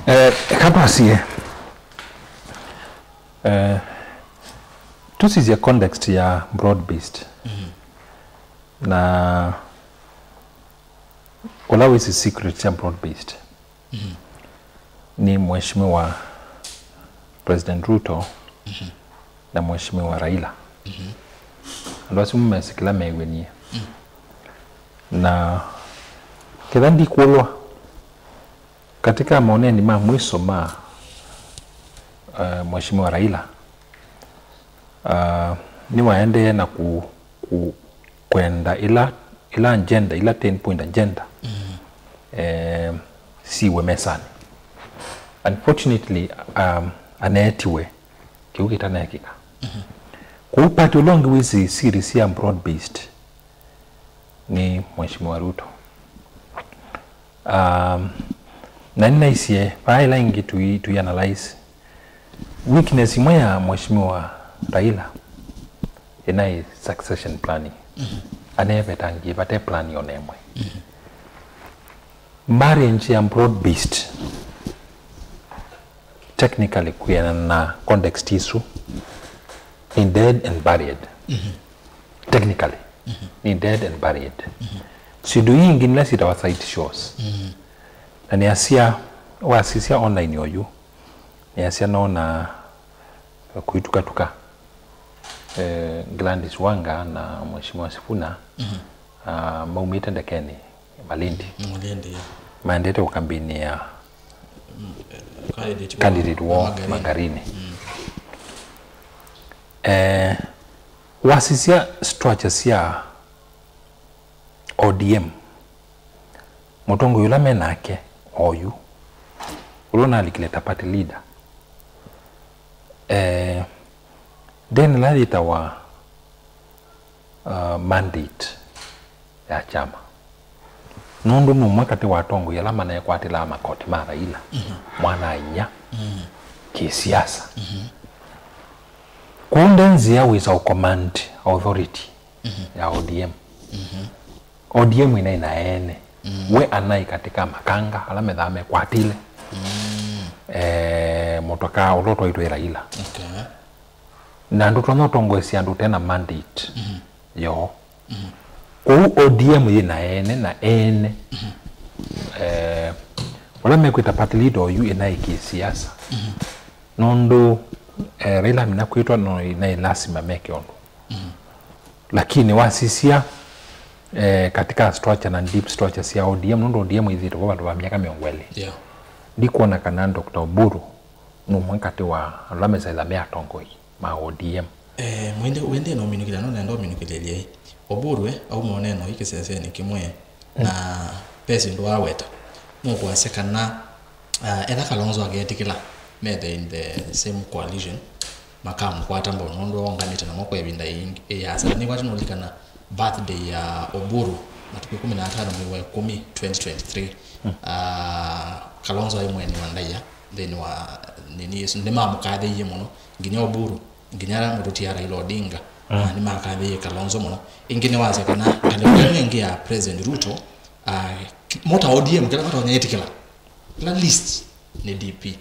Eh, eka twasie, eh, tũsisye context ya broad based. Mhm. Na ũla wĩsĩ secret sya broad based. Mhm. Nĩ Mheshimiwa President Ruto, mhm, na Mheshimiwa Raila. Mhm. Andũ asu mesĩ kĩla mew'e nie. Mhm. Na ketha ndikũlwa, katika maoneni ma mwiso ma, eh, Mheshimiwa Raila, ah, nĩwaendee na ku-, ku-, kwenda ila, ila agenda, ila ten point agenda, mm, eh, siwe mesanĩ. Unfortunately, um, aneetiwe kĩu kĩtanekĩka. Mhm. Kwoou party ũla ũngĩ wĩsĩ series ya broad based nĩ Mheshimiwa Ruto. Um, na nĩnaisye vaa ĩla ĩngĩ tũi, tũi analyze weakness ĩmwe ya Mheshimiwa Raila ĩnaĩ succession planning. Mhm. Aneevetangie vate plan ona ĩmwe. Mhm. Marriage ya broad based, technically, kwĩana na context isu, nĩ dead and buried. Mhm. Technically, mhm, nĩ dead and buried. Mhm. Syĩndũ ii ingĩ nĩla syĩtawa side shows. Mhm. Na nĩasya, Wasisya online oyu, nĩasya nona kũitukatuka, eh, Gladys Wanga na Mheshimiwa Sifuna, ah, maumĩte ndekeni Malindi. Malindi, yeah. Maendete ũkambinĩa candidate woo Magarini. Eh, wasisya structure sya O D M, mũtongoi ũla me nake oyu, ũla ũnalikile ta party leader, eh, ndena ĩla yĩtawa, uh, mandate ya kyama, nũndũ nũmwe katĩ wa atongoi ala manekwatĩlaa makoti ma Raila, mwana-a-inyia, kĩsiasa. Kwoou nde nzĩa wĩsa ũcommand authority ya O D M. O D M ĩnaĩ na ene. We anaĩ katĩ ka makanga ala methaa mekwatĩle, eh, mũtokaa ũla ũtwaĩtwe ĩ Raila. Okay. Na ndũtonya ũtongoesya andũ ũte na mandate yoo. Kwoou O D M yĩ na ene na ene. Eh, ũla mekwĩta party leader oyu ĩnaĩ kĩsiasa. Nũndũ, eh, Raila amina kwĩtwa no ĩnaĩ lasima meke ũndũ. Lakini wasisya, eh, katika structure na deep structure sya O D M, nũndũ O D M ĩthĩĩtwe vo vandũ va myaka mĩongo ĩlĩ. Yeah. Ndikwona kana Doctor Oburu nũmwe katĩ wa ala mesaĩla me atongoi ma O D M. Eh, mwende, wende no minukila, no nenda minukilelye. Oburu, eh, au moneno ikiseseni kimwe na pesi ndo aweta. Mukwasya kana, ah, etha Kalonzo agetikila, methe in the same coalition, makamũkwata mbau nũndũ onganĩte namo kwa ĩvinda ĩingĩ, ĩyasa. Nĩkwatĩ nũlikana birthday ya Oburu, matukũ ĩkũmi na atano mwei wa ĩkũmi, twenty twenty-three. Ah, Kalonzo aĩ mũeni wa ndaĩa nthĩnĩ wa nini ĩsu, nĩmamũkathĩie mũno, nginya Oburu, nginya mũtũtia Raila Odinga, na nĩmakathĩie Kalonzo mũno. Ĩngĩ nĩwasya kana ngalĩko ĩngĩ ya President Ruto, ah, mũta O D M kĩla matonya ĩtĩkĩla, kĩla list nĩ D P.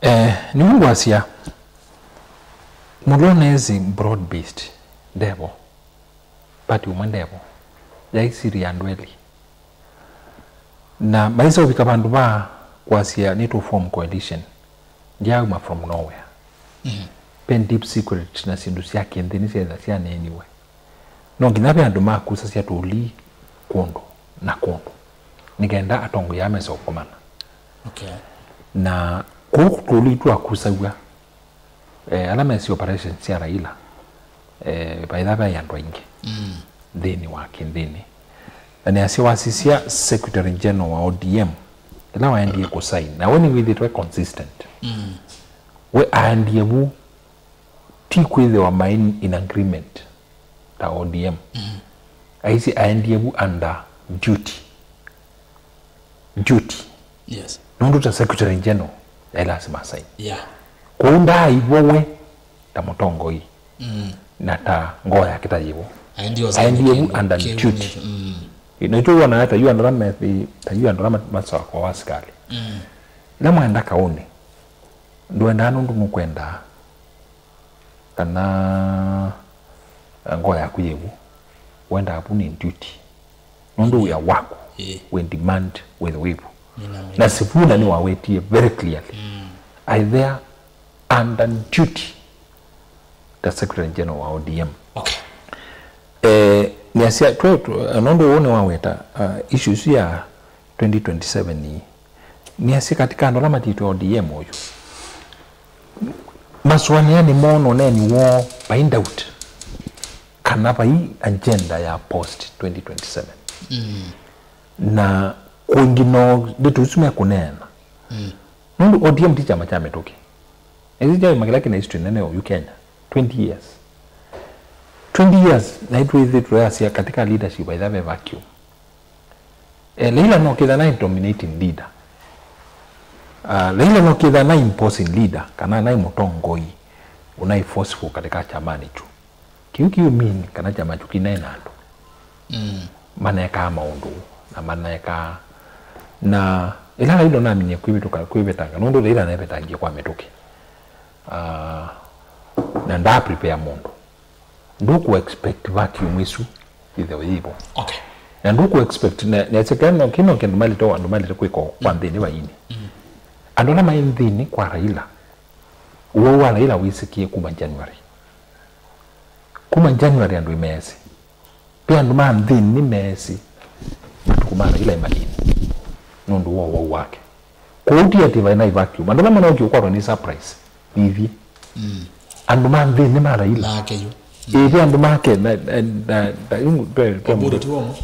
Eh, nĩw'o ngwasya, Mũlũa nesi broad based, ndevo. Party ũmwe ndevo. Yaisiri andũ elĩ. Na maisa ũvika vandũ va kwasya nĩtũ form coalition, ndyauma from nowhere. Ve deep secret na syĩndũ sya kĩnthĩ nĩsyaĩla syaneeniwe. No nginya ve andũ makusasya tũlii kũndũ na kũndũ, nĩ kenda atongoi aa mesa ũkomana. Okay. Na kũu tũlii twakusaw'a, eh, ala mesĩ operations sya Raila, eh, vaitha ve andũ aingĩ nthĩnĩ wa kĩnthĩnĩ. Na nĩasya wasisya Secretary General wa O D M, ĩla waendie kũsaini, na we nĩwĩthĩtwe consistent. We aendie vu, ti kwĩthĩwa maĩ in agreement ta O D M. Aisye aendie vu under duty. Duty. Yes. Nũndũ ta Secretary General, yaĩ lasima asaini. Yeah. Kwoou ndaaĩvwa we ta mũtongoi na ta ngoo yake ta yĩvo. Aendie o aendie vu under duty. Ĩ, na itũ wona ta yu andũ ala methi, ta yu andũ ala ma- masoka wa asikali. Ĩla mwaenda kaũnĩ, ndũendaa nũndũ nũkwendaa kana, eh, ngoo yaku yĩvu, wendaa vu nĩ duty. Nũndũ wĩa waku wĩ demand wĩthĩwe wĩvu. Na Sifuna nĩwawetie very clearly. I there under duty the Secretary General wa O D M. Okay. Eh, nĩasya, twe, twe, nũndũ ũũ nĩwaweta, uh, issues ya twenty twenty-seven ii. Nĩasya katika andũ ala matĩtwe O D M ũyu, masũanĩanĩ moo na ũneeni woo, vai doubt kana vai agenda ya post twenty twenty-seven. Na kũngĩ no ndeto isu mekũneena. Nũndũ O D M ti kyama kya mĩtũkĩ. Ĩsu kyauma kĩla kĩna history nene ũyu Kenya. Twenty years. Twenty years, na itwĩthĩ tũyasya katika leadership, either ve vacuum. Eh, Raila no kĩtha na dominating leader. Ah, Raila no kĩtha na imposing leader, kana na mũtongoi, ũna forceful katika chamani chu. Kĩu kĩu mean kana kyama kyu kĩnaĩ na andũ. Manekaa maũndũ, na manekaa, na ĩla Raila naminie kwĩvĩtũka, kwĩvetanga, nũndũ Raila nevetangie kwa mĩtũkĩ. Ah, na ndaa prepare mũndũ. Ndũkũ expect vacuum ĩsu ĩthĩwe yĩvo. Okay. Na ndũkũ expect, na, na kĩno, kĩno kĩndũ malĩte, andũ malĩte kwĩka kwa nthĩnĩ vaini. Andũ ala maĩ nthĩnĩ kwa Raila, ũwau wa Raila wĩsĩkĩe kuma January. Kuma January andũ imeesĩ. Ve andũ ma nthĩnĩ meesĩ matukũ ma Raila imanini nũndũ wa ũwau wake. Kwoou ti atĩ vaĩ na vacuum. Andũ ala manokie ũkwatwa nĩ surprise. Nĩthiĩ. Andũ ma nthĩnĩ ma Raila. Make yu. Ĩĩ, ve andũ make na, na, na, na, yu, ve, ve Oburu ti womo.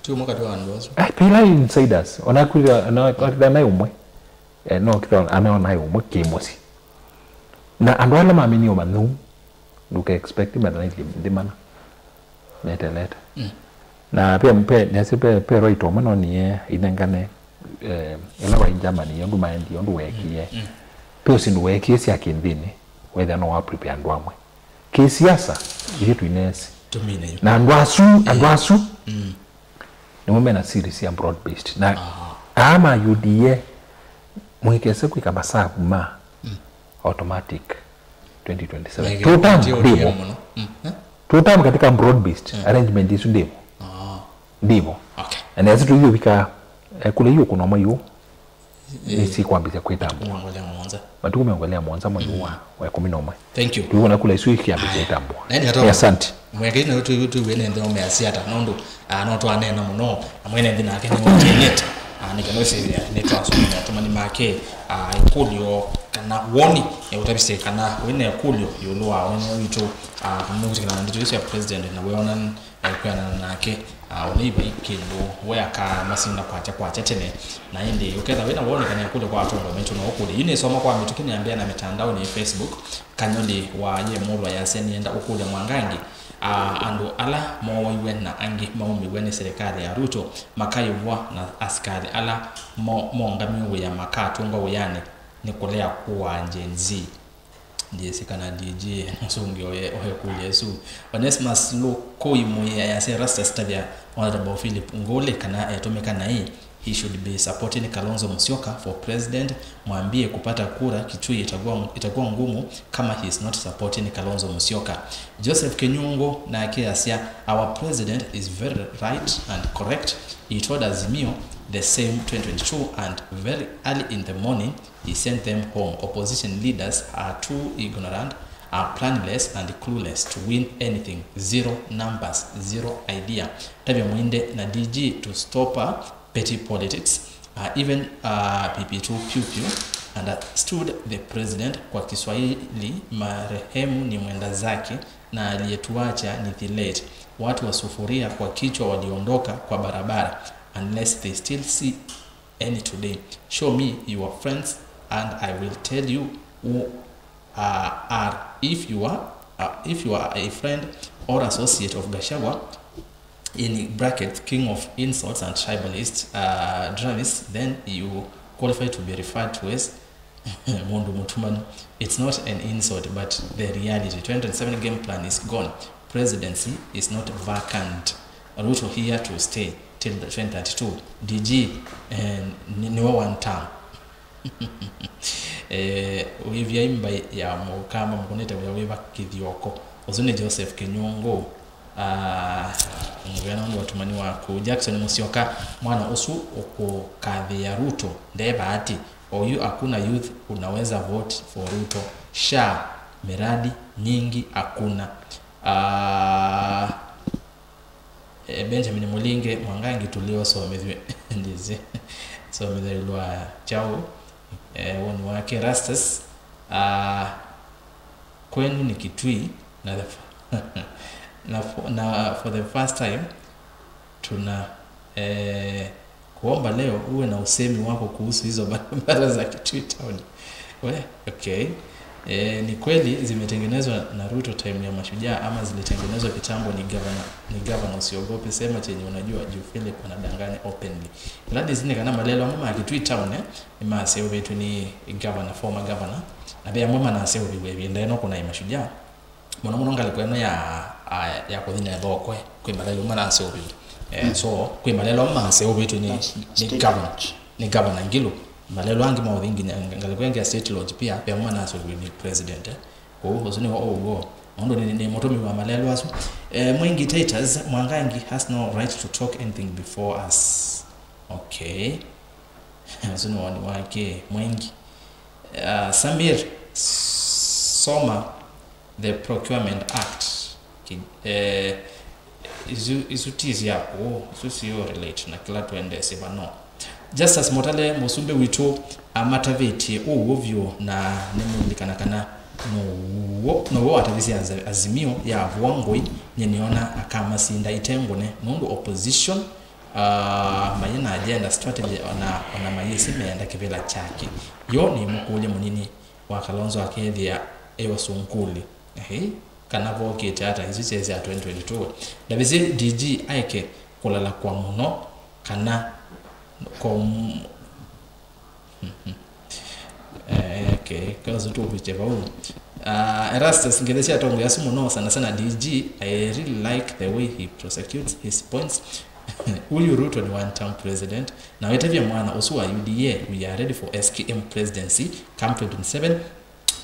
Ti ũmwe katĩ wa andũ asu. Ai, pela insiders. Ona kwĩthĩa, ona kwĩthĩa naĩ ũmwe. Eh, no kĩthĩa anaona naĩ ũmwe kĩ mũsyĩ. Na andũ ala maminie ũmanyũ, ndũka expect methana nthĩ mana. Metelete. Na pe, pe, nĩasĩ pe, pe right ũmwe nonie inengane, eh, ĩla waĩ Germany, ũndũ maendie, ũndũ weekie. Pe ũsindũ weekie sya kĩnthĩnĩ, wethĩa no wa prepare andũ amwe. Kĩsiasa, ithyĩ tũineesĩ. Tũmine yu. Na andũ asu, andũ asu, nĩmo mena series ya broad based. Na aa ma U D A, mũikese kwĩka masavu ma automatic twenty twenty-seven. Two term ndĩvo. Two term katika broad based arrangement isu ndĩvo. Ndĩvo. Okay. Na nĩasĩ tũiũvika, eh, kũla iũkũnwa mwaiũ. Nĩsikwambĩsya kwĩtambwa. Mĩongo ĩlĩ na mũonza. Matukũ mĩongo ĩlĩ na mũonza mwei wa, wa ĩkũmi na ũmwe. Thank you. Tũiwona kula isu ikiambĩsya ĩtambwa. Nĩ asante. Mweke ĩno tũiw'e nĩ nthĩ ũmeasya ata, nũndũ, ah, no twaneena mũno, na mwene nthĩ nake nĩ ũtĩnĩte. Ah, nĩ kana ũsĩthĩa nĩ twasomea atũmani make, ah, ĩkũlyo kana woni, eh, ũtavisye kana wĩ na ĩkũlyo ĩũlũ wa ũnene witũ, ah, nũkwĩtĩkana na ndeto isu ya president na wĩona eh, kwĩanana nake, ah, ũnei vai kĩndũ we akaa masinda kwakya kwakya tene. Na ĩndĩ ũketha wĩna woni kana ĩkũlyo kwa atongoi maitũ no ũkũlye. Yu nĩsoma kwa mĩtũkĩ nĩambĩa na mĩtandaonĩ ya Facebook, Kanyoli wa Yemũlwa yasya nĩenda ũkũlya Mwangangi, ah, andũ ala mooiwe na angĩ maumĩw'e nĩ silikalĩ ya Ruto makaĩvwa na asikalĩ ala mo-, mongamiwe wĩa makatũngwa wĩanĩ nĩ kũlea kũaa Gen Z. Ndiĩsĩ kana D G mũsũngĩo oe, oe kũlya ĩsu. Onesmus Lukui Mũĩa yasya, Erastus tavya Honorable Philip Ngũlĩ kana etũmĩka naĩ, he should be supporting Kalonzo Musyoka for president, mwambie kupata kura Kitui itakuwa, itakuwa ngumu kama he is not supporting Kalonzo Musyoka. Joseph Kinyungu nake asya, our president is very right and correct. He told Azimio the same twenty twenty-two and very early in the morning he sent them home. Opposition leaders are too ignorant, are planless and clueless to win anything. Zero numbers, zero idea. Tavya Mwinde na D G to stop, uh, petty politics. Uh, even, uh, P P two Piu Piu understood the president. Kwa Kiswahili, marehemu ni mwenda zake na aliyetuacha ni the late. Watu wa sufuria kwa kichwa waliondoka kwa barabara, unless they still see any today. Show me your friends and I will tell you who, uh, are. If you are, uh, if you are a friend or associate of Gachagua, in brackets, king of insults and tribalist, uh, Travis, then you qualify to be referred to as mũndũ mũtumanu. It's not an insult, but the reality. Twenty twenty-seven game plan is gone. Presidency is not vacant. Ruto here to stay till the twenty thirty-two. D G, eh, nĩ, nĩwe one term. Eh, wĩvyai mbai ya mũkamba mũkũnĩte wĩa wĩva kĩthioko. Ũsu nĩ Joseph Kinyungu. Ah, mũvea nũndũ wa ũtumani waku. Jackson Musyoka, mwana ũsu ũkũkathĩĩa Ruto, nde bahati. Oyu hakuna youth unaweza vote for Ruto. Sha, miradi nyingi hakuna. Ah, eh, Benjamin Mulinge, Mwangangi tulio somethwe. Ndizi. Somethwe lwa chao. Eh, woni wake Rastus. Ah, kwenu ni Kitui na the f-, na, f-, na for the first time tuna, eh, kuomba leo uwe na usemi wako kuhusu hizo barabara za Kitui town. We, okay. Eh, ni kweli zimetengenezwa na Ruto time ya mashujaa ama zilitengenezwa kitambo? Ni gavana, ni gavana, usiogope, sema chenye unajua juu Philip anadanganya openly. Gladys, nĩ kana malelo amwe ma Kitui town, eh, nĩmaseũvĩtw'e nĩ governor, former governor, na ve amwe manaseũvĩw'e ĩvinda ĩno kũnaĩ mashujaa. Mũno mũno ngalĩko ĩno ya, a, ya kũthi na ĩthokwe, kwĩ malelo manaseũvĩw'e. Eh, so, kwĩ malelo maseũvĩtw'e nĩ, nĩ governor, nĩ governor Ngilu. Malelo angĩ maũthi nginya ngalĩko ĩngĩ ya State Lodge pia, ve amwe manaseũvĩw'e nĩ president, eh. Kwoou, ũsu nĩw'o ũw'o. Nũndũ nĩ, nĩ mũtũmĩi wa malelũ asu. Eh, Mwengi Titus, Mwangangi has no right to talk anything before us. Okay. Ũsu nĩ woni wake, Mwengi. Uh, Samir, soma the Procurement Act. Ki-, eh, isu, isu ti sya kũũ, isu siũ relate na kĩla tũendesye vano. Justus Mutale, mũsumbĩ witũ, amatavĩtye ũw'o vyũ, na nĩmũlilikana kana now'o, now'o watavisye Aza-, Azimio yavũa ngũi, nyie nĩona akamasinda ite ngũne, nũndũ opposition, ah, mayĩ na agenda, strategy, ona, ona mayĩsĩ meenda kĩvĩla kyake. Yo nĩmũkũlye mũnini wa Kalonzo akethĩa e ũsũngũli. Ehe, kana vokĩte ata, isu syaĩ sya twenty twenty-two. Ndavĩsĩ D G aeke kũlala kwa mũno, kana kom-, eh, okay, kasu tũkwĩtye vau. Ah, Erastus, ngethi sya atongoi asu mũno, sana sana D G, I really like the way he prosecutes his points. Huyu Ruto ni one term president. Na wĩtavye mwana ũsu wa U D A, we are ready for S K M presidency come twenty twenty-seven.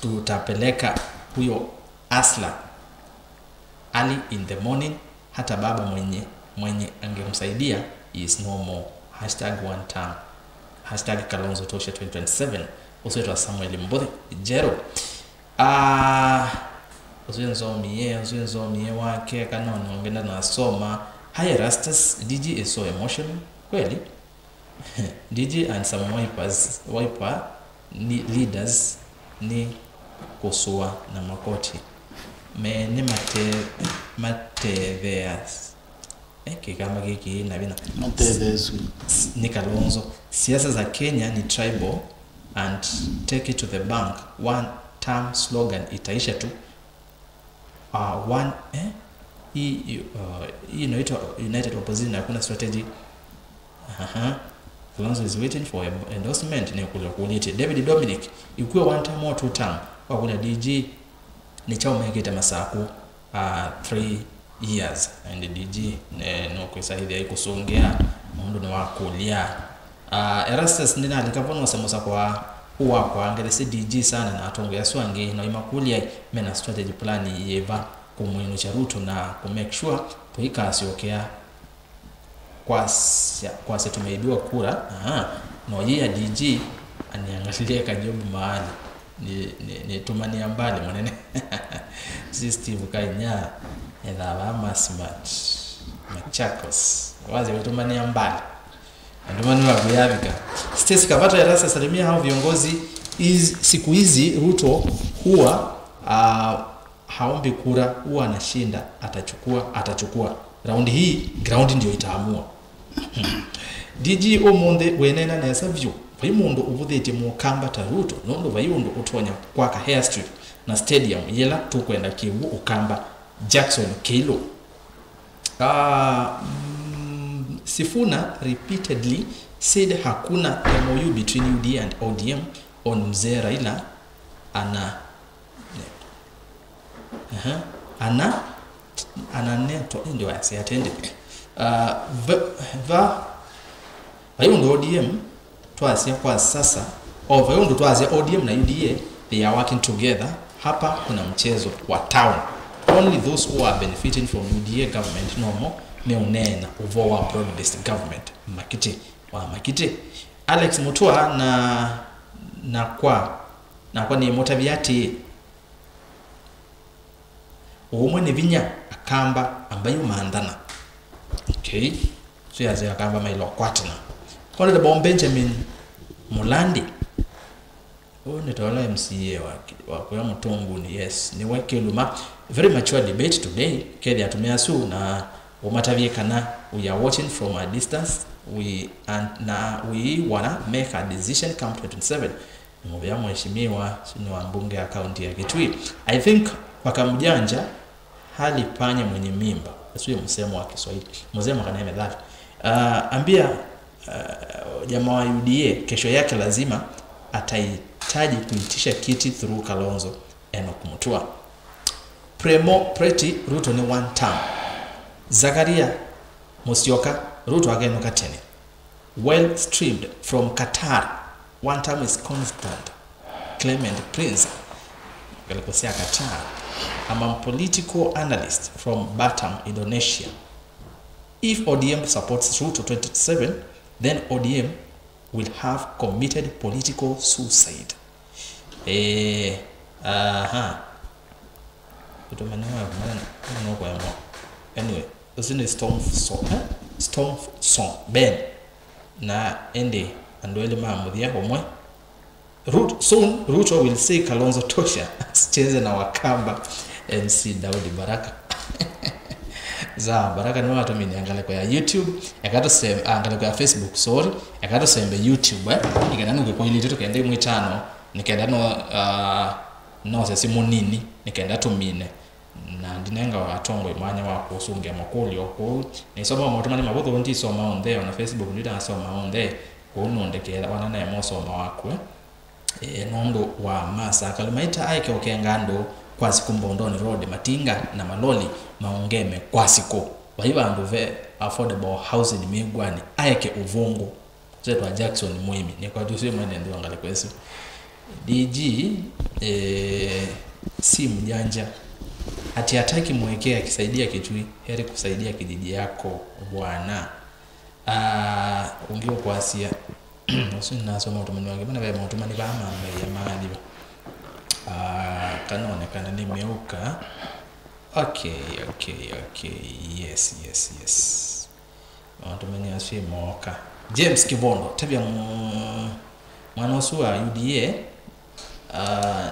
Tutapeleka huyo asla early in the morning, hata baba mwenye, mwenye angemsaidia, he is no more. Hashtag one term. Hashtag Kalonzo Tosha twenty twenty-seven. Ũsu wĩtwa Samuel Mbuthi Njeru. Ah, ũsu nzomie, ũsu nzomie wake, kana nongenda nasoma. Hi Erastus, D G is so emotional. Kweli? D G and some wipers, wiper ni leaders ni kũsũa na makoti. Me nĩ mate-, matetheas. Eh, kĩkamba kĩkĩ na vina. Matethesu. Nĩ Kalonzo. Siasa za Kenya ni tribal and take it to the bank. One term slogan itaisha tu. Uh, one, eh? Hii, uh, hii inaitwa United Opposition, hakuna strategy. Aha. Kalonzo is waiting for endorsement, ni kule kulite. David Dominic, ikuwe one term or two term, wakula D G, ni chao mekite masaku, uh, three years, and D G, eh, no kwisa hithi aikusungea, mundu ni wakulia. Ah, Erastus ndinalika vo nose mũsako wa ũwakwa ngelesĩ D G sana na atongoi asu angĩ, na imakũlya mena strategy plan yĩva kũmwĩnũkya Ruto na kũ make sure tũikasyokea kwasya, kwasya tumeibiwa kura. Aha, no yĩya D G aniangalilie kajobu mahali. Ni, ni, nĩtũmanĩa mbali mũnene. Si Steve Kainya, ethaa vaa Massimat, Machakos. Waze wĩtũmanĩa mbali. Andũ manu wa kuyavika. Stacy Kavata Erastus, salimia hao viongozi. Iz-, siku hizi Ruto huwa, ah, haombi kura, huwa anashinda, atachukua, atachukua. Raundi hii, ground ndio itaamua. D G ũmũnthĩ wĩneena nesa vyũ. Vai mũndũ ũvũthĩtye mũkamba ta Ruto, nũndũ vai ũndũ ũtonya kwaka airstrip na stadium yĩla tũkwenda kĩw'ũ ũkamba. Jackson Keilũ. Ah, mm, Sifuna repeatedly said hakuna M O U between U D A and O D M on Mzee Raila ana Aha. Ana, ananetwa, ĩndĩ wasya atĩ ĩndĩ. Ah, va, va, vai ũndũ O D M twasya kwa sasa, o vai ũndũ twasya O D M na U D A, they are working together. Hapa kuna mchezo wa town. Only those who are benefiting from U D A government nomo meũneena ũvoo wa broad-based government. Makiti wa makiti. Alex Mutua na, na kwa, nakwa nĩmũtavya atĩĩ, ũmwe nĩ vinya, akamba ambai ũmanthana. Okay. Sio yasya akamba mailo kwatana. Honorable Benjamin Mulandi. Ũũ nĩ ta ũla M C A wa, wa kũya Mũtũngũnĩ, yes, nĩwe Kĩluma. Very mature debate today, kethĩa atumĩa asu na ũmatavye kana we are watching from a distance, we, and, na we wanna make a decision come twenty twenty-seven. Nĩ mũvea mheshimiwa, ũsu nĩ wa mbunge ya kaunti ya Kitui. I think paka mjanja hali panya mwenye mimba. Ũsu nĩ msemo wa Kiswahili. Msemo kana methali. Ah, ambia, ah, jamaa wa U D A, kesho yake lazima atahitaji kuitisha kiti through Kalonzo Enoch Mutua. Premo Preti, Ruto nĩ one term. Zakaria Musyoka, Ruto akenũka tene. Well streamed from Qatar. One term is constant. Clement Prince. Ngalĩko sya Qatar. I'm a political analyst from Batam, Indonesia. If O D M supports Ruto twenty twenty-seven, then O D M will have committed political suicide. Eh, aha. Kutumania wa kumana no kwa mo. Anyway, this is Storm Song, eh? Storm Song Ben. Na ende andũ elĩ ma mũthya ũmwe. Rut-, soon Ruto will say Kalonzo tosha, asicheze na Wakamba. M C Daudi Baraka. Za Baraka nĩ watũmĩnĩa ngalĩko ya YouTube, eka tũsembe, ah, ngalĩko ya Facebook, sorry. Eka tũsembe YouTube, eh. Nĩkenda nũke kwa ilĩte tũkenda imwe itano, nĩkenda no, ah, no sesi mũnini, nĩkenda tũmine. Na ndinenga atongoi mwanya wa kũsũngĩa makũlyo kũu. Nĩsoma maũtũmani mavũthũ, ndisoma onthe, ona Facebook ndinasoma onthe. Kũu nũndekea wana naema ũsoma waku, eh. E, nũndũ wa masa, Kalumaita aeke ũkenga andũ kwa siku Mbondoni Road, matinga na maloli maũngeme kwa siku. Vai vandũ ve affordable housing mĩngwani, aeke ũvũngũ. Setwa Jackson Mwĩmi, nĩkwatũ sio mwene nthĩ wa ngalĩko ĩsu. D G, eh, si mjanja. Ati hataki mwekee akisaidia Kitui, heri kusaidia kijiji yako bwana. Ah, ũngĩ ũkwasya. Ũsu nĩnasoma ũtũmani wake. Mana ve maũtũmani vaa mambaia maathi va. Ah, kanonekana nĩmeũka. Okay, okay, okay. Yes, yes, yes. Maũtũmani asu ĩmooka. James Kivondo, tavya mu-, mwana ũsu wa U D A, ah,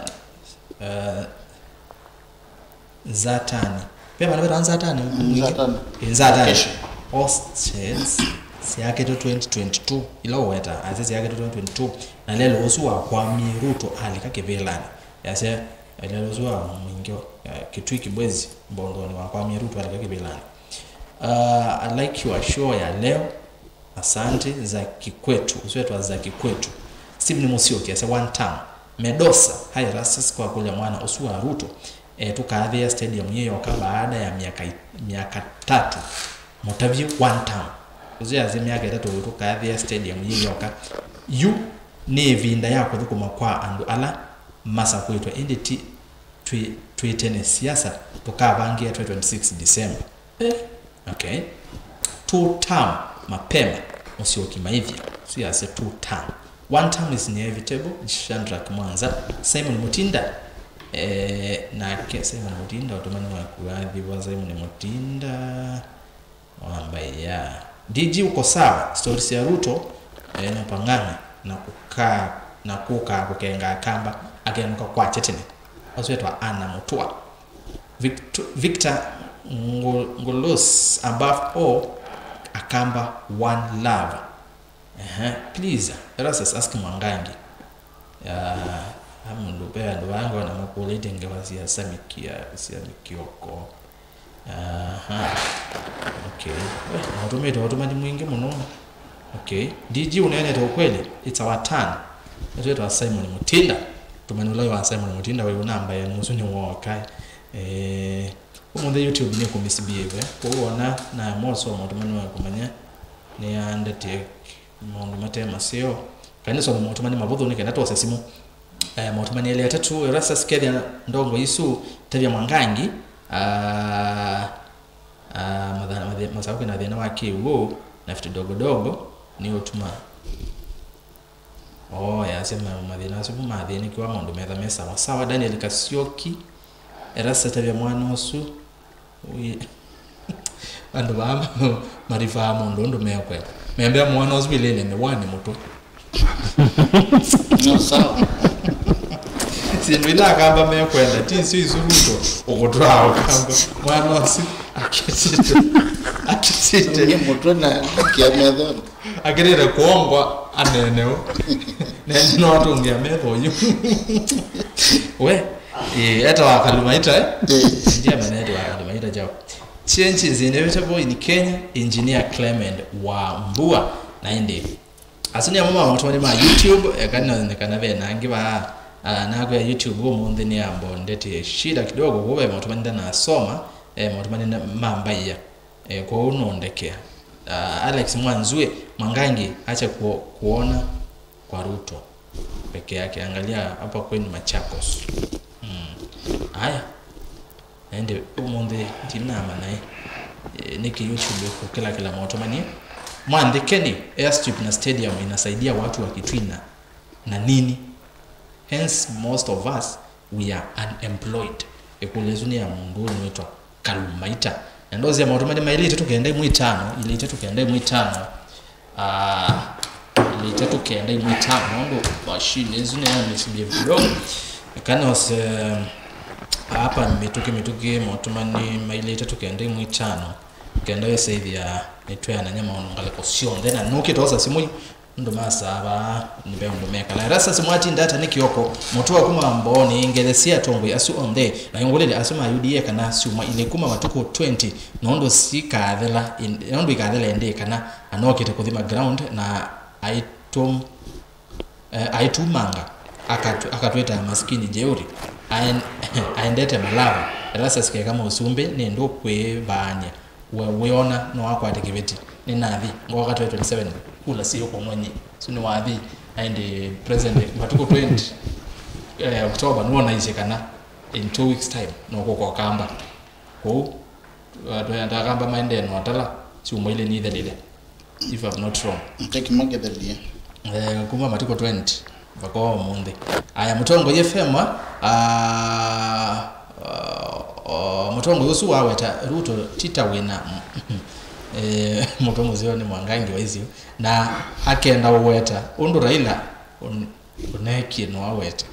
ah, Nzatani. Ve vandũ vetawa Nzatani? Mm, Nzatani. Ĩ, Nzatani. Location. Hostels syakĩtwe twenty twenty-two, ila ũweta, asya syakĩtwe twenty twenty-two. Na lelo ũsu wakwamie Ruto alika kĩvĩlanĩ. Yasya, lelo ũsu wa mwingĩ, eh, Kitui Kibwezi, Mbondoni wakwamie Ruto alika kĩvĩlanĩ. Uh, I like your show ya leo. Asante, za kikwetu. Ũsu wetwa za kikwetu. Steve nĩ Mũsyoki, ase one time. Medosa, hi Rastas, kwa kũlya mwana ũsu wa Ruto, eh, tũkaathĩa stadium yĩ yoka baada ya miaka, miaka tatu. Mũtavye one time. Ũsu yasya miaka ĩtatũ tũkaathĩa stadium yĩ yoka. Yu nĩ ĩvinda ya kũthũkũma kwa andũ ala masakwĩtwe, ĩndĩ ti twĩ-, twĩtene siasa, tũkavangĩe twenty twenty-six December. Eh, okay. Two term mapema, Mũsyoki maithya. Sio ase two term. One term is inevitable. Shadrack Mwanza, Simon Mutinda. Eh, nake Simon Mutinda, ũtũmani wa kuathĩwa Simon Mutinda. Wambaia. D G uko sawa, stories ya Ruto, eh, na pang'ang'a na kukaa, na kukaa kukenga Akamba, akenũka kwakya tene. Asu etwa Anna Mutua. Victor, Victor Ngo-, Ngolos, above all, Akamba one love. Ehe, please, Erastus, ask Mwangangi. Ya, ha mũndũ, ve andũ vaa ngona makũlĩte ngewa sya Sami Kia-, Sami Kioko. Aha. Okay. We, na ũtũmĩte ũtũmani mwingĩ mũno. Okay. D G ũneenete ũkweli. It's our turn. Nĩtwĩtwa Simon Mutinda. Tũmani ũla wa Simon Mutinda wĩ namba ya nusu nĩ woka. Eh, ũmũnthĩ YouTube nĩ kũmisbehave. Kwoou ona na mosoma ũtũmani wa kũmanya nĩ andete maũndũ mate maseo. Kana nĩsome maũtũmani mavũthũ nĩ kenda twose simũ. Eh, maũtũmani elĩ atatũ, Erastus kethya ndongo isu, tavya Mwangangi, ah, ah, matha-, mathe-, masawa kwĩna thĩna wa kĩw'ũ na vitu dogo dogo, nĩ ũtuma. Oh, yasya ma-, mathĩna asu mathĩnĩkiwa maũndũ metha me sawa sawa. Daniel Kasioki, Erastus tavya mwana ũsu, Ui. Andũ vaa marifaa mũndũ ũndũ mekwenda. Membea mwana ũsu ilĩnĩ nĩ wani mũtwe. No, sawa. Syĩndũ ila Akamba mekwenda, ti isu isu Ruto ũkũtwaa Ũkamba. Mwana ũsu akĩtĩte. Akĩtĩte. Nĩ mũtwe na kia methoni. Akĩrĩte kuongwa aneenewe. Nenye no atũngĩa metho ũyu. We, ĩ, etawa Kalumaita, eh? Ĩ. Ndiamanya etawa Kalumaita chao. Change is inevitable in Kenya, Engineer Clement Wambua. Na ĩndĩ. Asu nĩ amwe ma maũtũmani ma YouTube, eka nĩnone kana ve na angĩ va, ah, naku ya YouTube ũmũnthĩ nĩ ambo ndete shida kidogo, kuve maũtũmani ndanasoma, eh, maũtũmani na-, mambaia. Eh, kwoou nũndekea. Ah, Alex Mwanzue, Mwangangi, acha kuo-, kuona kwa Ruto peke yake. Angalia hapa kwenu Machakos. Mm. Haya. Na ĩndĩ ũmũnthĩ ndinamanya ĩ, nĩkĩ YouTube ĩkũkĩlakĩla maũtũmanie. Mwanthĩkeni, airstrip na stadium inasaidia watu wa Kitui na, na nini? Hence most of us, we are unemployed. Ĩkũlyo ĩsu nĩ ya mũndũ ũũ wĩtwa Kalumaita. Na ndozi ya maũtũmani mailĩ itatũ kenda ĩmwe itano, ilĩ itatũ kenda ĩmwe itano, ah, ilĩ itatũ kenda ĩmwe itano, nũndũ machine ĩsu nĩ ya misbehave kidogo. Kana ose, hapa mĩtũkĩ mĩtũkĩ maũtũmani mailĩ itatũ kenda ĩmwe itano, kenda wĩsaithia nĩtweanany'a maũndũ ngalĩko syonthe, na nũkĩte osa simũ ii, Andũ masaa vaa nĩ ve ũndũ mekala. Erastus Mwati Ndata nĩ kĩoko, mũtũa kuma Mbooni, ngelesye atongoi asu onthe, na yũngũlĩlye asu ma U D A kana syumwa ilĩ kuma matukũ twenty, nũndũ sikathela ĩndĩ, nũndũ ikathela ĩndĩ kana anokĩte kũthima ground na aitũ, eh, aitumanga, akatw-, akatwĩta maskini jeuri, aen-, aendete malava. Erastus keka mũsumbĩ nĩ ndũkwĩvaany'a. We wĩona no akwate kĩveti. Nĩnathi, ngooka twenty twenty-seven, kula siũkũnwa nyie. Su nĩwathi, na ĩndĩ president, matukũ twenty, eh, October, nĩwonaisye kana in two weeks time, no kũka Ũkamba. Kwoou, eh, twenda Akamba maendee na ũtala, syumwa ilĩ nithelile, if I'm not wrong. Take makĩthelie. Eh, kuma matukũ twenty. Mpaka ũmũnthĩ. Aya, Mũtongoi F M, ah, ah, mũtongoi ũsu waweta Ruto tita wĩna, eh, mũtwe mũseo nĩ Mwangangi wa isio, na akenda ũweta ũndũ Raila ũn-, ũneekie no awete.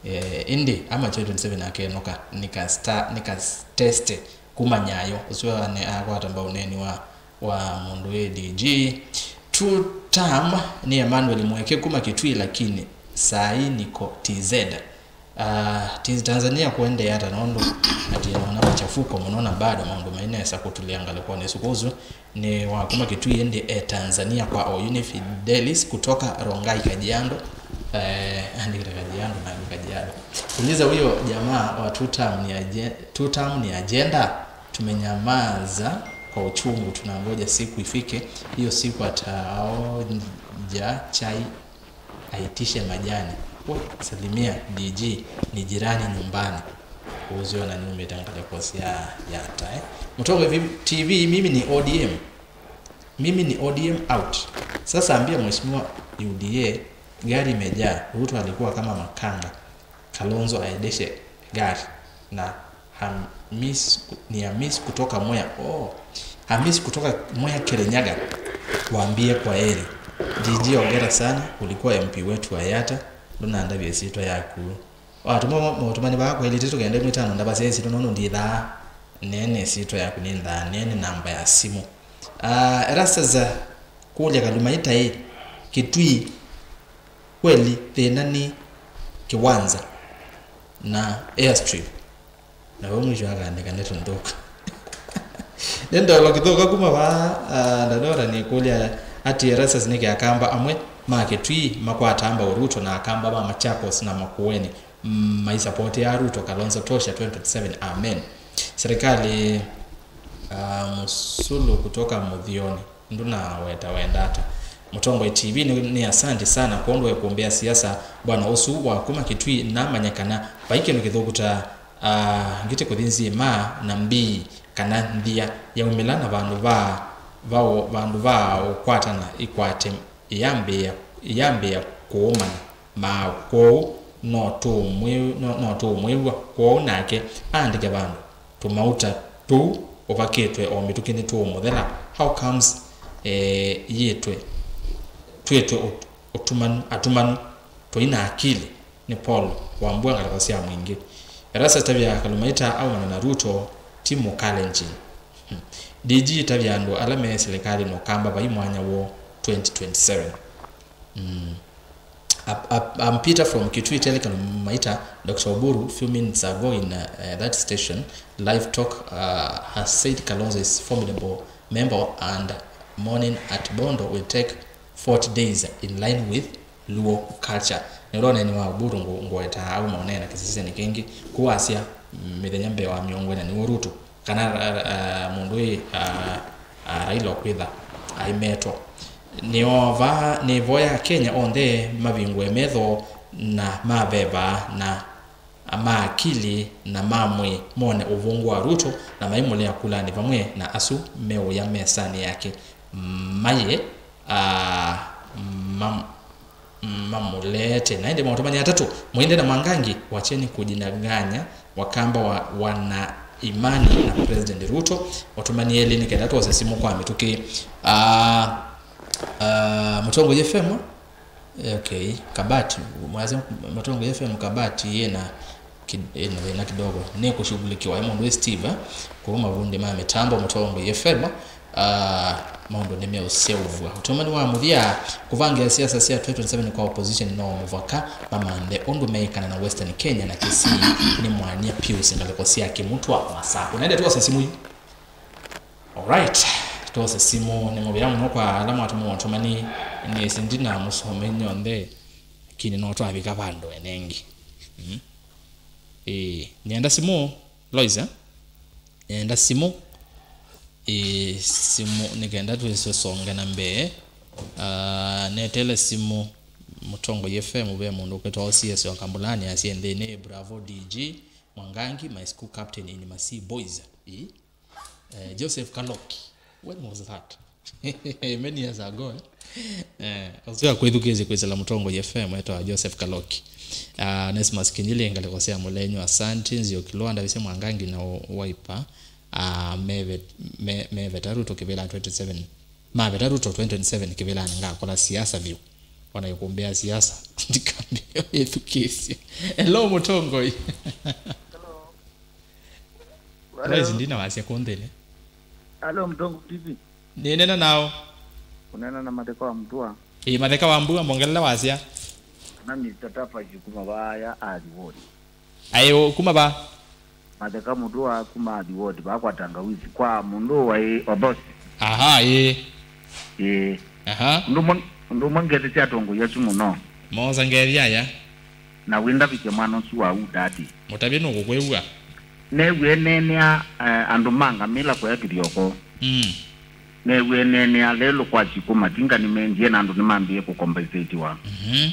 Eh, ĩndĩ ama twenty twenty-seven akenũka, nĩkasta-, nĩkateste kuma Nyayo, ũsu ane-, akwata mbau ũneeni wa wa mũndũ wĩ D G. Two term nĩ Emmanuel Mweke kuma Kitui, lakini saa hii niko T Z. Ah, T-, Tanzania kuendeea ata nũndũ ati naona machafuko mũno na bado maũndũ mainesa kũtulĩa ngalĩkonĩ ĩsu. Kwoou nĩ wa kuma Kitui ĩndĩ e Tanzania kwa oyu nĩ Fidelis kutoka Rongai Kajiado. Eh, andĩkĩte Kajiado na andũ Kajiado. Uliza huyo jamaa wa two term ni aje-, two term ni agenda. Tumenyamaza kwa uchungu, tunangoja siku ifike, hiyo siku ataonja chai, aitishe majani. We, salimia D G, ni jirani nyumbani. Uzio na nyumba itangalekos ya, ya tae. Mũtongoi T V, mimi ni O D M. Mimi ni O D M out. Sasa ambia mheshimiwa U D A, gari imejaa. Ruto alikuwa kama makanga. Kalonzo aendeshe gari na Hamis, ni Hamis kutoka Mwea. Oh, Hamis kutoka Mwea Kirinyaga, waambie kwa heri. D G, hongera sana, ulikuwa M P wetu wa Yatta, ndũnandavya ĩsyĩtwa yaku. Watũma mo-, maũtũmani vaa kwa ilĩ itatũ kenda ĩmwe itano, ndavasya ĩsyĩtwa nũndũ ndithaa neene ĩsyĩtwa yaku, nĩnthaa neene namba ya simũ. Ah, Erastus, kũlya Kalumaita ĩ, Kitui, kweli thĩna nĩ kĩwanza na airstrip. Na vau mwisho akaandĩka ndeto nthũku. Nĩ ndolo kĩthũka kuma vaa, ah, Dadora nĩkũlya ati Erastus nĩkĩ Akamba amwe ma Kitui makwataa mbau Ruto na Akamba ma Machakos na Makueni, mm, maisapoti ya Ruto Kalonzo tosha twenty twenty-seven. Amen. Serikali, ah, Musulu kutoka Muthioni. Ndũnaweta wenda ata? Mũtongoi T V nĩ, nĩ asanti sana kwondũ wa kũmbĩa siasa. Bwana ũsu wa kuma Kitui namanya kana vai kĩndũ kĩthũku ta, ah, ngitĩ kũthi nzima na mbii kana nthia yaumĩla na vandũ va, va, vandũ va ũkwatana ĩkwate ĩyambĩĩa, ĩyambĩĩa kũũmana maa kwoou no tũũmwĩ-, no, no tũũmwĩw'a kwoou nake aandĩke vandũ. Tũmauta tũu ũvakĩtwe o mĩtũkĩ nĩtũũmũthela. How comes, eh, yĩtwe, twĩtwe ũt-, ũtumanu, atumanu, tũi na akili? Nĩ Paul Wambua, ngalĩko sya Mwingĩ. Erastus tavya Kalumaita aumana na Ruto, ti Mũkalenjin. Hmm. D G tavya andũ ala me silikalĩ na Ũkamba vai mwanya woo twenty twenty-seven. Mm. Ap-, ap-, I'm Peter from Kitui. Tell Kalumaita, Doctor Oburu, few minutes ago in, uh, uh, that station, live talk, uh, has said Kalonzo is formidable member and mourning at Bondo will take forty days in line with Luo culture. Nĩ ũla ũneeni wa Oburu ngũ-, ngũetaa au maũneena kĩsiseni kĩngĩ. Kũu asya, mm, mĩthenya mbee wa mĩongo ĩna nĩw'o Ruto kana, a, a, mũndũ wĩ, a, a, Raila ũkwĩtha aimetwa. Nĩova, nĩvoya Kenya onthe mavingũe metho na maveva na ma akili na ma mwĩĩ mone ũvũngũ wa Ruto na maimũlea kulanĩ vamwe na asu meũya mesanĩ yake mayĩ, ah, mam-, mamũleete. Na ĩndĩ maũtũmani atatũ, Mwende na Mwangangi, wacheni kujidanganya, Wakamba wa, wana imani na President Ruto. Ũtũmani elĩ nĩ kenda twose simũ kwa mĩtũkĩ. Ah, ah, Mũtongoi F M, okay, Kabati, mwasya Mũtongoi F M Kabati yĩna ki-, ĩna thĩna kidogo. Nĩ kushughulikiwa ĩ mũndũ wĩ Steve, eh? Kũu mavundi ma mĩtambo Mũtongoi F M, ah, maũndũ nĩmeũseũvw'a. Ũtũmani wa mũthya, kũvangĩa siasa sya twenty twenty-seven kwa opposition no mũvaka mamanthe ũndũ meĩkana na Western Kenya na Kisii nĩ mwanya Pius ngalĩko sya Kĩmutwa Masaku. Naende tuose simũ yu. Alright, tuose simũ. Nĩ mũvea mũno kwa ala mwatũma ũtũmani. Nĩsĩ ndinamũsome nyonthe, lakini no twavika vandũ enengi. Mm. Ĩĩ, nĩenda simũ, Lois, eh? Nĩenda simũ. Ĩĩ, simũ, nĩ kenda twĩsũsonge na mbee. Ah, netele simũ Mũtongoi F M, ve mũndũ ũkwĩtwa O C S wa Kambulani, asye nthĩnĩ, "Bravo D G Mwangangi, my school captain in Masii Boys." Ĩĩ. Eh, Joseph Kaloki. When was that? Many years ago, eh? Eh, ũsio akwĩthukĩĩsye kwĩsĩla Mũtongoi F M etawa Joseph Kaloki. Ah, Nesmus Kinyili, ngalĩko sya mũlenyu, asanti. Nzioki Lwanda, Vise Mwangangi na Wiper, ah, meve-, me-, meveta Ruto kĩvĩla twenty-seven. Maveta Ruto twenty twenty-seven kĩvĩlanĩ, ngakola siasa vyũ. Ona ĩkũmbĩa siasa, ndikambĩa ĩthukĩĩsye. Hello, Mũtongoi. Hello. Rais, ndina wasya kũ nthĩnĩ. Hello, Mtongo T V. Nĩnena nao. Ũnena na Matheka wa Mbua. Ĩĩ, Matheka wa Mbua, mongelela wasya. Na Mister Tafashi kuma vaya Athi Ward. Aĩ, ũ, kuma va? Matheka Mũtua kuma Athi Ward, va kwa Tangawisi, kwa mũndũ waĩ Othosi. Aha, ĩĩ. Ĩĩ. Aha. Ũndũ ũmwe, ũndũ ũmwe ngethi sya atongoi asu mũno. Moosa ngethi aya. Na wĩndavĩkya mwana ũsu wa Udati. Mũtavye nũkũkwĩw'a. Neew'e neenea, eh, andũ ma ngamĩla kũya kĩthyoko. Mm. Neew'e neenea lelũ kwa sikũ matinga nĩmendie na andũ nĩmambĩĩe kũkombensetiwa. Mhm.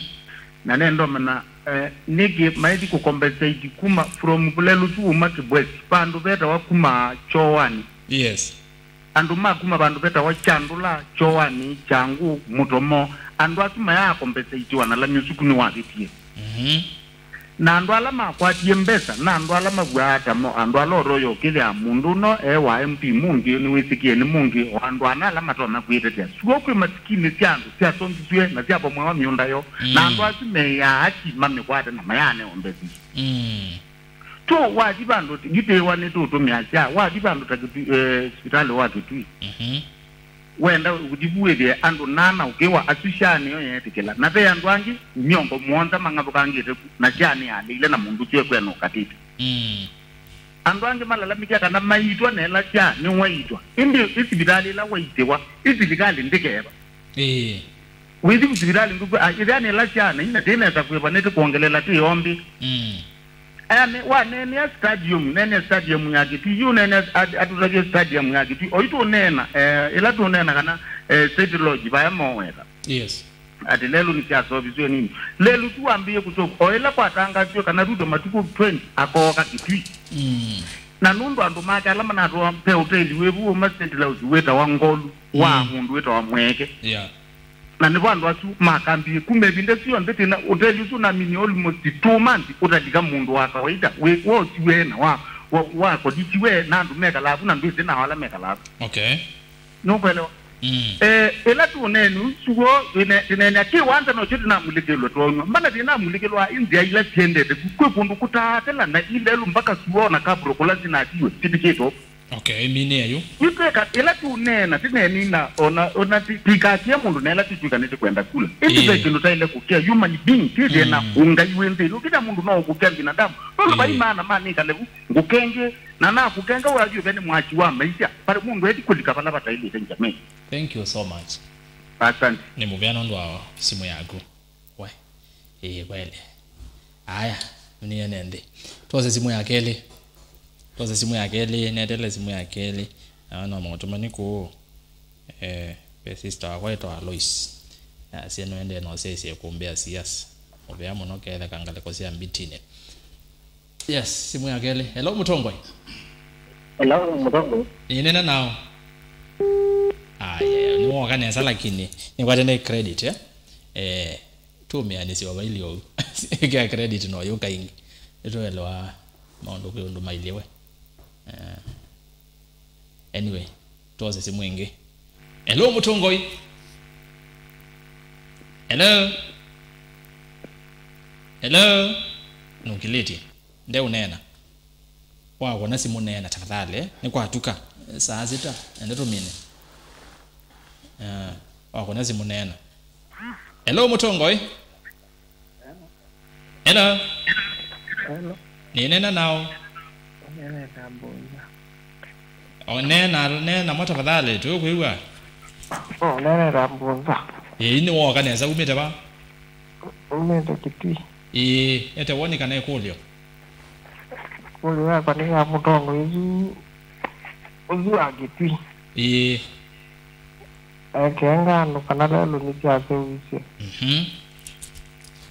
Na nendomana, eh, nĩkĩ maethi kũkombenseti kuma from lelũ tu uma Kĩbwesi, vandũ vetawa kuma Kyoani. Yes. Andũ ma kuma vandũ vetawa Kyandũla, Kyoani, Kyangũ, Mũtomo, andũ asu mayaakombensetiwa na lami ũsu nĩwavĩtie. Mhm. Na andũ ala makwatie mbesa na andũ ala mavw'aa ta mo andũ ala ũtoya ũkĩthĩa mũndũ ũno e wa M P mũngĩ nĩwĩsĩkĩe nĩ mũngĩ, o andũ ana ala matonya kwĩtetĩa. Suo kwĩ masikini sya andũ syasongisw'e na syavomwewa mĩũnda yoo, na andũ asu meĩaa haki mamĩkwate na mayanewa mbesa isu. Mm. Tũ wathi vandũ, yu tĩwa nĩtũtũmĩasya, wathi vandũ ta Kĩtui, eh, sivitalĩ wa Kĩtui. Mhm. Wenda ũthi vu wĩthĩe andũ nana ũkĩwa asu syaa nĩyo yeetĩkĩla. Na ve andũ angĩ mĩongo mũonza mang'athũkangĩte ku, na syaa nĩyaleile na mũndũ ũsu ekwena ũkatĩte. Mm. Andũ angĩ malalamĩkya kana maitwa na ĩla syaa nĩwaitwa. Ĩndĩ ĩ sivitalĩ ĩla waitĩwa, ĩ silikalĩ ndĩkeva. Ĩĩ. Wĩthi sivitalĩ ndũkw'a, a, ĩthĩa nĩ ĩla syaa na ina ndĩnesa kwĩva nĩtĩkwongelela tĩ yombĩ. Mm. Aya nĩ, waneenea stadium, neenea stadium ya Kitui, yu neenea at-, atũtavye stadium ya Kitui. Oyu tũneena, eh, ĩla tũneena kana, eh, State Lodge, vaya mowetha. Yes. Atĩ lelũ nĩsyaseũvisw'e nini. Lelũ tu wambĩĩe kũseũvw'a. O ĩla kwatangasiwe kana Ruto matukũ twenty akooka Kitui. Mm. Na nũndũ andũ make ala manatũa ve ũteli wĩvu ũma State House wĩtawa Ngolu, wa mũndũ wĩtawa Mweke. Yeah. Na nĩvo andũ asu makambie kuma ĩvinda ĩsu yonthe twĩna ũteli ũsu, namini almost two months ũtalika mũndũ wa kawaida wĩ wosiwe na wa, wa, wakolisiwe na andũ mekalaa vu na ndwĩsĩ nao ala mekalaa vu. Okay. Nũkwelewa? Mm. Eh, ĩla tũneeni ũsu woo, tũne-, tũneenea kĩwanza nokyo tũnamulĩkĩlwe twonywa. Mbana tũnamulĩkĩlwa nzĩa ila siendete ku, kwĩ kũndũ kũtaatela na ilelũ mpaka suo na kabro kũla sinatiwe, sitikĩtwe. Okay, ĩminĩe yu. Yu tweka, ĩla tũneena, tũneenina, ona, ona ti-, tũikakie mũndũ na ĩla tũtwĩka nĩtũkwenda kula. Ĩndĩ ve kĩndũ taĩle kũkĩa, human being, tĩthĩe na ũngai wĩ nthĩnĩ. Kĩla mũndũ no ũkũkĩa binadamu. Nũndũ vai maana ma nĩkale vu, ngũkenge, na nakũkenga wathi ũve nĩ mwaki wa maisha. Pale mũndũ eti kũlika vala vataĩlĩte njameni. Thank you so much. Asante. Nĩ mũvea nũndũ wa simũ yaku. We. Ĩĩ, kweli. Aya, nĩene nthĩ. Twose simũ ya kelĩ. Twose simũ ya kelĩ, netele simũ ya kelĩ. Na no mũtũmani kũũ. Eh, ve sister wakwa etawa Lois. Asya nũendee na ũsyaisye kũmbĩa siasa. Mũvea mũno ketheka ngalĩko sya mbitinĩ. Yes, simu ya kelĩ. Hello, Mũtongoi. Hello, Mũtongoi. Nĩnena nao. Aya, nĩwoka nesa lakini nĩkwatene credit, eh? Eh, tũmĩanĩsye o vaili ou. Ĩkĩa credit no yũka ingĩ. Nĩtũelewa maũndũ kwĩ ũndũ mailyĩ we. Eh, anyway, twose simu ĩngĩ. Hello, Mũtongoi. Hello. Hello. Nũkilĩtye. Ndeũneena. Wakũna simũ neena tafadhali, eh? Nĩ kwatuka, eh, saa sita, ende tũmine. Eh, wakũna simũ neena. Hello, Mũtongoi. Hello. Hello. Nĩnena nao. Nene na mbunza. O, neena, neena mo tafadhali, tũkwĩw'a. O, nene na mbunza. Ĩĩ, nĩ woka nesa, umĩte va? Umĩte Kitui. Ĩĩ, ete woni kana ĩkũlyo. Kũlyo yakwa nĩ ya Mũtongoi ũsu, ũsu wa Kitui. Ĩĩ. Ekenga andũ kana lelũ nĩsyaseuvisye. Mhm.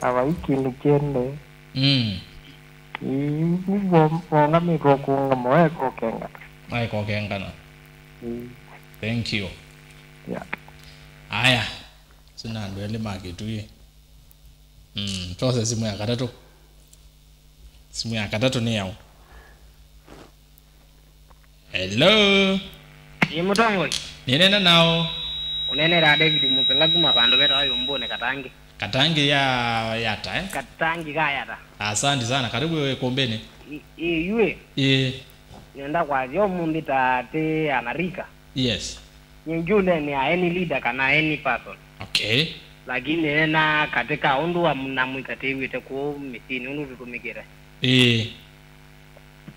Na vai kĩndũ kĩendee. Mm. Ĩĩ, wongamĩtwe kũũngama, waeka ũkengana. Waeka ũkengana. Ĩĩ. Thank you. Yeah. Aya. Sina andũ elĩ ma Kitui. Mm, twose simu ya katatũ. Simu ya katatũ nĩ yaũ? Hello. Ĩĩ, Mũtongoi. Nĩnena nao. Ũnenera David Mũkela kuma vandũ vetawa Yumbũnĩ Katangi. Katangi ya Yata, eh? Katangi ka Yata. Asante sana. Karibu wewe kombeni. Ĩ-, ĩ, yu ĩ. Ĩĩ. Nenda kwasya ũmũnthĩ ta tĩ anarika. Yes. Nyie ndiũneenea any leader kana any person. Okay. Lakini ena katĩ ka ũndũ wa na mwĩkatĩĩw'ĩte kũũ mĩsyĩnĩ ũndũ tũtũmĩkĩte. Ĩĩ.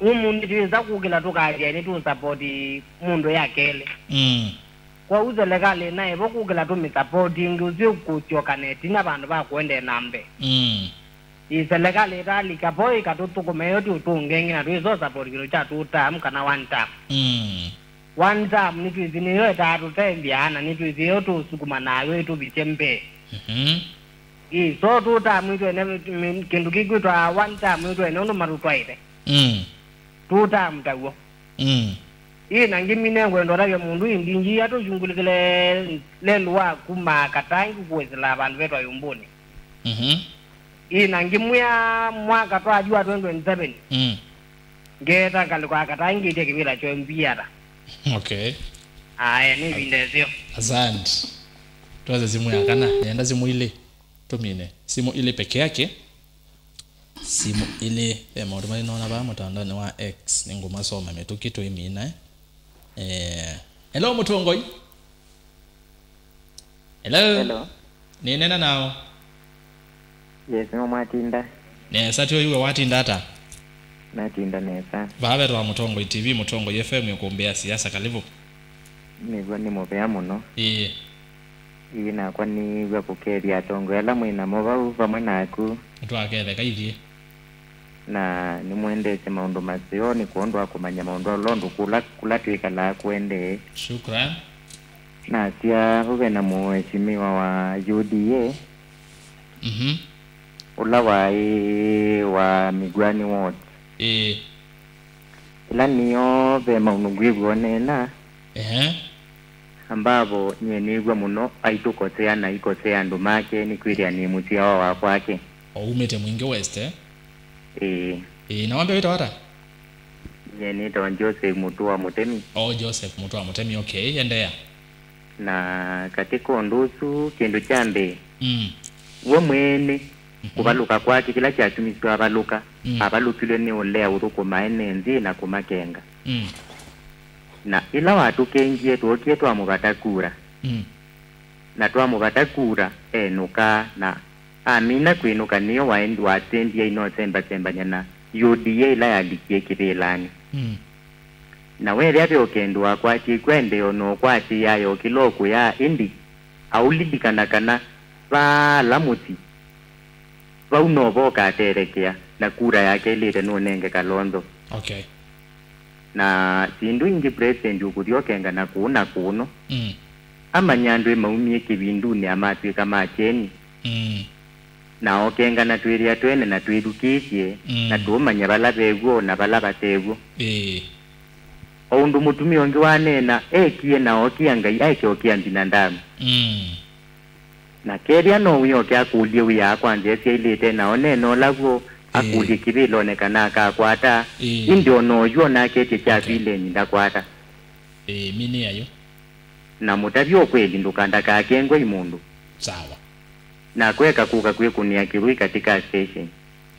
Ũmũnthĩ twĩsa kũkĩla tũkasya nĩtũsapoti mũndũ ya kelĩ. Mm. Kwoou selekalĩ naĩvo kũkĩla tũmĩsapoti ĩngĩ ũsu ĩkũsyoka na ĩtina vandũ va kũendeea na mbee. Mm. Ĩ selekalĩ ĩtaalika vo ĩkatũthũkũma ĩyo tũtũngenge na twĩsa ũsapoti kĩndũ kya two term kana one term. Mm. One term nĩtwĩsĩ nĩyo ĩtaatũtethya na nĩtwĩsĩ ĩyo tũũsukuma nayo ĩtũvikye mbee. Mhm. Ĩ, so two term itwene, kĩndũ kĩkwĩtwa one term itwene ũndũ matũtwaĩte. Mm. Two term taw'o. Mm. Ĩ, na ngĩmine ngwenda ũtavya mũndũ ĩndingi atũsyungũlĩkĩle lelũ wa kuma Katangi kũĩsĩla vandũ vetwa Yumbũnĩ. Mhm. Ĩ, na ngĩmwĩa mwaka twathi wa twenty twenty-seven. Mm. Ngeeta ngalĩko ya Katangi ngĩtya kĩvĩla kyo M P ata. Okay. Aya, nĩ ĩvinda ĩseo. Asante. Twase simu ya kana, nenda simu ilĩ. Tũmine simu ilĩ peke yake. Simu ilĩ, ve maũndũ maingĩ nona vaa mũtandaonĩ wa X, nĩngũmasoma mĩtũkĩ tũimina, eh. Eh, hello, Mũtongoi. Hello. Hello. Nĩnena nao. Yes, no mwatinda. Nesa, tyo iwe watinda ata? Natinda nesa. Vaa vetwa Mũtongoi T V, Mũtongoi F M, ĩkũmbĩ ya siasa, karibu. Nĩw'a nĩ mũvea mũno. Ĩĩ. Ĩĩ, nakwa nĩw'a kũkethya atongoi ala mwĩ namo vau vamwe naku. Nĩtwaketheka ithyĩ. Na nĩmwendete maũndũ maseo nĩ kwondũ wa kũmanya maũndũ ala ũndũ kũla, kũla twĩkalaa kũendee. Shukran. Nasya, vau ve na mũheshimiwa wa U D A, Mhm. Ũla waĩ wa Migwani Ward. Ĩĩ. Ĩla nĩyo ve maũndũ ngwĩw'a ũneena. Ehe. Ambapo nyie nĩw'a mũno aitũkosea na aikosea andũ make nĩkwĩthĩa nĩ mũsyawa wa kwake. O umĩte Mwingi West, eh? Ĩĩ. Ĩĩ, na wambe wĩtawa ata? Nyie nĩtawa Joseph Mũtũa Mũtemi. Oh, Joseph Mũtũa Mũtemi, okay, endeea. Na katĩ ka ũndũ ũsu, kĩndũ kya mbee, Mm. we mwene, Mhm. kũvalũka kwake, kĩla kyatumisye avalũka, Mm. avalũkilwe nĩ ũlea ũthũkũma ene nthĩ na kũmakenga. Mm. Na ĩla watũkengie, twookie twamũvata kura. Mm. Na twamũvata kura, enũka, na amina kwĩnũka, nĩyo waendi watembie ainosembasembany'a na U D A ĩla yalikie kĩvĩlanĩ. Mm. Na wethĩa ve o kĩndũ wakwatie kwendeo na ũkwatĩĩa yo kĩla ũkũya, ĩndĩ aũlilikana kana vaala mũsyĩ, vau novo ũkatetheekea, na kura yake ĩlĩte nũnenge Kalonzo. Okay. Na syĩndũ ingĩ president ũkũthi ũkengana kũũ na kũno. Mm. Amanya andũ ĩmaumie kĩvindunĩ amatw'ĩka ma kyeni. Mm. na ookengana twĩlĩa twene na twĩthukĩĩsye, mm, na tũũmanya vala ve w'o na vala vate w'o. Ĩĩ. O ũndũ mũtumĩa ũngĩ waneena, eekie na ookia Ngai aĩkya ũkĩa mbinadamu. Mm. Na kethĩa no wĩoke akũlye wĩaa kwa nzĩa syaĩlĩte, na oneena ũla w'o, ĩĩ, akũlye kĩvĩlonĩ kana akakwata, ĩĩ, ĩndĩ o na oyu onaketye kya, okay, vileni ndakwata. Ĩĩ, minĩa yu. Na mũtavye ũkweli, ndũka-, ndakakengwe i mũndũ. Sawa. Na kweka kũka kwĩkũnĩa kĩw'ũ katika station.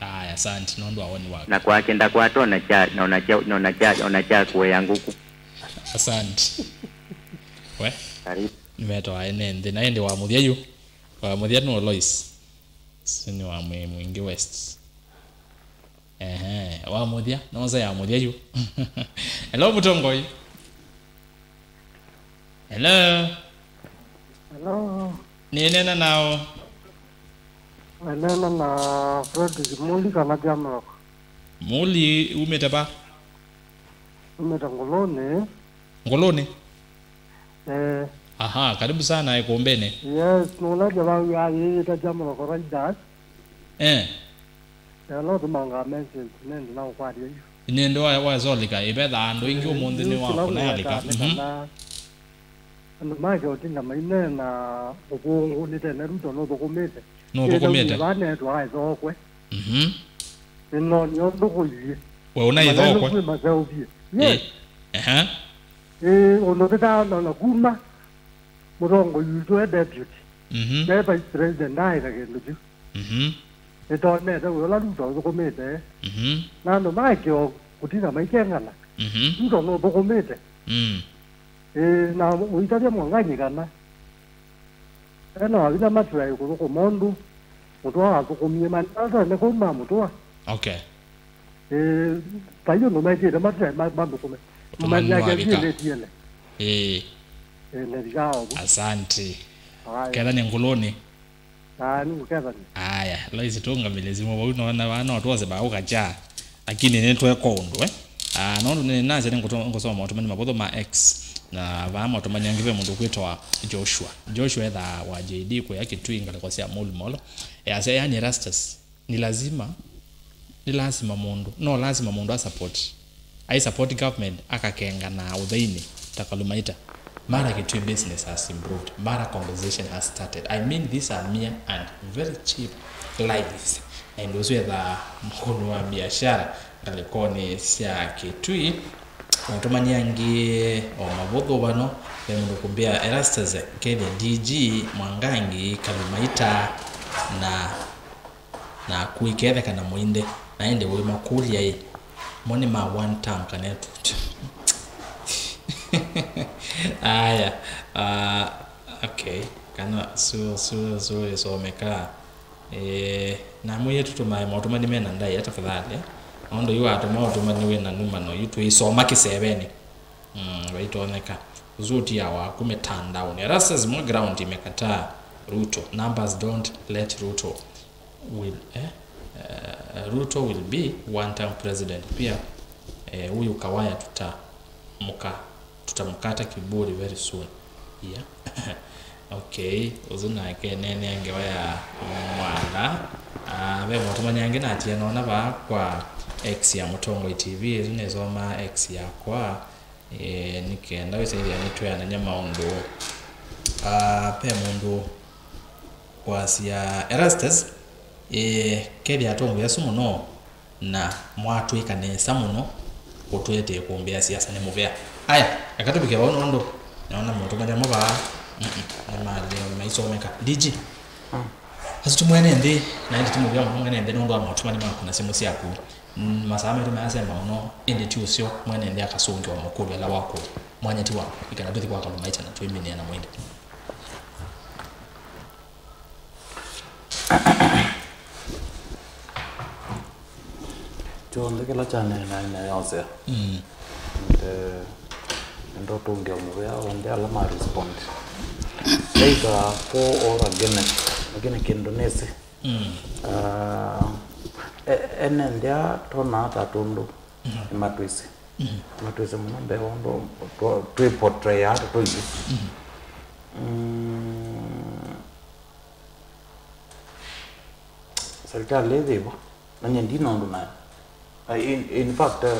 Aya, asante nũndũ wa woni waku. Na kwake ndakwata ona kya, na ona kya, na ona kya, ona kya kũea ngũkũ. Asante. We? Karibu. Nĩmetawa ene nthĩ, na ĩndĩ wa mũthya yu. Wa mũthya nũ Lois. Sini wa Mwĩ-, Mwingi West. Ehe, wa mũthya, nosa ya mũthya yu. Hello, mũtongoi. Hello. Hello. Nĩneena nao. Nĩneena na Fredrick Muli kana Jamrock. Muli, umĩte va? Umĩte Ngũlũnĩ. Ngũlũnĩ? Eh. Aha, karibu sana ĩkũmbĩnĩ. Yes, nũlaja vau ya yĩyĩta Jamrock Riders. Eh. Ela ũtũmangaa message, nĩndĩ na ũkwatya yu. Nĩndĩ wa, wasolika, ĩvethaa andũ aingĩ ũmũnthĩ nĩ wa kũnayalĩka. Mhm. Andũ make ũtinda maineena ũvũngũ nĩ tene Ruto nũthũkũmĩte. Nũthũkũmĩte. Ĩthũkie vanetwa aĩthokwe. Mhm. Nĩnonie ũndũ kũilyĩ. We ũnaĩthokwe? Maseũvie. Yes. Ĩ, ehe. Ĩ, ũndũ tũtaona na kuma mũtongoi witũ e deputy. Mhm. Me vice president aĩka kĩndũ kyu. Mhm. Nĩtonete wĩa ũla Ruto ũthũkũmĩte. Mhm. Na andũ make o kũtina maikengana. Mhm. Ruto nũthũkũmĩte. Mm. Ĩĩ, na ũitavya Mwanganyi kana ena wavinya matũe kũthũkũma ũndũ mũtũa wathũkũmie manatene kũu ma mũtũa. Okay. Ĩĩ, vai ũndũ mekĩte matũe ma-, mathũkũme. Ũtũmani nĩwavika. Manyake nĩtiele. Ĩĩ. Ĩĩ, nethika ovu. Asante. Aya. Ketha nĩ Ngũlũnĩ. Aya, nĩngũkethania. Aya, Lois tũngamĩlĩ simũ vau, nona vaa no twose vaa ũkakya. Lakini nĩtweka ũndũ, eh? Ah, nũndũ nĩ nasya nĩngũtũ-, ngũsoma maũtũmani mavũthũ ma X. Na vaa maũtũmani angĩ ve mũndũ kwĩtawa Joshua. Joshua ethaa wa J D kũya Kitui ngalĩko sya Mulu Molo. Easya, yani Erastus, ni lazima, ni lazima mũndũ, no lazima mũndũ a support. I support government akakenga na ũtheinĩ ta Kalumaita. Mara Kitui business has improved. Mara conversation has started. I mean, these are mere and very cheap lies. Na ĩndĩ ũsu ethaa mũkũni wa biashara ngalĩkonĩ sya Kitui. Maũtũmani angĩ o mavũthũ vano, ve mũndũ kũmbĩa Erastus, Kevin, D G, Mwangangi, Kalumaita, na na kũiketheka na mũinde, na ĩndĩ wĩ makũlya ĩ, mo nĩ ma one term kana two term? Aya, ah, okay, kana su, su, su ĩsomeka. Eh, na mwĩĩtu tũmae maũtũmani mena ndaĩa tafadhali, eh? Nũndũ yu watũma ũtũmani wĩ na numano, yu twĩsoma kĩsevenĩ. Mm, vaitonyeka. Ũsu ũtia waku mĩtandaonĩ. Erastus, mwa ground imekataa Ruto. Numbers don't let Ruto will, eh? Eh, Ruto will be one term president. Pia, eh, huyu Kawaya tutamka-, tutamkata kiburi very soon. Yeah. Okay, ũsu nake nene ngewa ya mwana. Ah, ve mũtũmani angĩ natia nona vaa kwa X ya Mũtongoi T V, ĩsu nĩsoma X yakwa. Ĩĩ, nĩ kenda wĩsaĩthĩa nĩtweanany'a maũndũ. Ah, ve mũndũ wasya, Erastus, ĩĩ, kethĩa atongoi asu mũno na mwatwĩka nesa mũno kũtwetee kũmbĩa siasa nĩ mũvea. Aya, eka tũvike vau nũndũ nĩona maũtũmani mo vaa, mm-mm, nĩ malea maisomeka. D G, mm, asu ti mwene nthĩ, na ĩndĩ ti mũvea mũno mwene nthĩ nũndũ wa maũtũmani maku na simũ syaku. Mm, masaa maitũ measemba mũno, ĩndĩ ti ũseo, mwene nthĩ akasũngĩwa mũkũlyo ala wakũlya. Mwanya ti waku, nĩ kana tũthi kwa Kalumaita na twĩminĩe na mũinde. Kyonthe kĩla kyaneenae neyosea. Mm. Nde, nĩndotũngĩa mũvea onthe ala ma respond. Either for or against, lakini kĩndũ nĩsĩ. Mm. Ah, e-, ene nthĩ aa tonaa ta tũndũ, mhm, nĩmatwĩsĩ. Mhm. Nĩmatwĩsĩ mũno mbee wa ũndũ twa-, twĩ portrayaa tũtũithi. Mhm. Mm. Serikali ĩthĩwa, na nyie ndina ũndũ nayo. Uh, in, in fact, uh,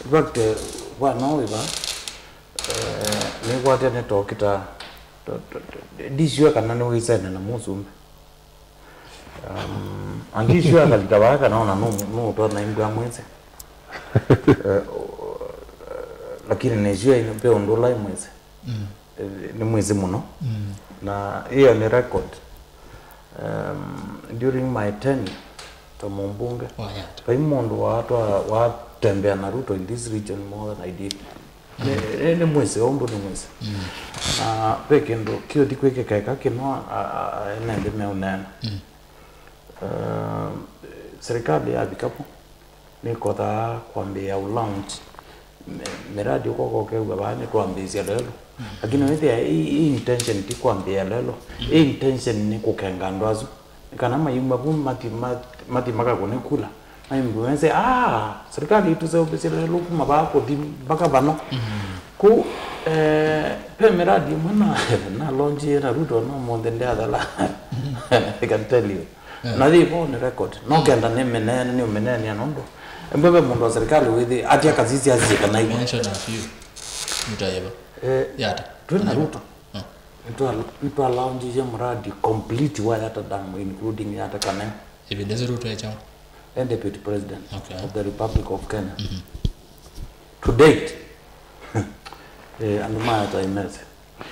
in fact, uh, vano wĩva, uh, nĩkwatya nĩ tokita, to- to- to- ndisiwe kana nĩwĩsene na mũsumbĩ. Um, andisiwe akalika vaa kana ona nũũtona imbwa mwĩsĩ. Eh, lakini nĩsiwe pe ũndũ ũla imwĩsĩ. Mm. Eh, nĩ mwĩsĩ mũno. Mm. Na ĩyo nĩ record. Um, during my tenure ta mũmbunge, oh, yeah, vai mũndũ watwa watembea na Ruto in this region more than I did. Nĩ- nĩ- nĩ mwĩsĩ, ũndũ nĩ mwĩsĩ. Mm. Na ve kĩndũ kĩũthi kwĩkĩka eka kĩno a- a- a- ene nthĩ meũneena. Mm. Uh, serikali yavika vo nĩkothaa kwambĩĩa ulaunch mi- miradi ũkoka ũkew'a vaa nĩtwambĩĩsya lelũ. Mm. Lakini wĩthĩa ĩ ĩ intention ti kwambĩĩa lelũ. Mm. Ĩ intention nĩ kũkenga andũ asu nĩ kana mayumwa vu mathi mathi- mathi makakũne kula. Mayumwa mese ah, serikali ĩtũseũvĩsye lelũ kuma vaa kũthi mpaka vano. Mm. Kũu eh, ve miradi ĩmwe na na launch na Ruto no mũnthĩ ndĩathela. I can tell you. Yeah. Na yĩ vo nĩ record. No kenda nĩ mĩneene, nĩ ũmĩneenia nũndũ. Embwe ve mũndũ wa serikali wĩthĩ ati akasisi asie kana ivo. Mention a few. Nitaiva. Eh, Yata. Twĩ na Ruto. Mm. Nĩtwa- nĩtwalaunjie muradi complete wa Yata Dam, including Yata Kanene. Even this Ruto echo. And Deputy President, okay, of the Republic of Kenya. Mm-hmm. To date, eh, andũ ma Yata imese.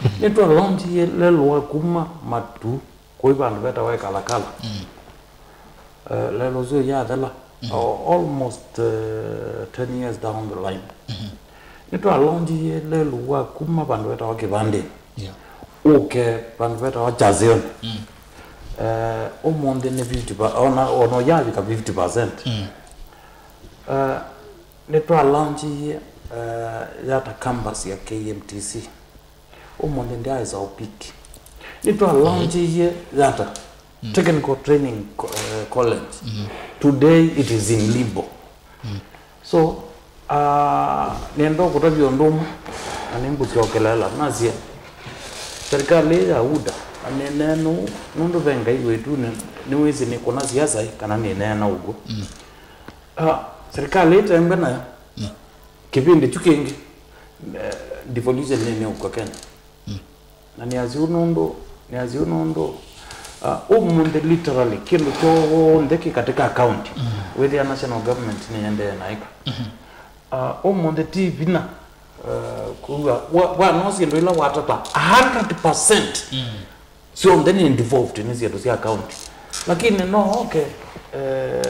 Mm-hmm. Nĩtwalaunjie lelũ wa kuma Matu kũi vandũ vetawa Kalakala. Mm. Eh, lelũ ũsu yathela, mm, o- almost eh, ten years down the line. Mm-hmm. Nĩtwalaunjie lelũ wa kuma vandũ vetawa Kĩvandĩnĩ. Yeah. Ũke vandũ vetawa Chaseoni. Mm. Eh, ũmũnthĩ nĩ fifty pa- ona ona yavika fifty percent. Mm. Eh, nĩtwalaunjie eh, Yata campus ya K M T C. Ũmũnthĩ ndyaĩsa ũpiki. Nĩtwalaunjie Yata, mm, Technical Training Co- eh, College. Mm. Today it is in limbo. Mm. So uh, nĩenda kũtavya ũndũ ũmwe na nĩngũsyokelela nasya serikali ĩĩ ya UDA, na nĩneenũu nũndũ ve Ngai wĩtu nĩ- nĩwĩsĩ nĩkũna siasa ĩ kana nĩneena ũkw'o. Mm. Ah, serikali ĩtembwe nayo. Mm. Kĩvĩndĩ kyu kĩngĩ, eh, devolution nĩ nĩũkwa Kenya. Mm. Na nĩasya ũu nũndũ, nĩasya ũu nũndũ, ah, ũmũnthĩ literally kĩndũ kyonthe kĩ katika county. Mm. Wĩthĩa national government nĩendee na ĩka. Mm-hmm. Ah, ũmũnthĩ ti vinya, eh, kuga, wa- wano syĩndũ ila watata, a hundred percent. Mm. Syonthe nĩ devolved nĩ syĩndũ sya county. Lakini no oke eh,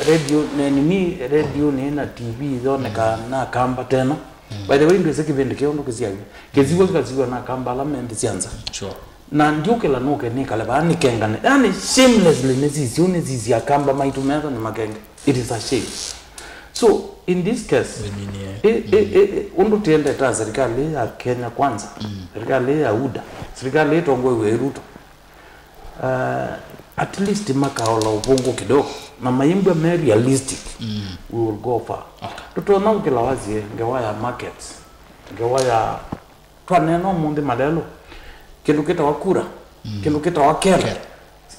radio nĩ nini radio nĩ na T V yoneka na kamba teno. Mm. By the way, ndwĩsĩ kĩvĩndĩ kĩu ndũkĩsiaw'a. Kĩsiw'a kĩkasiw'a na kamba ala me nthĩ sya nza. Sure. Na ndiũkĩla nũke nĩkale vaa nĩkengane. Yani shamelessly nĩ sisyo nĩ sisya kamba maitũ metho nĩ makenge. It is a shame. So in this case, wĩninie, ĩ- ĩ- ĩ- ĩ- ũndũ tĩendete serikali ya Kenya Kwanza, mm, serikali ya UDA, serikali ĩtongoew'e ĩ Ruto, uh, at least makaola ũvũngũ kidogo na maimbwa me realistic, mm, we will go far. Okay. Tũtonya ũkĩla wasie ngewa ya markets, ngewa ya Twaneena ũmũnthĩ malelũ, kĩndũ kĩtawa kura, mm, kĩndũ kĩtawa kera. Kera.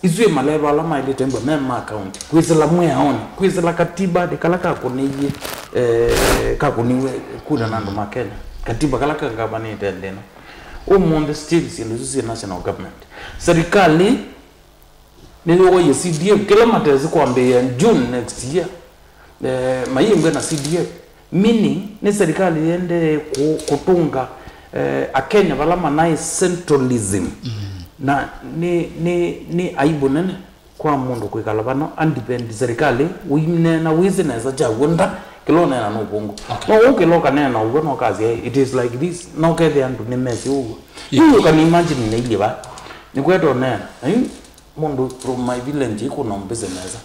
Isu ĩ malelũ ala maĩlĩte mbwa me ma kaunti. Kwĩsĩla mwĩaonĩ, kwĩsĩla katiba ndĩ kala kakũnĩie, eh, kakũniwe kura na andũ ma Kenya. Katiba kala kangavĩte nthĩ ĩno. Ũmũnthĩ still syĩndũ isu syĩ national government. Serikali nĩyũaie C D F, kĩla matesĩ kwambĩĩa June next year, eh, mayĩmbwe na C D F, meaning nĩ serikali yendee kũ- kũtũnga eh, Akenya vala manaĩ centralism. Mm. Na nĩ, nĩ, nĩ aibu nene kwa mũndũ kwĩkala vano andipend serikali ũineena wĩsĩ nesa kyaw'o nda kĩla ũneena nĩ ũvũngũ. Okay. No ũkĩla ũkaneena ũw'o no kasya it is like this no kethĩa andũ nĩmesĩ ũw'o. Yeah. Yu you can imagine nĩilyĩ va nĩkweta ũneena na yu mũndũ from my village ĩkũna mbĩsĩ nesa.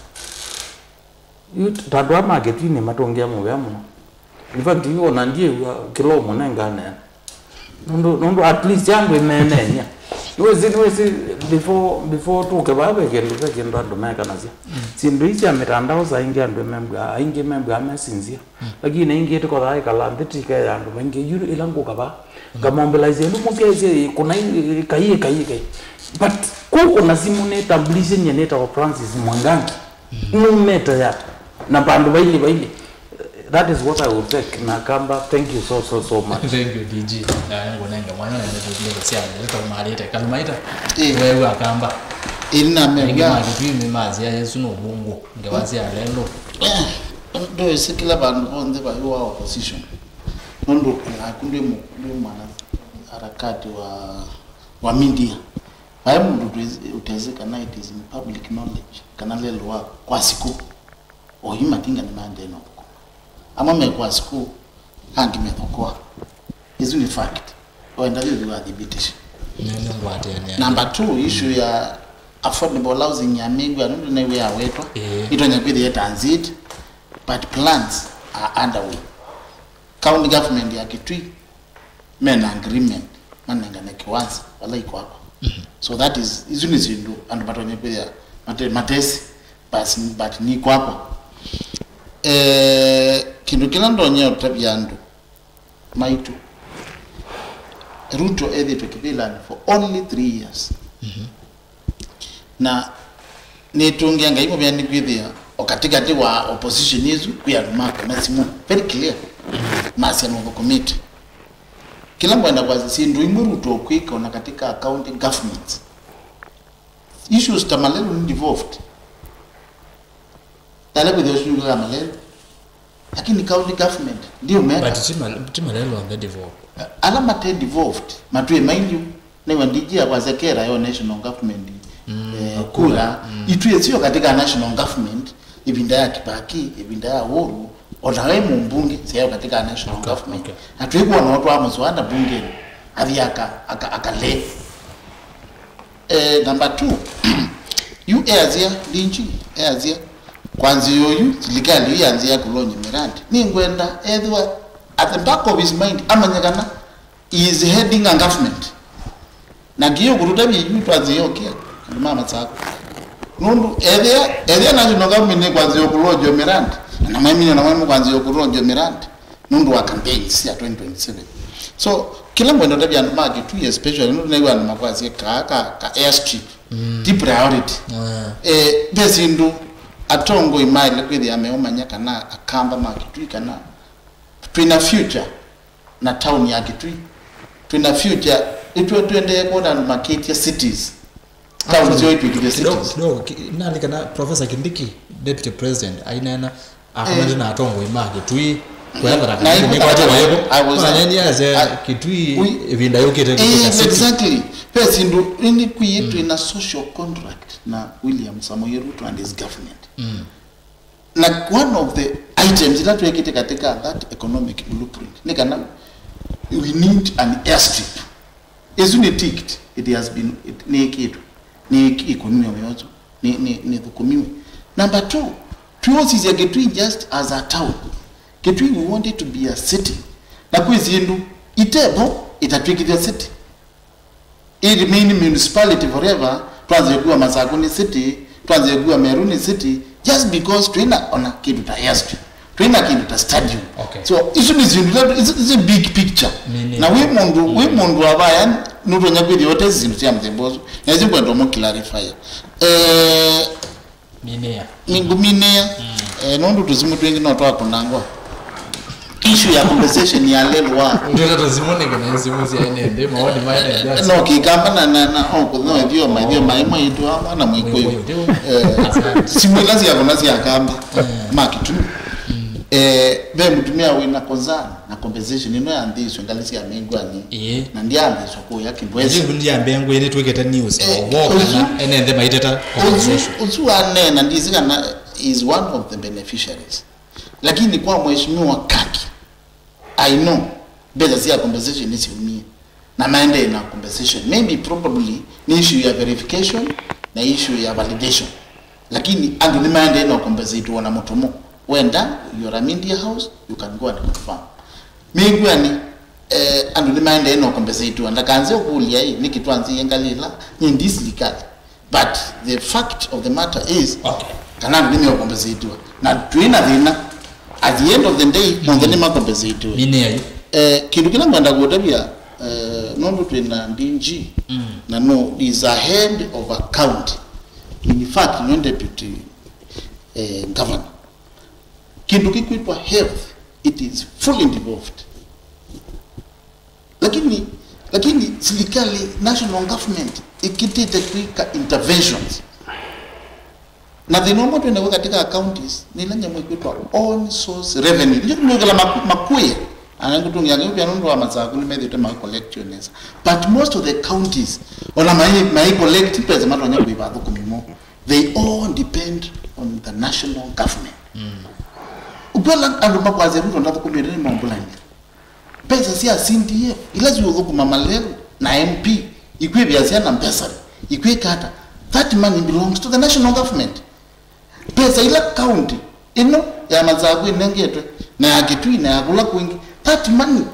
Yu ta andũ aa ma Kĩtwinĩ matũngĩa mũvea mũno. In fact, yu ona ndyĩw'a kĩla ũmũnenga aneena. Nũndũ, nũndũ at least andũ ĩmeeneny'a. Nĩwĩsĩ, nĩwĩsĩ, before, before tũke vaa ve kĩndũ, ve kĩndũ andũ mekanasya. Syĩndũ ii sya mĩtandao saa ingĩ andũ membwaa, aingĩ membwaa mesinzia. Lakini aingĩ tũkothaa ĩkala nthĩ tikeya andũ maingĩ. Yu ĩla ngũka vaa, ngamobilize andũ mũsyaisye, "Ĩ, kũna ĩ, ĩ, kai, ĩ, kai, ĩ, kai." But kũkũna simũ nĩtambulishe nyie nĩtawa Francis Mwangangi. Numĩte ya, na vandũ vailĩ vailĩ. That is what I would take. Na Kamba, thank you so, so, so much. Thank you, D G. Na nĩngũnenge mwanya na nĩtũthiĩ kũsya ndeto taumalĩte. Kalumaita, ĩ, wewe Akamba. Ĩĩ, nĩ na aingĩ mew'a. Ma Kĩtui nĩmasya Yesũ nĩ ũvũngũ. Ngewa sya lelũ. Ndũĩsĩ kĩla vandũ vonthe vai wa opposition. Nũndũ naku ndwĩ mũ-, ndwĩ mwana harakati wa, wa media. Vai mũndũ twĩ-, ũtesĩ kana it is in public knowledge, kana lelũ wa kwa sikũ. Oyu matinga nĩmaendee na ũthũkũma. Amwe mekwa school, angĩ methokoa. Isu nĩ fact. Oenda yothi wathibitisha. Nĩ, nĩ ngwatĩanĩa. Number two, issue ya affordable housing ya Mĩngwa, nũndũ nĩw'o yawetwa. Ĩĩ. Itonya kwĩthĩa transit, but plans are underway. County government ya Kitui mena agreement, manengane kiwanja, vala ikwakwa. So that is, isu nĩ syĩndũ andũ matonya kwĩthĩa mate-, matesi, but, but nikwakwa. Eh, kĩndũ kĩla ndonyea ũtavya andũ maitũ, Ruto ethĩtwe kĩvĩlanĩ for only three years. Na nĩtũngĩa Ngai mũvea nĩ kwĩthĩa o katĩkatĩ wa opposition ĩsu kwĩ andũ makũna simũ very clear, masya nũthũkũmĩte. Kĩla ngwenda kwasya, syĩndũ imwe Ruto ũkwĩka ona katika county governments. Issues ta Malelu nĩ devolved. Yale kwĩthĩa ũsũngĩka Malelu. Lakini county government ndiyo meka. But ti Mal-, ti Malelu onthe devolved. Ala mate devolved, matwĩ mailyu, nĩwe D G akwasya kera yo national government, eh, kura. Itwĩ sio katika national government, ĩvinda ya Kibaki, ĩvinda ya Uhuru, o ta we mũmbunge, sio katika national government. Okay. Na twĩkwona otwa mũswada bungeni, athi aka, aka, akale. Eh, number two, yu easya, D G, easya, kwanzĩa oyu, silikalĩ yu yanzĩa kũlonye miradi. Nĩngwenda ethĩwa at the back of his mind, amanye kana he is heading a government. Na ngiyo kũtũtavya yu twanzĩa ũkĩa, andũ ma Masakũ. Nũndũ ethĩa, ethĩa national government nĩkwanzĩa kũlonjwa miradi, na maimine na maimu kwanzĩa kũlonjwa miradi. Nũndũ wa campaigns sya twenty twenty-seven. So, kĩla ngwenda ũtavya andũ ma Kitui especially, nũndũ naigua andũ makwasya ka, ka, ka airstrip, ti priority. Eh, ve syĩndũ atongoi maĩle kwĩthĩa meũmanya kana Akamba ma Kitui kana twĩna future na town ya Kitui. Twĩna future, itwe tũendee kwona andũ makĩtya cities. Town syo itwĩkĩthya cities. Kidogo, kidogo, ki-, nani kana Professor Kindiki, Deputy President, aineena, akomete na atongoi ma Kitui, kwethana na kana nĩkwatya waivo. I was, manenia ase Kitui ĩvinda yũkĩte kũtwĩka city. Exactly. Ve syĩndũ, nĩkwĩie twĩna social contract na William Samoei Ruto and his government. Na one of the items ila twekĩte katika that economic blueprint nĩ kana we need an airstrip. Ĩsu nĩ ticked, it has been, it, nĩĩkĩtwe, nĩ ĩkũniwe mĩozo, nĩ, nĩ, nĩthũkũmiwe. Number two, twĩũsisya Kitui just as a town. Kitui, we want it to be a city. Na kwĩ syĩndũ itevo itatwĩkĩthya city. It remain municipality forever. Twanze kuwa Masakũ nĩ city, twanze kuwa Meru nĩ city, just because twĩna ona kĩndũ ta airstrip, twĩna kĩndũ ta stadium. Okay. So, isu nĩ syĩndũ tatu, it's, it's a big picture. Nĩ, nĩ. Na wĩ mũndũ, wĩ mũndũ wa vaya, nũtonya kwĩthĩa ũtesi syĩndũ sya mũthemba ũsu. Na isu ngwenda ũmũ clarify. Eh, Minĩa. Nĩngũminĩa. Eh, nũndũ tũsimũ twingĩ no twakũnangwa. Issue ya compensation ya lelwa. Ndĩla tũsimũ nĩ kana simũ sya ene nthĩ, maoni ma ene nthĩ. No kĩkamba na, na, na, o kũthwa ithio, ma ithio, maĩ maitũ, amwe na Mwĩkũyũ. Mwĩkũyũ, ndio. Eh, simũ ila sya kũna sya Kamba, ma Kitui. Eh, ve mũtumĩa wĩna concern na compensation ĩno ya nthĩ isu ngalĩ sya Mĩngwani. Ĩĩ. Na ndiambĩswa kũya kĩmbwesi. Ĩĩ, ndiambĩa ngwĩ nĩtwĩkĩte news. Eh, o w'o ũsu, kana ene nthĩ maiteta ũsu, compensation. Ũsu wanena, ndisi kana is one of the beneficiaries. Lakini kwa Mheshimiwa Kaki, I know mbesa sya compensation nĩsiumie. Na maendee na compensation. Maybe probably nĩ issue ya verification na issue ya validation. Lakini andũ nĩmaendee na compensate na mũtumo. Wenda, you're a media house, you can go and confirm. Mĩngwani, eh, andũ nĩmaendee no compensatiwa. Ndakanze ũkũlya ĩ, nĩkĩ twanzie ngalĩ ĩla nyie ndi silikalĩ. But the fact of the matter is, okay, kana andũ nĩmeũkompensatiwa. Na twĩ na thĩna. At the end of the day, monthe nĩmakompensatiwe. Nĩ nĩ ayu. Eh, kĩndũ kĩla ngwenda kũtavya, eh, nũndũ twĩ na D G, mm, na no is ahead of a county. In fact, no deputy, eh, governor. Kĩndũ kĩkwĩtwa health, it is fully involved. Lakini, lakini silikalĩ, national government, ĩkĩtĩte kwĩka interventions. Na thĩna ũmwe twĩ naw'o katika counties nĩ ĩla nyamũ ĩkwĩtwa own source revenue. Ndio ndio kala maku-, makuya. Ana ngũtũngĩa ngĩu pia nũndũ wa Masaku nĩmethĩĩtwe ma collect yo nesa. But most of the counties, ona mai, mai collect pesa matonya kũiva athũkũmi mo. They all depend on the national government. Mm. Ũkwela andũ makwasya Ruto ndathũkũmĩte nĩ mambulani. Mbesa sya C D F ila siũthũkũma malelũ na M P, ikwĩvĩa syana mbesa, ikwĩka ata? That money belongs to the national government. Mbesa ila county ĩno ya Masaku ĩnengetwe, na ya Kitui, na ya kũla kũngĩ, that money,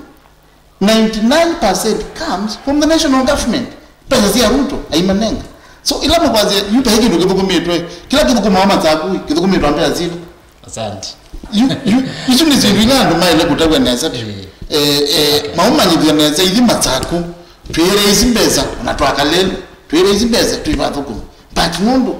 ninety-nine percent comes from the national government. Mbesa sya Ruto aimanenga. So, ila makwasya, yu ta kĩndũ kĩthũkũmĩtwe, kĩla kĩthũkũmawa Masaku, kĩthũkũmĩtwe mbesa sila. Asante. Yu, yu, isu nĩ syĩndũ ila andũ maĩle kũtavw'a nesa vyũ. Eh. Eh, eh, okay. Maumanyĩthya nesa ithi Masaku, twĩĩle isi mbesa, ona twakalelũ, twĩĩle isi mbesa, twĩ vathũkũmi. But nũndũ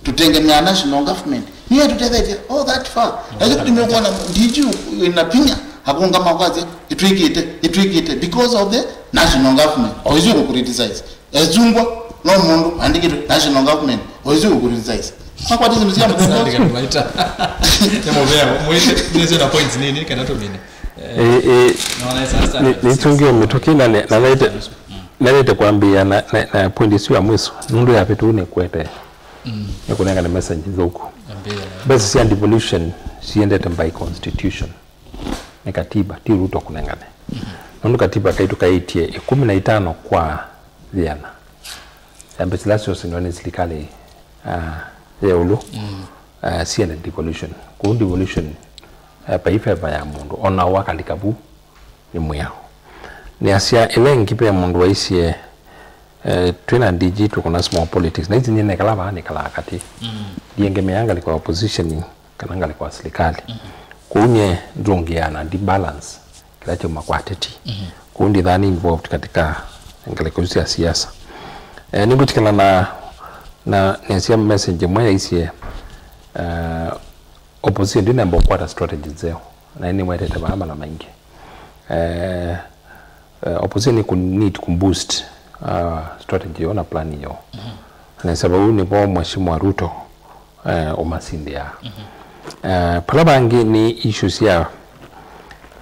tũtengemeaa national government, nĩyo ĩtũtethetye all that far. Na ĩsu nĩmekuona D G wĩna vinya, akũngama kwasya, ĩtwĩkĩte, ĩtwĩkĩte, because of the national government. O isu kũcriticize. Esungwa, no mũndũ andĩkĩtwe national government, o isu kũcriticize. Makwatĩte mĩsia mũthemba ũsu. Nĩ mũvea, mwĩsĩ, nĩsĩ na points nini, kana tũmine. Eh, eh, no, na sasa, nĩ-, nĩtũngĩe mĩtũkĩ na ne-, na nete, mm, nete kwambĩĩa na, na, na point isu ya mwiso, nũndũ ya vitu nĩ kwete. Mm. Nĩ kũnengane message nthũku. Ambĩĩa. Mbesa sya devolution siendete by constitution. Nĩ katiba, ti Ruto kũnengane. Mhm. Nũndũ katiba kaitũ kaĩtye ĩkũmi na itano kwa ĩana ya mbesa ila syosengwa nĩ silikalĩ, ah, ya ĩũlũ, mm, ah, siende devolution. Kũu devolution, eh, vai favor ya mũndũ, ona wakalika vu nĩ mwĩao. Nĩasya ĩla ĩngĩ ve mũndũ waisye, eh, twĩ na D G tũkũna small politics. Na ici nyie nekala vaa nĩkalaa katĩ. Mm. Ndiengemeaa ngalĩko ya opposition kana ngalĩko ya silikalĩ. Mhm. Kũu nyie ndũngĩaa na ndi balance kĩla kyauma kwa ateti. Mhm. Kũu ndithaa nĩ involved katika ngalĩko isu sya siasa. Eh, nĩngwĩtĩkĩla na, na nĩasya message ĩmwe yaisye, eh, opposition ndĩnamba kũkwata strategy nzeo, na nĩmwetete vaa mala maingĩ. Eh, eh, opposition ĩkũ need kũ boost, uh, strategy yo na plan yo. Mhm. Nesa vau nĩvo Mheshimiwa Ruto, eh, ũmasindĩaa. Mhm. Eh, pala vangĩ nĩ issue sya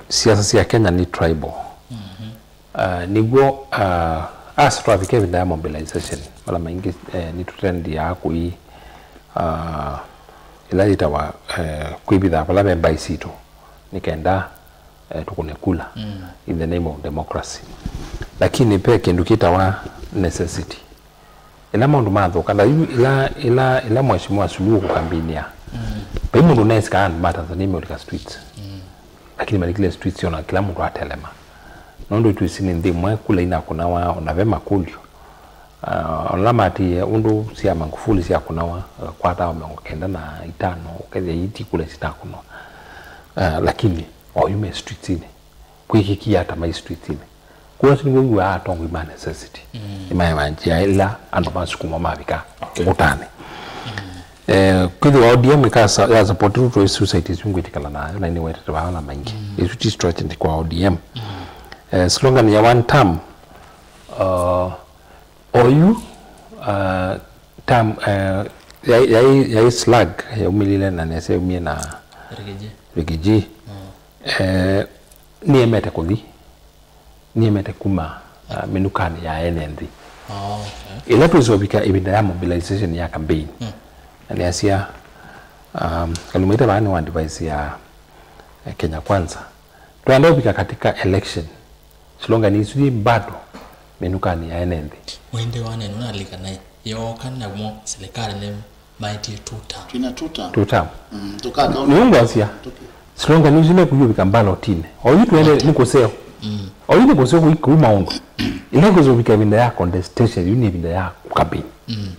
siasa sya Kenya nĩ tribal. Mhm. Ah, nĩw'o, ah, asa twavika ĩvinda ya mobilization, vala maingĩ, eh, nĩtũtendĩaa kũi, ah, ĩla yĩtawa, eh, kwĩvitha vala ve mbaĩ sitũ, nĩ kenda, eh, tũkũne kula, mm, in the name of democracy. Lakini ve kĩndũ kĩtawa necessity. Ĩla maũndũ mathũka, na yu ĩla, ĩla, ĩla Mheshimiwa Suluhu kũkambĩnĩa, mm, vai mũndũ neskaa andũ ma Tanzania meũlika streets. Mm. Lakini malikile streets ona kĩla mũndũ atelema. Nũndũ twĩsĩ nĩ nthĩ ĩmwe kula inakũnawa, ona ve makũlyo. Ah, ona matie ũndũ sya Magufuli syakũnawa, akakwata o mĩongo kenda na itano, ũkethĩa iti kula sitakũnwa. Ah, lakini oyu me streetsinĩ. Kwĩkĩkie ata mai streetsinĩ? Kũu asu nĩw'o wĩw'aa atongoi ma necessity. Mm. Nĩmaewa nzĩa ĩla andũ ma Sukuma mavika, okay, ngũtanĩ. Mm. Eh, kwĩthĩwa O D M ĩkasa-, ya support Ruto, ĩsu site ĩsu ngwĩtĩkana nayo, na nĩwetete vaa na maingĩ. Mm. Ĩsu ti strategy kwa O D M. Mm. Eh, slogan ya one term, uh, oyu, uh, term, eh, yai, yai, yai slug, yaumĩlile na nesa yaumie na Rigiji. Rigiji. Mm. Eh, nĩemete kũthi, nĩemete kuma, uh, mĩnukanĩ ya ene nthĩ. Oh, okay. Ĩla twĩsovika ĩvinda ya mobilization ya campaign, mm, na nĩasya, um, Kaluma ite vaa nĩ wa advice ya, eh, Kenya Kwanza. Twenda ũvika katika election, slogan isu yĩ bado mĩnukanĩ ya ene nthĩ. Waindi wanene unalika naye. Yooka namo silikalĩ nĩ maĩtie two term. Twĩna two term. Two term. Mm, tũkaka. Nĩyo ngwasya. Tũkĩ- Slogan isu nĩkũyũvika mbalotini. Oyu twende nĩ kũseo. Mm. Oyu nĩ kũseo kũi kũu maũndũ. Ĩla ĩkwĩsĩ kũvika ĩvinda ya contestation, yu nĩ ĩvinda ya campaign. Mm.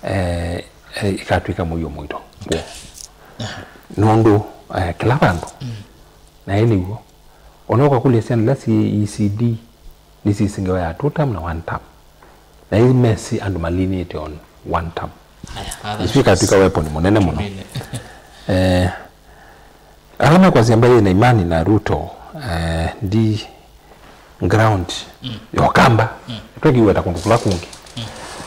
Eh, eh, ĩkatw'ĩka mũio mũito. Aha. Nũndũ, eh, kĩla vandũ. Mm. Na ĩ nĩw'o. Ona ũkakũlya syana ila syĩ E C D, nĩsyĩsĩ ngewa ya two term na one term. Na ĩ mesĩ andũ malinĩte on one term. Aya, other issues. Ĩsu ĩkatw'ĩka weapon mũnene mũno. Tumine. Eh, ala mekwasya mbaĩ na imani na Ruto, eh, ndi ground, mm, ya Ũkamba. Mm. Tũkiweta kũndũ kũla kũngĩ. Mm.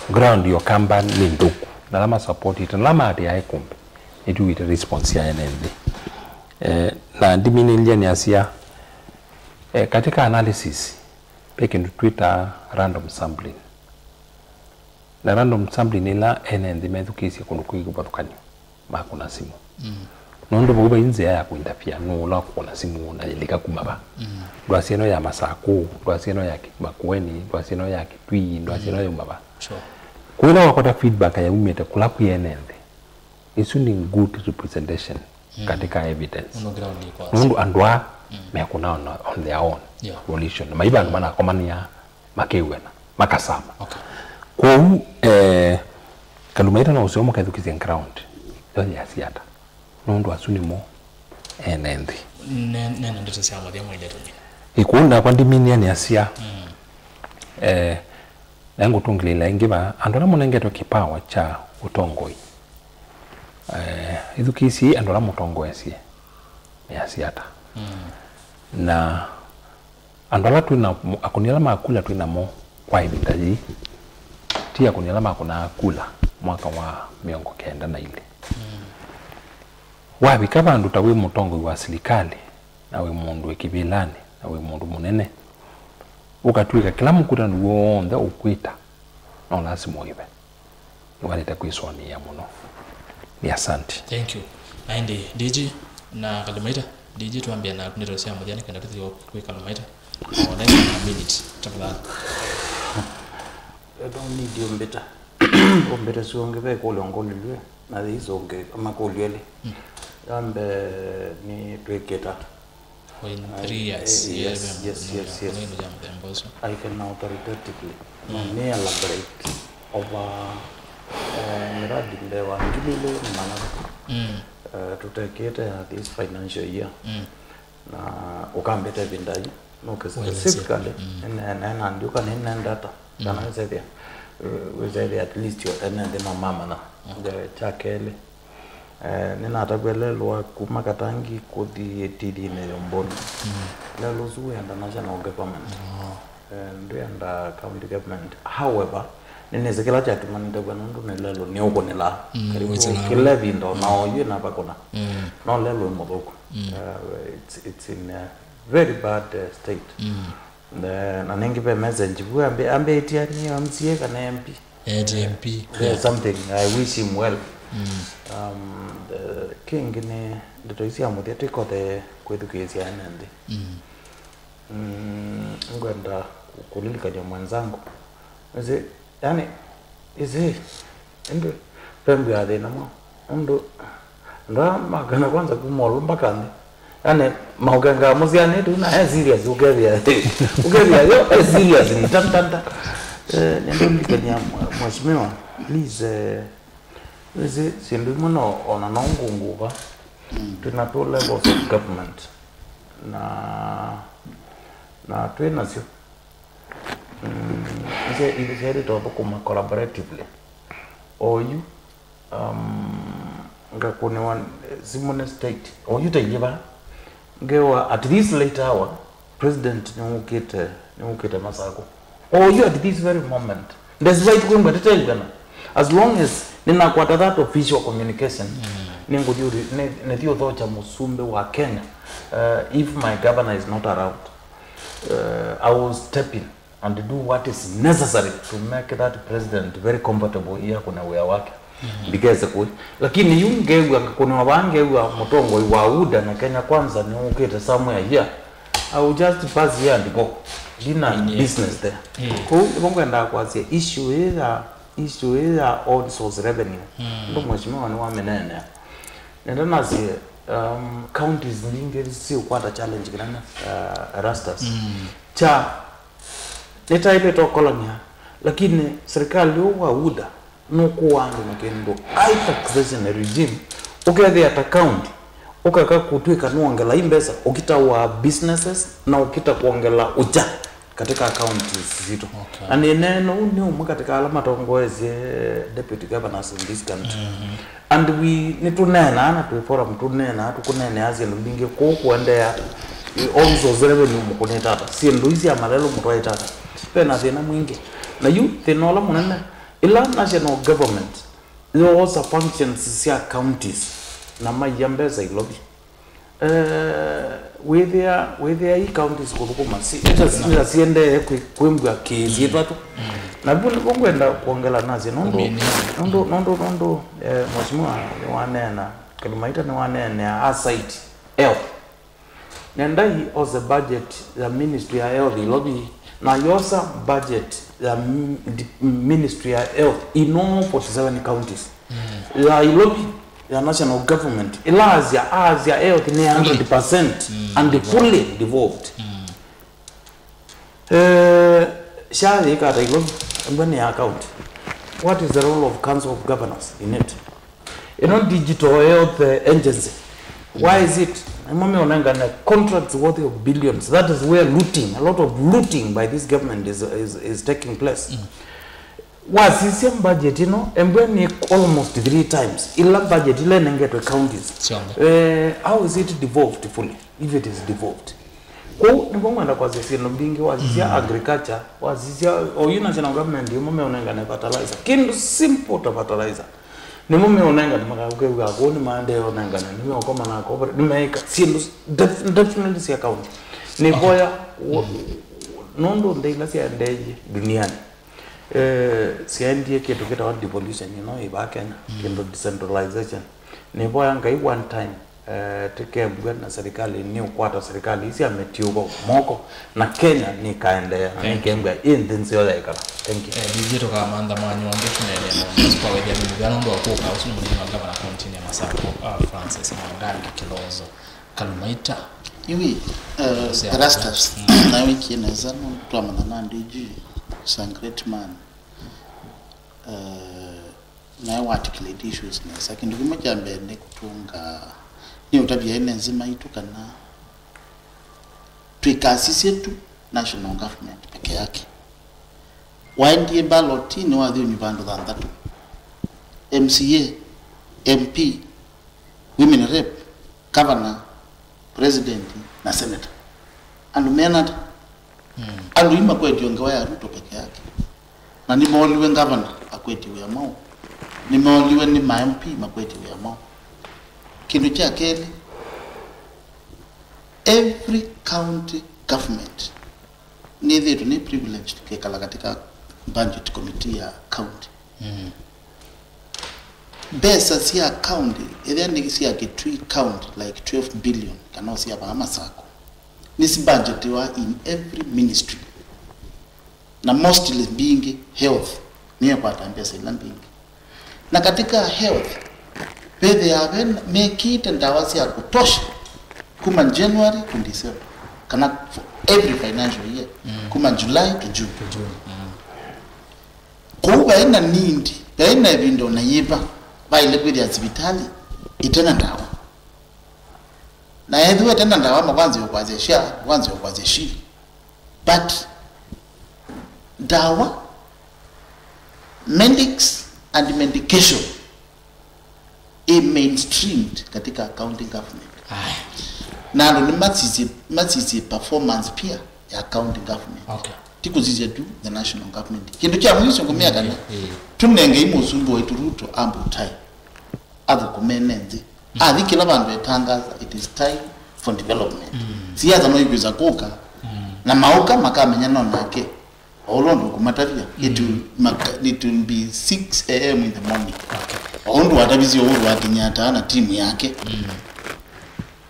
Ground ya Ũkamba nĩ nthũku. Na ala masupportĩte, na ala maatĩae kũmbe. Nĩtwĩw'ĩte response ya ene nthĩ. Eh, na ndiminĩlye nĩasya, eh, katika analysis, ve kĩndũ twĩtaa random sampling. Na random sampling nĩ ĩla ene nthĩ methukĩĩsye kũndũ kwĩ kĩvathũkany'o, makũna simũ. Mm. Nũndũ vau vai nzĩa ya kũinterfere nũũ ũla ũkũna simũ na yĩlika kuma va. Mm. Ndwasya ĩno ya Masakũ, ndwasya ĩno ya Ki-, Makueni, ndwasya ĩno ya Kitui, ndwasya ĩno, mm, yauma va. Sure. Kũu ĩla wakwata feedback yaumĩte kũla kwĩ ene nthĩ, ĩsu nĩ good representation, mm, katika evidence. Nũndũ ground ĩkwasya. Nũndũ andũ aa, mm, mekũna on, on their own, yeah, volition. Na mai vandũ manakomanĩa, makew'ana, makasama. Okay. Kwoou, eh, Kalumaita no ũseo mũkethukĩsya ground, yo yĩasya ata? Nũndũ asu nĩmo ene nthĩ. Ne-, nena ndeto sya mũthya mwaile tũmina. Ĩkũũ nakwa ndiminia nĩasya, mm, eh, na ngũtũngĩlĩĩla ĩngĩ va, andũ ala mũnengetwe kĩpawa kya ũtongoi. Eh, ĩthukĩĩsyei andũ ala mũtongoesye measya ata. Mm. Na andũ ala twĩ na, akũni ala ma kula twĩ namo kwa ĩvinda yĩĩ, ti akũni ala makũnaa kula mwaka wa mĩongo kenda na ilĩ. Mm. Wavika vandũ ta wĩ mũtongoi wa silikalĩ, na wĩ mũndũ wĩ kĩvĩlanĩ, na wĩ mũndũ mũnene, ũkatw'ĩka kĩla mũkutano w'onthe ũkwĩta, no lasima ũĩve. Nĩwaĩlĩte kwĩsũanĩĩa mũno. Nĩ asante. Thank you. Na ĩndĩ D G na Kalumaita, D G twambĩa naku ndeto sya mũthya nĩ kenda tũthi kwĩ Kalumaita. O less than a minute, tafadhali. I don't need you, Mbita. Ũmbĩte syonge ve kũlyo ngũlilw'e, na these ũngĩ makũlyo elĩ. Mm. Ya mbee nĩ twĩkĩta. Oh, in three years. Eh, yes, yes, yes, yes. I can authoritatively, mm, nĩ elaborate over, eh, miradi mbee wa ngili ilĩ na magana matatũ. Mm. Eh, tũtekĩte ya this financial year. Mm. Na ũkambĩte ĩvinda yu, nũke specifically, mm, nĩneena ndiũka nĩne data, kana, mm, wĩsethĩa, wĩsethĩa at least yo ene nthĩ no mamanya. Okay. Kya kelĩ, eh, nĩnatavw'a lelũ wa kuma Katangi kũthi ĩtilinĩ Yomboni. Mm. Lelũ ũsu wĩenda national government. Oh. Eh, ndwĩenda county government. However, nĩnĩsĩ kĩla kyatumanĩte kw'a nũndũ nĩ lelũ nĩũkũnĩlaa. Mm, karibu wĩsĩlaa kĩla ĩvinda, o na, mm, oyu ĩnavakũna. Mm. No lelũ ĩ mũthũku. Mm. Uh, it's, it's in a very bad, uh, state. Mm. Na, na nĩngĩ ve message vu ambi-, ambĩtie nĩ M C A kana M P. Eh, ti M P. Yeah, yeah. Something. I wish him well. Mm. Um, the, kĩngĩ nĩ ndeto ici sya mũthya twĩkothe kwĩthukĩĩsya ene nthĩ. Mm. Mm, ngwenda kũ-, kũlilikany'a mwenzangu. Ĩsĩ, yani, ĩsĩ, ĩndĩ, vembwĩa thĩna mwa, ũndũ, andũ aa makana kwanza kuma ũlũ mpaka nthĩ. Yani, maũkengaa mũsyaanĩte na e serious, ũkethĩa, ũkethĩa yo e serious, ni tan, tan, tan. Eh, nĩndũlilikany'a mwe-, mheshimiwa, please, eh, ĩsĩ, syĩndũ imwe no, ona no ngũngũva. Mm. Twĩna two levels of government. Na, na twĩ nasyo. Mm, ise-, ise-, syaĩlĩte ũthũkũma collaboratively. Oyu, um, ngakũnĩwa, eh, simũ nĩ state. Oyu tailye vaa. Ngewa at this late hour, president nĩwũkĩte, nĩwũkĩte Masakũ. Oyu at this very moment. Despite kwĩngwa tĩteĩw'ana. As long as nĩnakwata that official communication, mm, nĩngũthi ũthi-, nĩ-, nĩthi ũthokya mũsumbĩ wa Kenya, uh, if my governor is not around. Uh, I will step in and do what is necessary to make that president very comfortable here kũna wĩa wake. Mm-hmm. Ndikese kũi. Lakini yu ngew'a ngakũnĩwa vaa, ngew'a mũtongoi wa UDA na Kenya Kwanza nĩũkĩte somewhere here. I will just pass here and go. Ndina, yeah, business there. Mm. Kũu nĩvo ngwendaa kwasya issue ĩĩ ya, issue ĩĩ ya own source revenue. Mm. Ũndũ mheshimiwa nĩwamĩneenea. Nenda nasye Um, counties nyingĩ siũkwata challenge kĩnene, uh, Erastus. Kya nĩtaĩlĩte ũkolania, lakini serikali ũũ wa UDA nũkũaa andũ na kĩndũ high taxation regime, ũkethĩa ta county ũkeka kũtw'ĩka nĩwongela i mbesa ũkita wa businesses na ũkita kwongela ũkya katika counties sitũ. Okay. Na nĩneena ũu nĩ ũmwe katika ala matongoesye deputy governors in this country. And we nĩtũneenaa na twĩ forum, tũneenaa, tũkũneenea syĩndũ mbingĩ kũu kũendeea. Office of revenue mũkũnĩte ata, syĩndũ ii sya malelũ mũtwaĩte ata? Ve na thĩna mwingĩ. Na yu thĩna ũla mũnene, ila national government yoosa functions sya counties na maia mbesa Ilovi. Eh, wĩthĩa, wĩthĩa i counties kũthũkũma si ĩta siendee kwĩmbw'a kĩĩsyĩtwa tu. Na vu nĩvo ngwenda kwongela nasya nũndũ, nũndũ, nũndũ, nũndũ, eh, mheshimiwa nĩwaneena, Kalumaita nĩwaneenea a cite health. Nendai ose budget ya ministry ya health Ilovi, na yosa budget ya m- di- ministry ya health in all forty-seven counties. Ya Ilovi ya national government ĩla asya, asya health nĩ hundred percent and fully devolved. Eh, SHA yĩkata Ilovi, ĩmwe nĩ ya county. What is the role of Council of Governors in it? Ĩno digital health, eh, agency. Why is it? Nĩmo meũnengane contracts worthy of billions. That is where looting, a lot of looting by this government is, is, is taking place. Wasisya budget ĩno, embwe nĩ almost three times ila budget ila ĩnengetwe counties. Syonthe. Eh, how is it devolved fully, if it is devolved? Kwoou nĩvo ngwenda kwasya syĩndũ mbingĩ, wasisya agriculture, wasisya oyu national government ĩmwe meũnengane fertilizer. Kĩndũ simple ta fertilizer. Nĩmo meũnengane, makakew'a kũu nĩmaendee ũnengane, nĩmeũkoma na cooperative, nĩmeĩka syĩndũ def- definitely sya county. Nĩvoya wo- nũndũ nthĩ ila syaendeeie duniani, eh, syaendie kĩndũ kĩtawa devolution ĩno ĩvaa Kenya, kĩndũ decentralization. Nĩvoya Ngai one time, eh, tĩkembw'a na serikali nĩũkwata serikali ii sya mĩtiũko moko, na Kenya nĩkaendeea na nĩkembw'a ĩ nthĩ nzeo yaĩkala. Thank you. Eh, D J tũkamantha mwanya ũngĩ tũneenea maũndũ asu kwa wĩthĩa nĩ mũvea nũndũ wa kũka. Ũsu nĩ mũnini wa ngavana kauntinĩ ya Masakũ, ah, Francis Mwangangi Kilonzo Kalumaita. Iwi, eh, Erastus, nawe wĩkie nesa, nũndũ twamanya na D G, is a great man. Eh, nae wa articulate issues nesa. Kĩndũ kĩmwe kya mbee nĩ kũtũnga, nĩ ũtavya ene nzĩ maitũ kana twĩkasisye tu national government peke yake. Waendie ballot nĩ wathi ũnyu vandũ thanthatũ, M C A, M P, women rep, governor, president na senator. Andũ mena ata? Andũ ii makwetio ngewa ya Ruto peke yake. Na nĩmooliwe ngavana akwetye wĩa mwaũ. Nĩmooliwe nĩ ma M P makwetye wĩa mwaũ. Kĩndũ kya kelĩ, every county government nĩthĩĩtwe nĩ privileged kwĩkala katika budget committee ya county. Mbesa sya county, ethĩa nĩ sya Kitui county, like twelve billion, kana o sya vaa Masakũ, nĩsibudgetiwa in every ministry. Na mostly mbingĩ, health nĩyo ĩkwataa mbesa ila mbingĩ. Na katika health, vethĩaa ve mekĩte ndawa sya kũtosha kuma January to December, kana for every financial year, kuma July to June. Kwoou vaĩ na need, vaĩ na ĩvinda o na yĩva vaĩle kwĩthĩa sivitalĩ ĩte na ndawa. Na ethĩwa ĩte na ndawa, makwanzĩa ũkwasya SHA, makwanzĩa ũkwasya SHIF. But ndawa, medics and medication ĩ mainstreamed katika county government. Aya. Na andũ nĩmasisye, masisye performance pia ya county government. Okay. Ti kũsisya tu the national government. Kĩndũ kya mwisho ngũmĩa kana, eh, tũnengei mũsumbĩ waitũ Ruto ample time athũkũme ene nthĩ. Athi kĩla vandũ etangaza, it is time for development. Siasa no ikwĩsa kũka, na maũka makamenya no nake. O ũla ũndũ ũkũmatavya, it will, maka- it will be six a m in the morning. Okay. O ũndũ watavisye Uhuru wa Kenyatta na timu yake.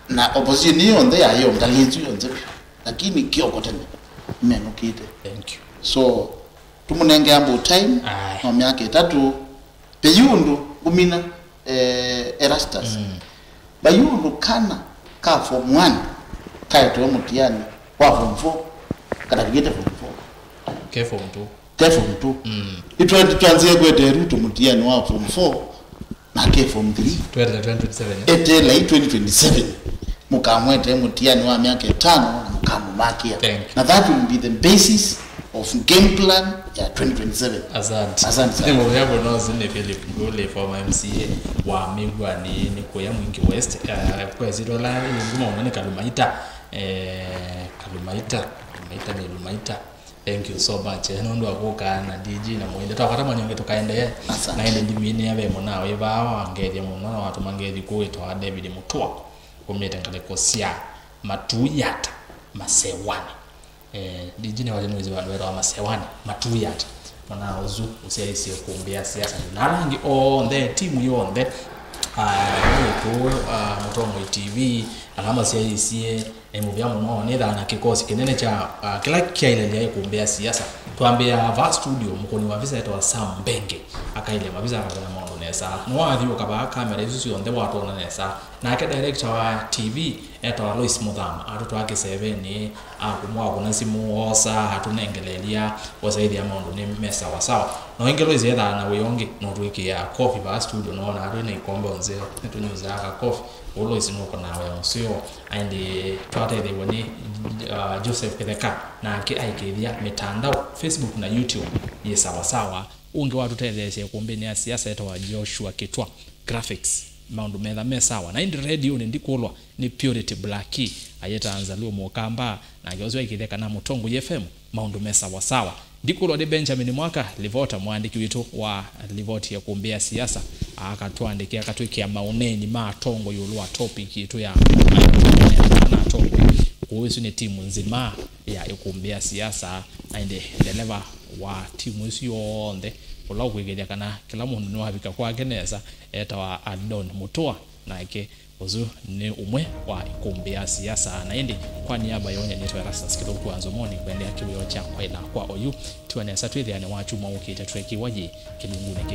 Na opposition ĩ yonthe yayongalĩtw'e yonthe vyũ. Lakini kĩoko tene, nĩmenũkĩte. Thank you. So, tũmũnenge ample time, aye, no myaka ĩtatũ. Ve yu ũndũ ngũmina, eh, Erastus. Vaiũ ũndũ kana ka form one kaetewe mũtiani wa form four, kana kĩvĩte form four. Ke form two. Ke form two. Mm. Itwanzie kwete Ruto mũtiani wa form four na ke form three. Twetele twenty twenty-seven, eh? Etelai twenty twenty-seven. Mũkamwete mũtiani wa myaka ĩtano na mũkamũmakĩa. Thank you. Na that will be the basis of game plan ya twenty twenty-seven. Asante. Asante sana. Nĩ mũvea mũno. Ũsu nĩ Philip Nguli, former M C A wa Mĩw'anĩ nĩ kũya Mwingi West. Eh, kwa ĩsyĩtwa la ilungu maũndũ nĩ Kalumaita. Eh, Kalumaita, Kalumaita nĩ Lumaita. Thank you so much, eh, nũndũ wa kũka na D J na Mũinde. Twakwata mwanya ũngĩ tũkaendee. Asante. Na ĩndĩ ndimĩnĩa ve mũna wĩ vaa wangethya mũno na watũma ngethi kũũ wĩtawa David Mũtũa. Umĩte ngalĩko sya Matuyata, Masewanĩ. Eh, D J nĩ wale nĩwĩsĩ vandũ vetawa Masewanĩ, Matuyata. Mwana ũsu ũsyaĩĩsye kũmbĩa siasa. Na ala angĩ onthe, timu yonthe, ah, Mũtũa, ah, Mũtongoi T V, ala masyaĩĩsye, eh, mũvea mũno, nĩthaa na kĩkosi kĩnene kya, ah, kĩla kyailelya ĩkũmbĩa siasa. Twambĩĩa vaa studio, mũkũni wa visa etawa Sam Mbenge, akailya mavisa akakana maũndũ nesa. Nĩwathyũũka vaa kamera isu syonthe watwona nesa. Nake director wa T V etawa Lois Mũthama, atũtwaa kĩsevenĩ, akũmwa kũna simũ, oosa, atũnengeleelya, ũsaĩthĩa maũndũ nĩ me sawa sawa. Na ĩngĩ Lois ethaa na wĩa ũngĩ, no twĩkĩaa kofi vaa studio, noonaa twĩ na ikombe nzeo, nĩtũnyusaa ka kofi. Ũu Lois nũkonaa wĩa mũseo. Aĩndĩ twatetheew'a nĩ, uh, Joseph Kĩtheka, nake aikĩĩthya mĩtandao, Facebook na YouTube, yĩ sawa sawa. Ũngĩ watũtetheesya ĩkũmbĩnĩ ya siasa etawa Joshua Kitwa, graphics, maũndũ metha me sawa. Na ĩndĩ redionĩ ndikũlwa nĩ Purity Blackie, ayĩtaa Nzaluo Mũkamba, nake ũsu aikĩthya kana Mũtongoi F M, maũndũ me sawa sawa. Ndikũlwa nĩ Benjamin Mwaka, livota, mwandĩki witũ wa livoti ya ĩkũmbĩ ya siasa, akatũandĩkĩa, akatwĩkĩa maũneeni ma atongoi ĩũlũ wa topic yitũ ya na atongoi. Kũu ĩsu nĩ timu nzima ya ĩkũmbĩ ya siasa, na ĩndĩ ndeleva wa timu ĩsu yonthe, ũla ũkwĩkĩthya kana kĩla mũndũ nĩwavika kwake nesa, etawa Aldon Mũtũa, nake ũsu nĩ ũmwe wa ĩkũmbĩ ya siasa. Na ĩndĩ kwa niaba ya ũnyanĩtwa Erastus Kĩthũku wa Nzomoni, kwendea kĩwĩo kya kwaĩla kwa oyu, tiwa nesa twĩthĩane wa kyumwa ũkĩte twekiwa yĩ kĩlungunĩ kĩ.